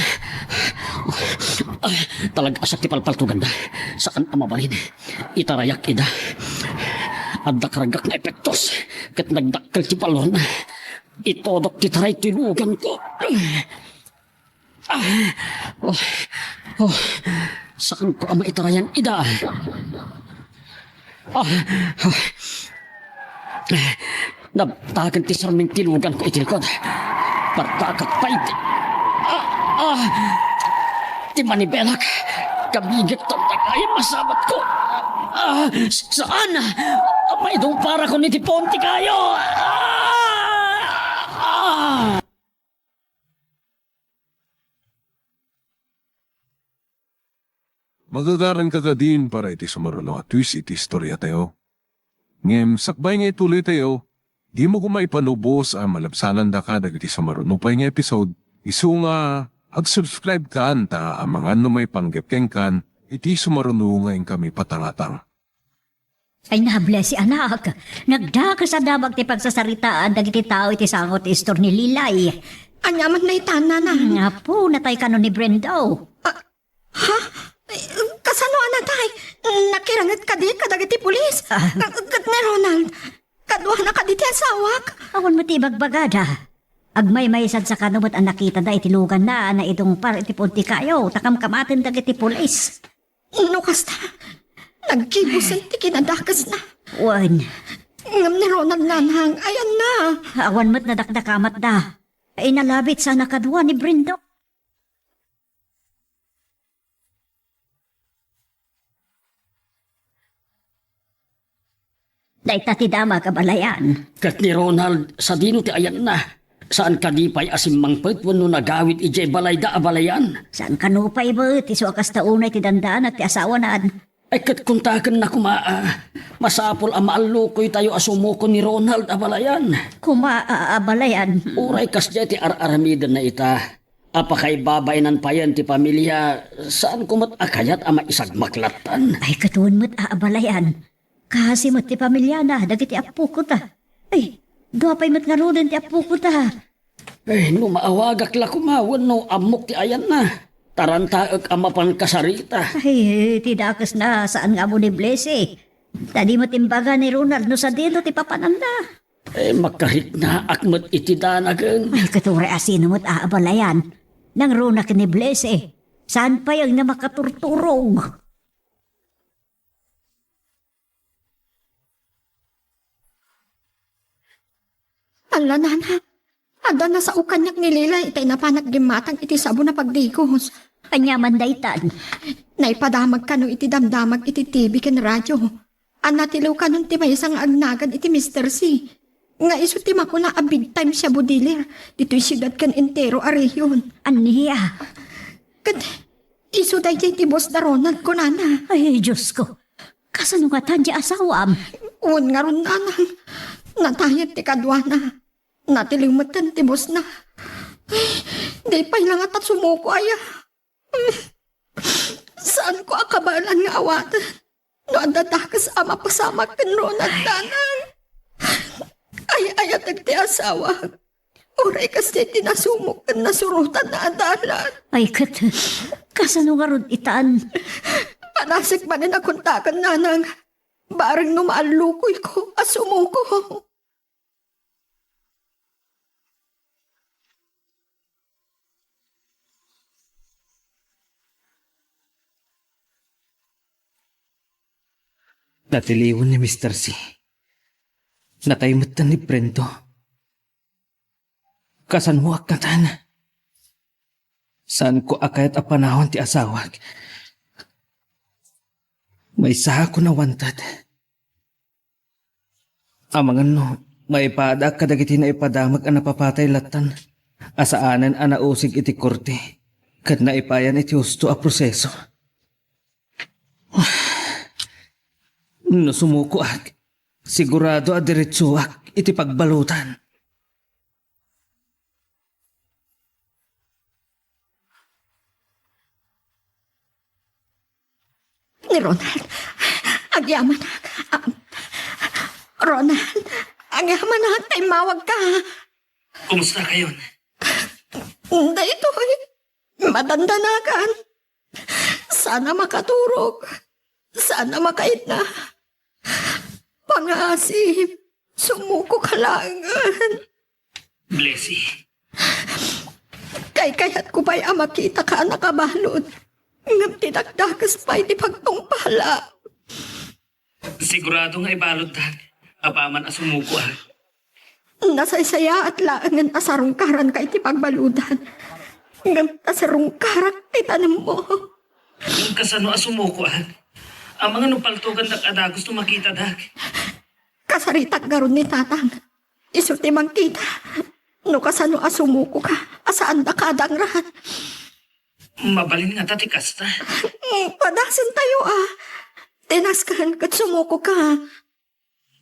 Ah, talagsak ti palpaltuganda. Saan a mabalin. Itarayak ida. Adda kargak nga epektos. Ket nagdakkel ti balorna. Itodok ti taray ti luganko. Ah, oh, oh, saanko a maitarayan ida. Ah, ah. Nabtaken ti sarming ti luganko iti likod. Partakat pay ti, ah, ah, ti manibelak. Kabigek ton dagay masabatko. Ah, saan? Maidungparakon iti puon ti kayo. Ah! Ah! Magagaranka kadin para iti sumaruno a twist iti istoriatayo. Ngem sakbay nga ituloytayo, dimo koma ipanubos a malabsanandaka dagiti sumaruno pay nga episode, isu nga ag-subscribe kan ta amangan no maipanggep kenkan iti sumaruno nga inkami patangatang. Ay, nablesi, anak. Nagdakes a damag ti pagsasaritaan dagiti tao iti sango ti istor ni Lilay. Ania man dayta, nana? Hmm, apo, natay kano ni Brendo. Ah, ha? Eh, kasano a natay? Nakiranget kadi kadagiti pulis? Ah. Ka-, ket ni Ronald? Kaduana kadi ti asawak? Awan met ti ibagbagada. Agmaymaysansa kano met a nakitada iti luganna a naidungpar iti puon ti kayo ta kamkamaten dagiti pulis. No kasta, naggibusen ti kinadakesna. Wen. Ngem ni Ronald, nanang, ayanna. Awan met nadakdakamatda. Inalabit sana kadua ni Brendo. Dayta ti damag, abalayan. Ket ni Ronald, sadino ti ayanna? Saan kadi pay a simmangpet wenno nagawid idiay balayda, abalayan? Saan kano pay met, isu a kasta unay ti dandanag ti asawanan. Ay, ket kuntakenna koma a masapul a maallukoytayo a sumuko ni Ronald, abalayan. Koma a, abalayan. Uray kasdiay ti ar-aramidenna ita. A pakaibabaenan payen ti pamilia, saanko met a kayat a maisagmak lattan. Ay, ket wen met a, abalayan. Kaasi met ti pamiliana dagiti appokota. Ay, dua pay met ngaruden ti appokota. Ay, no maawagak la koma wenno ammok ti ayanna, tarantaek a mapan kasarita. Ay, ti dakesna, saan nga ammo ni Blessy. Ta di met imbaga ni Ronald no sadino ti papananna. Eh, makariknaak met iti danagen. Ay, ket uray asino met a abalayan. Nangruna ken ni Blessy. Saan pay nga makaturturog? Ala, nana, adda nasao kaniak ni Lila itay napanak gimmatang iti sabon a pagdigos. Ania man daytan? Naipadamag kano iti damdamag iti T V ken radio. A natiliw kanon ti maysa nga agnagan iti Mister C, nga isu ti makuna a big time shabu dealer ditoy siudad ken entero a rehion. Ania? Ket isu daydiay ti boss da Ronald, kunana. Ay, Diosko. Kasano ngatan ti asawam? Wen ngarud, nanang. Natayet ti kaduana. Natiliw metten ti bossna. Ay, di pay la ngata sumuko, aya. Saanko a kabaelan nga awaten no adda dakes a mapasamak ken Ronald, nanang. Ay-ayatek ti asawak. Uray kas ti nasumok ken nasurotan a dalan. Ay, ket, kasano ngarud itan? Panasek manen a kontaken, nanang. Bareng no maallukuyko a sumuko. Natiliwen ni Mister C. Natay metten ni Brendo. Kasanoak ngatan? Saanko a kayat a panawan ti asawak. Maysa a kunawantad. Amangan no, maipaadaak kadagiti naipadamag a napapatay lattan a saanen a nausig iti korte ket naipayan iti husto a proseso. No sumukoak, sigurado a diretsoak iti pagbaludan. Ni Ronald, agyamanak. Ah, Ronald, agyamanak, ta immawagka. Kumusta kayon? Daytoy, madandanagan. Saan a makaturog. Saan a makaidna. Pangasim, sumukoka laengen. Blessy. Kaykayatko pay a makitaka a nakabalud. Ngem ti dakdakes pay ti pagtungpala. Sigurado nga ibaluddak apaman a sumukoak. Nasaysayaat laengen a sarungkaranka iti pagbaludan. Ngem ta sarungkarak ti tanemmo. Ngem kasano a sumukoak? Amangan no paltugandak a dagus no makitadak. Kasaritak ngarud ni Tatang. Isu ti mangkita. No kasano a sumukoka, a saandaka a dangran. Mabalin ngata ti kasta. Mm, padasentayo a. Ti nasken ket sumukoka.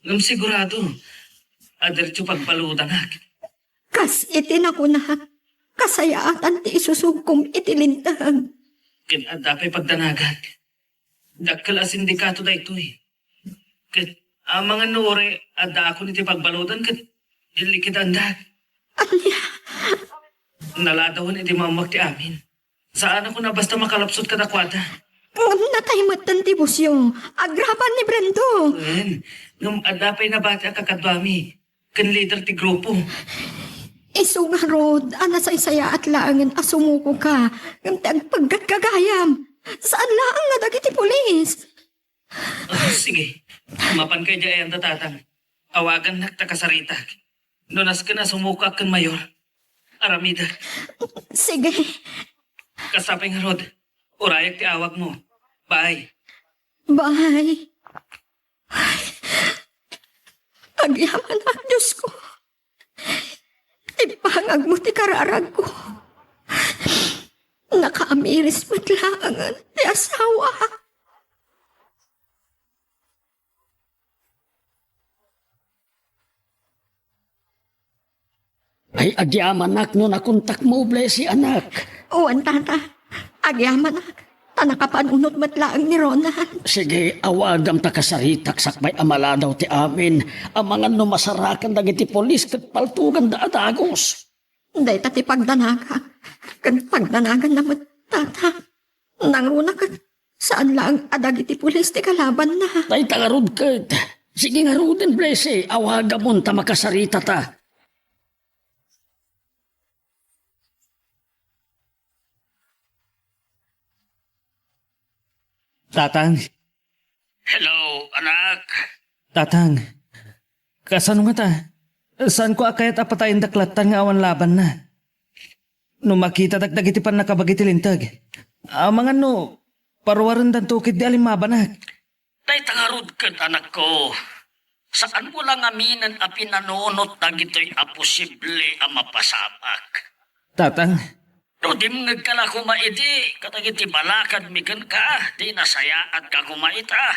Ngem sigurado, a diretso pagbaludanak. Kas iti nakunak, kasayaatan ti isusubkom iti linteg. Ken adda pay pagdanagak. Dakkel a sindikato daytoy. Ket amangan no uray addaakon iti pagbaludan ket illikidandak. Ania? Naladawen idi maammoak ti amin. Saanakon a basta makalapsut kadakuada. Ngem natay metten ti busyo. Agraman ni Brendo. Wen, ngem adda pay nabati a kakaduami ken lider ti grupo. Isu ngarud a nasaysayaat laengen a sumukoka ngem ti agpaggatgagayam. Saan laeng nga dagiti pulis. Ah, sige. Mapanka idiay ayanda, Tatang. Awagannak ta kasaritak. No nasken a sumukoak ken Mayor, aramidek. Sige. Kasta pay ngarud, urayak ti awagmo. Bye. Bye. Ay, agyamanak, Diosko. Ti bangagmo ti kararagko. Nakaamiris met laengen ti asawa. Ay, agyamanak no nakontakmo, Blessy, anak. Wen, Tata. Agyamanak. Ta nakapanunot met laeng ni Ronald. Sige, awagam ta kasaritak sakbay a maladaw ti amin. Amangan no masarakan dagiti pulis ket paltoganda a dagus. Dayta ti pagdanagak. Ken pagdanaganna met, Tata. Nangruna ket saan laeng a dagiti pulis ti kalabanna. Dayta ngarud ket. Sige ngaruden, Blessy, awagamon ta makasaritata. Tatang. Hello, anak. Tatang, kasano ngata? Saanko a kayat a patayendak lattan nga awan labanna. No makitadak dagiti pannakabagi ti linteg, amangan no paruarendanto ketdi a limmabanak. Dayta ngarud ket, anakko, saanmo la ngaminen a pinanunot dagitoy a posible a mapasamak. Tatang. No dimngegka la koma idi kadagiti balakadmi kenka, di nasayaat ka koma ita.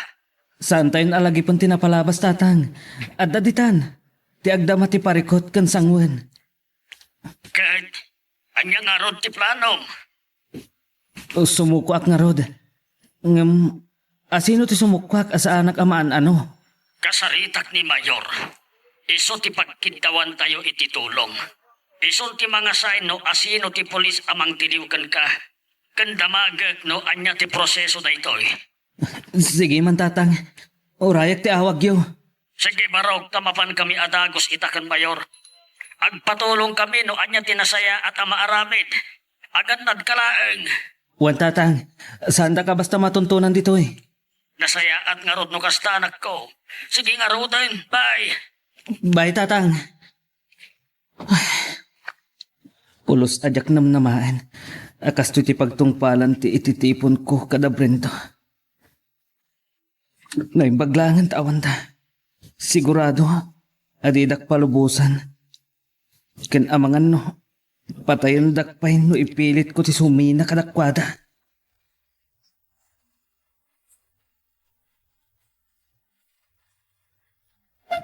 Saantayon a lagipen ti napalabas, Tatang. Adda ditan ti agdama ti parikut ken sanguen. Ket ania ngarud ti planom? Sumukoak ngarud. Ngem, asino ti sumukoak a saanak a maan-ano? Kasaritak ni Mayor. Isu ti pagkiddawantayo iti tulong. Isun ti mangasay no asino ti pulis a mangtiliw kenka, ken damagek no ania ti proseso daytoy. Sige man, Tatang. Urayek ti awagyo. Sige, barok, ta mapankami a dagus ita ken Mayor. Agpatulongkami no ania ti nasayaat a maaramid. Agannadka laeng. Wen, Tatang. Saandaka basta matuntunan ditoy. Nasayaat ngarud no kasta, anakko. Sige ngaruden. Bye. Bye, Tatang. Pulos a diak namnamaen a kastoy ti pagtungpalan ti ititiponko kada Brendo. Naimbag laengen ta awanda. Sigurado a didak palubosan. Ken amangan no, patayendak pay no ipilitko ti sumina kadakuada.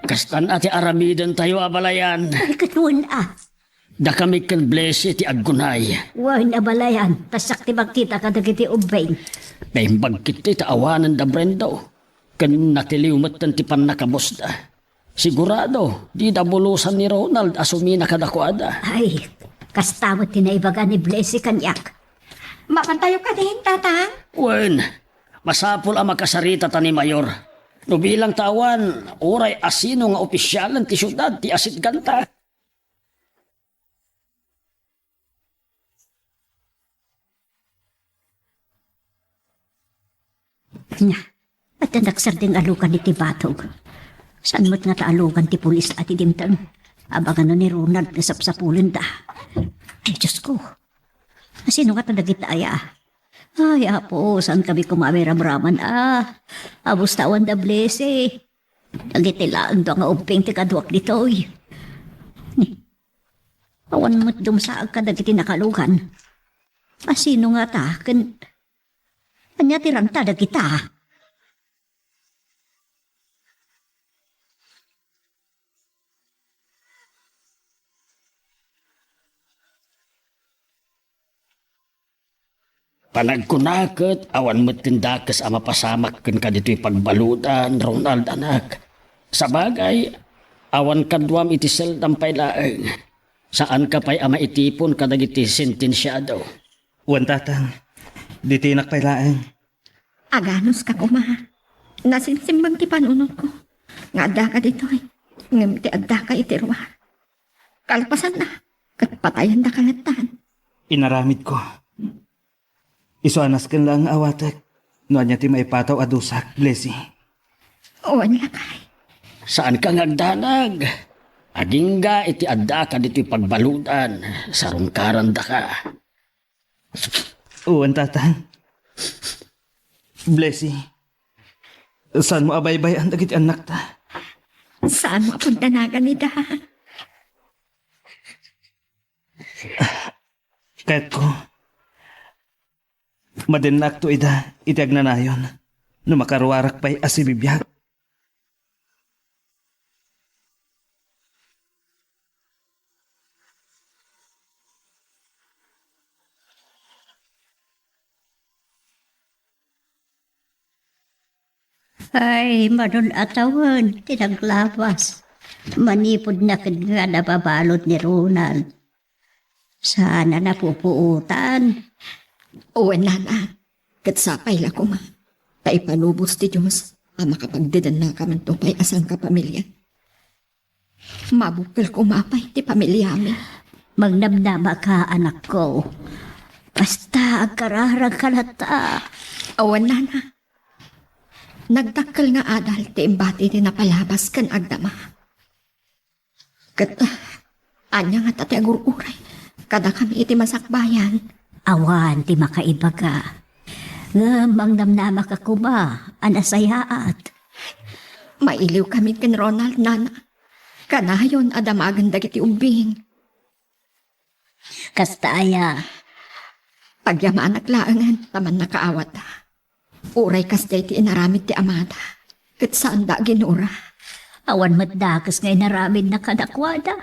Kastan a ti aramidentayo, abalayan. Ay, ket wen a. Dakami ken Blessy ti aggunay. Wen, abalayan, ta siak ti makita kadagiti ubbing. Naimbag ketdi ta awanen da Brendo, ken natiliw metten ti pannakabusda. Sigurado, dida bulusan ni Ronald a sumina kadakuada. Ay, kasta met ti naibaga ni Blessy kaniak. Mapantayo kadin, Tatang? Wen, masapul a makasaritata ni Mayor. No bilang ta awan, uray asino nga opisyalen ti siudad ti asitganta. Nya, adda nagsardeng a lugan iti batog. Saan met nga ta a lugan ti pulis a ti dimteng? Abangan ni Ronald nga sapsapulenda. Ay, Diyos ko. Asino nga ta dagita aya? Ay, Apo, saan kami kumaramraman, ah? Abus ta awan da Blessy. Dagiti laeng dua nga ubbing ti kaduak ditoy. Awan met dumsaag kadagiti nakalugan. Asino nga ta, ken ania ti ranta dagita? Panagkuna ket awan met ti dakes a mapasamak kenka ditoy pagbaludan, Ronald, anak. Sabagay, awan kaduam iti seldam pay laeng. Saanka pay a maitipon kadagiti sentensiado. Wen, Tatang. Ditinak pay laeng. Aganuska koma. Nasimsimmeng ti panunotko nga addaka ditoy, ngem ti addaka iti ruar. Kalpasanna, ket patayendaka lattan. Inaramidko. Isu a nasken laeng nga awatek no ania ti maipataw a dusak, Blessy. Wen, lakay. Saanka nga agdanag. Agingga iti addaka ditoy pagbaludan, sarungkarandaka. Wen, Tatang. Blessy, saanmo a baybay-an dagiti annakta? Saanmo a pundanagan ida? Kayatko, madennakto ida iti agnanayon no makaruarak pay a sibibiag. Ay, madun a tawen ti naglabas. Manipud na ket nga nababalud ni Ronald. Saan a napupuotan. Wen, nana, ket sapay la koma, ta ipalubos ti Dios a makapagdedennakamanto pay a sangkapamilya. Mabukkel koma pay ti pamiliami. Mangnamnamaka, anakko. Basta agkararagka latta. Awan, nana. Nagdakkel nga adal ti imbati ti napalabas ken agdama. Ket, ah, ania ngata ti agur-uray kadakami iti masakbayan? Awan ti makaibaga. Ngem mangnamnamaka koma a nasayaat. Mailiwkami ken Ronald, nana. Kanayon a damagen dagiti ubbing. Kasta aya? Agyamanak laengen ta mannakaawat. Uray kasdiay ti inaramid ti amada, ket saanda a ginura. Awan met dakes nga inaramidna kadakuada.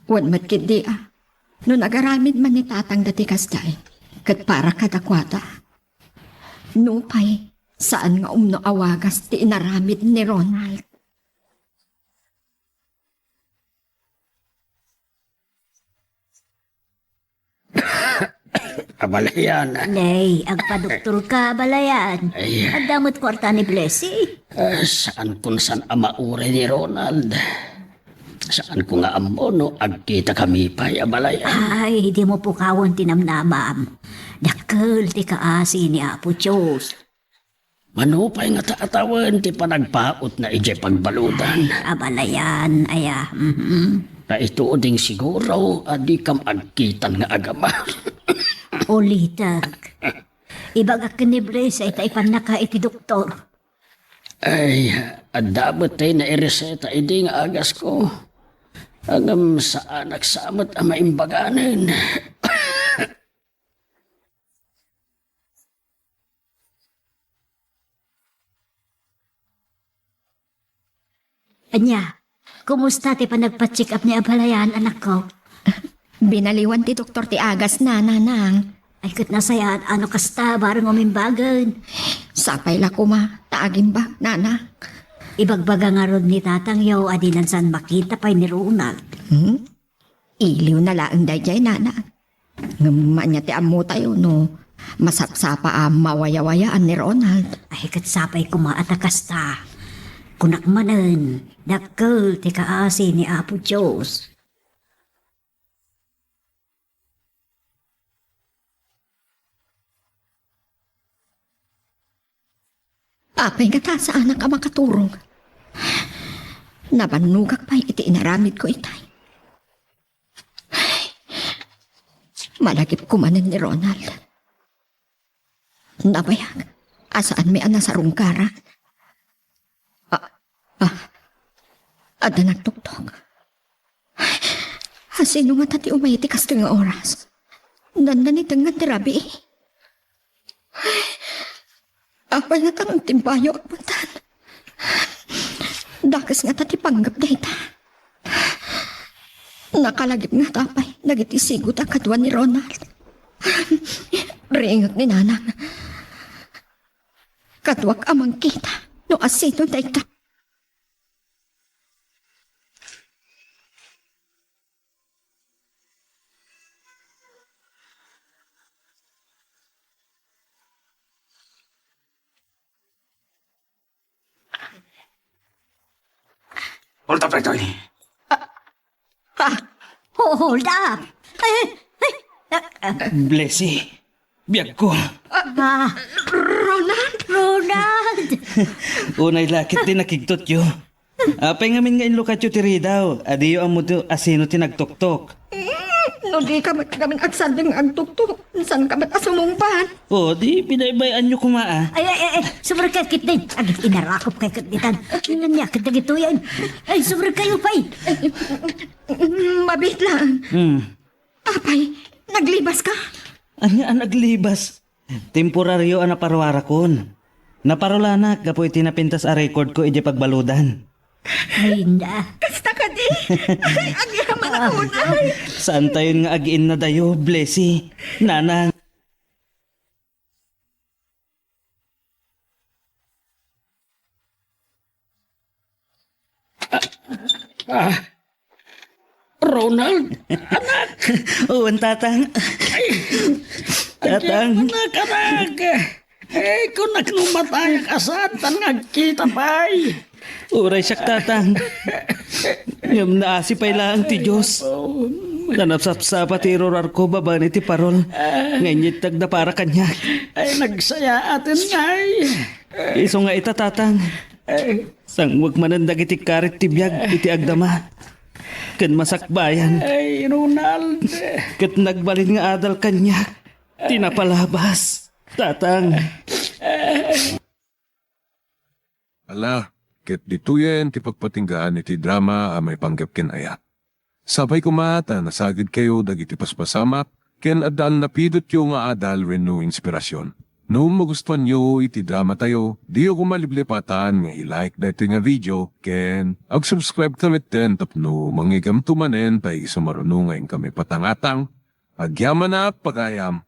Wen met ketdi a, no nagaramid man ni tatangda ti kasdiay, ket para kadakuada. Nupay, saan nga umno a wagas ti inaramid ni Ronald. Abalayan. Nay, agpadoktorka, Abalayan. Ay. Adda met kuarta ni Blessy. Ah, saan kun san a mauray ni Ronald. Saan ko nga ammo no agkita kami pay, Abalayan. Ay, dimo pukawen ti namnamam. Dakkel ti kaasi ni Apo Dios. Mano pay nga taatawen ti panagpautna idiay pagbaludan? Abalayan, aya. Mhm. Ta ito ding siguro a dikam agkitan nga agama. Ulitek. Ibagak ken ni Blessy ta ipannaka iti doktor. Ay, adda met tay naireseta idi nga agasko. Ngem saanak sa met a maimbaganen. Ania, kumusta ti panagpa-check up ni Abalayan, anakko? Binaliwan ti doktor ti agasna, nanang. Ay, ket nasayaat no kasta, bareng umimbagen. Sapay la koma ta agimbag, nanang. Ibagbaga ngarud ni tatangyo a dinan san makita pay ni Ronald. Hmm? Iliwna laeng daydiay, nanang. Ngem ania ti ammotayo no masapsapa a mawayawayaan ni Ronald? Ay, ket sapay koma a ta kasta. Kunak manen, dakkel ti kaasi ni Apo Dios. Apay ngata saanak a makaturog? Nabannogak pay iti inaramidko itay. Malagipko manen ni Ronald. Nabayag a saanmi a nasarungkaran. Ah, ah, adda nagtuktok. Asino ngata ti umay iti kastoy nga oras? Nannanitengan ti rabii. Apay ngata nga agtimbayo a kuntan? Dakes ngata ti panggep dayta. Nakalagip ngata pay dagiti sigud a kadua ni Ronald. Ringek ni nanang. Kaduak a mangkita no asino dayta. Hold up daytoy. Ah, ho-, hold up. Eh, eh, ah, ah. Blessy, biagko. Ah, Ronald? Ronald! Unay la ket ti nakigtotyo. Apay ngamin nga inlukatyo ti ridaw? Adiyo ammo ti asino ti nagtuktok. Eh, no dika met ngamin agsardeng nga agtuktok, saanka met a sumungbat? O, di binaybay-anyo koma, a. Ay, ay, ay, ay, sumrekka ketdin. Agin-inarakopkay ket ditan. Ania ket dagitoyen. Ay, sumrekkayo pay. Mm, mabiit laeng. Hmm. Apay, naglibaska? Ania a naglibas? Temporario a naparuarakon. Naparulanak gapu iti napintas a rekordko idiay pagbaludan. Ay, na. Kasta kadi? Ay, agyamanak unay. Saantayon nga agiinnadayo, Blessy. Nanang. Ah, Ronald, anak! Wen, Tatang. Ay, Tatang. Anak, anak! Eh, kunak no matayak a saantan nga agkita pay. Uray siak, Tatang. Ngem naasi pay laeng ti Dios. Ta napsapsapa ti irurarko babaen iti parol nga inyittagda para kaniak. Ay, nagsayaaten ngay. Isu nga ita, Tatang. Sangwek manen dagiti karit ti biag iti agdama ken masakbayan. Ay, Ronald. Ket nagbalin nga adal kaniak ti napalabas, Tatang. Ala, ket ditoyen ti pagpatinggaan iti drama a maipanggep ken ayat. Sapay koma ta nasagidkayo dagiti paspasamak ken adda a napidotyo nga adal wenno inspirasyon. No magustuanyo iti dramatayo, diyo koma liplipatan nga i-like daytoy nga video ken ag-subscribe ta metten tapno mangigamto manen pay isu maruno nga inkami patangatang. Agyamanak, pagayam.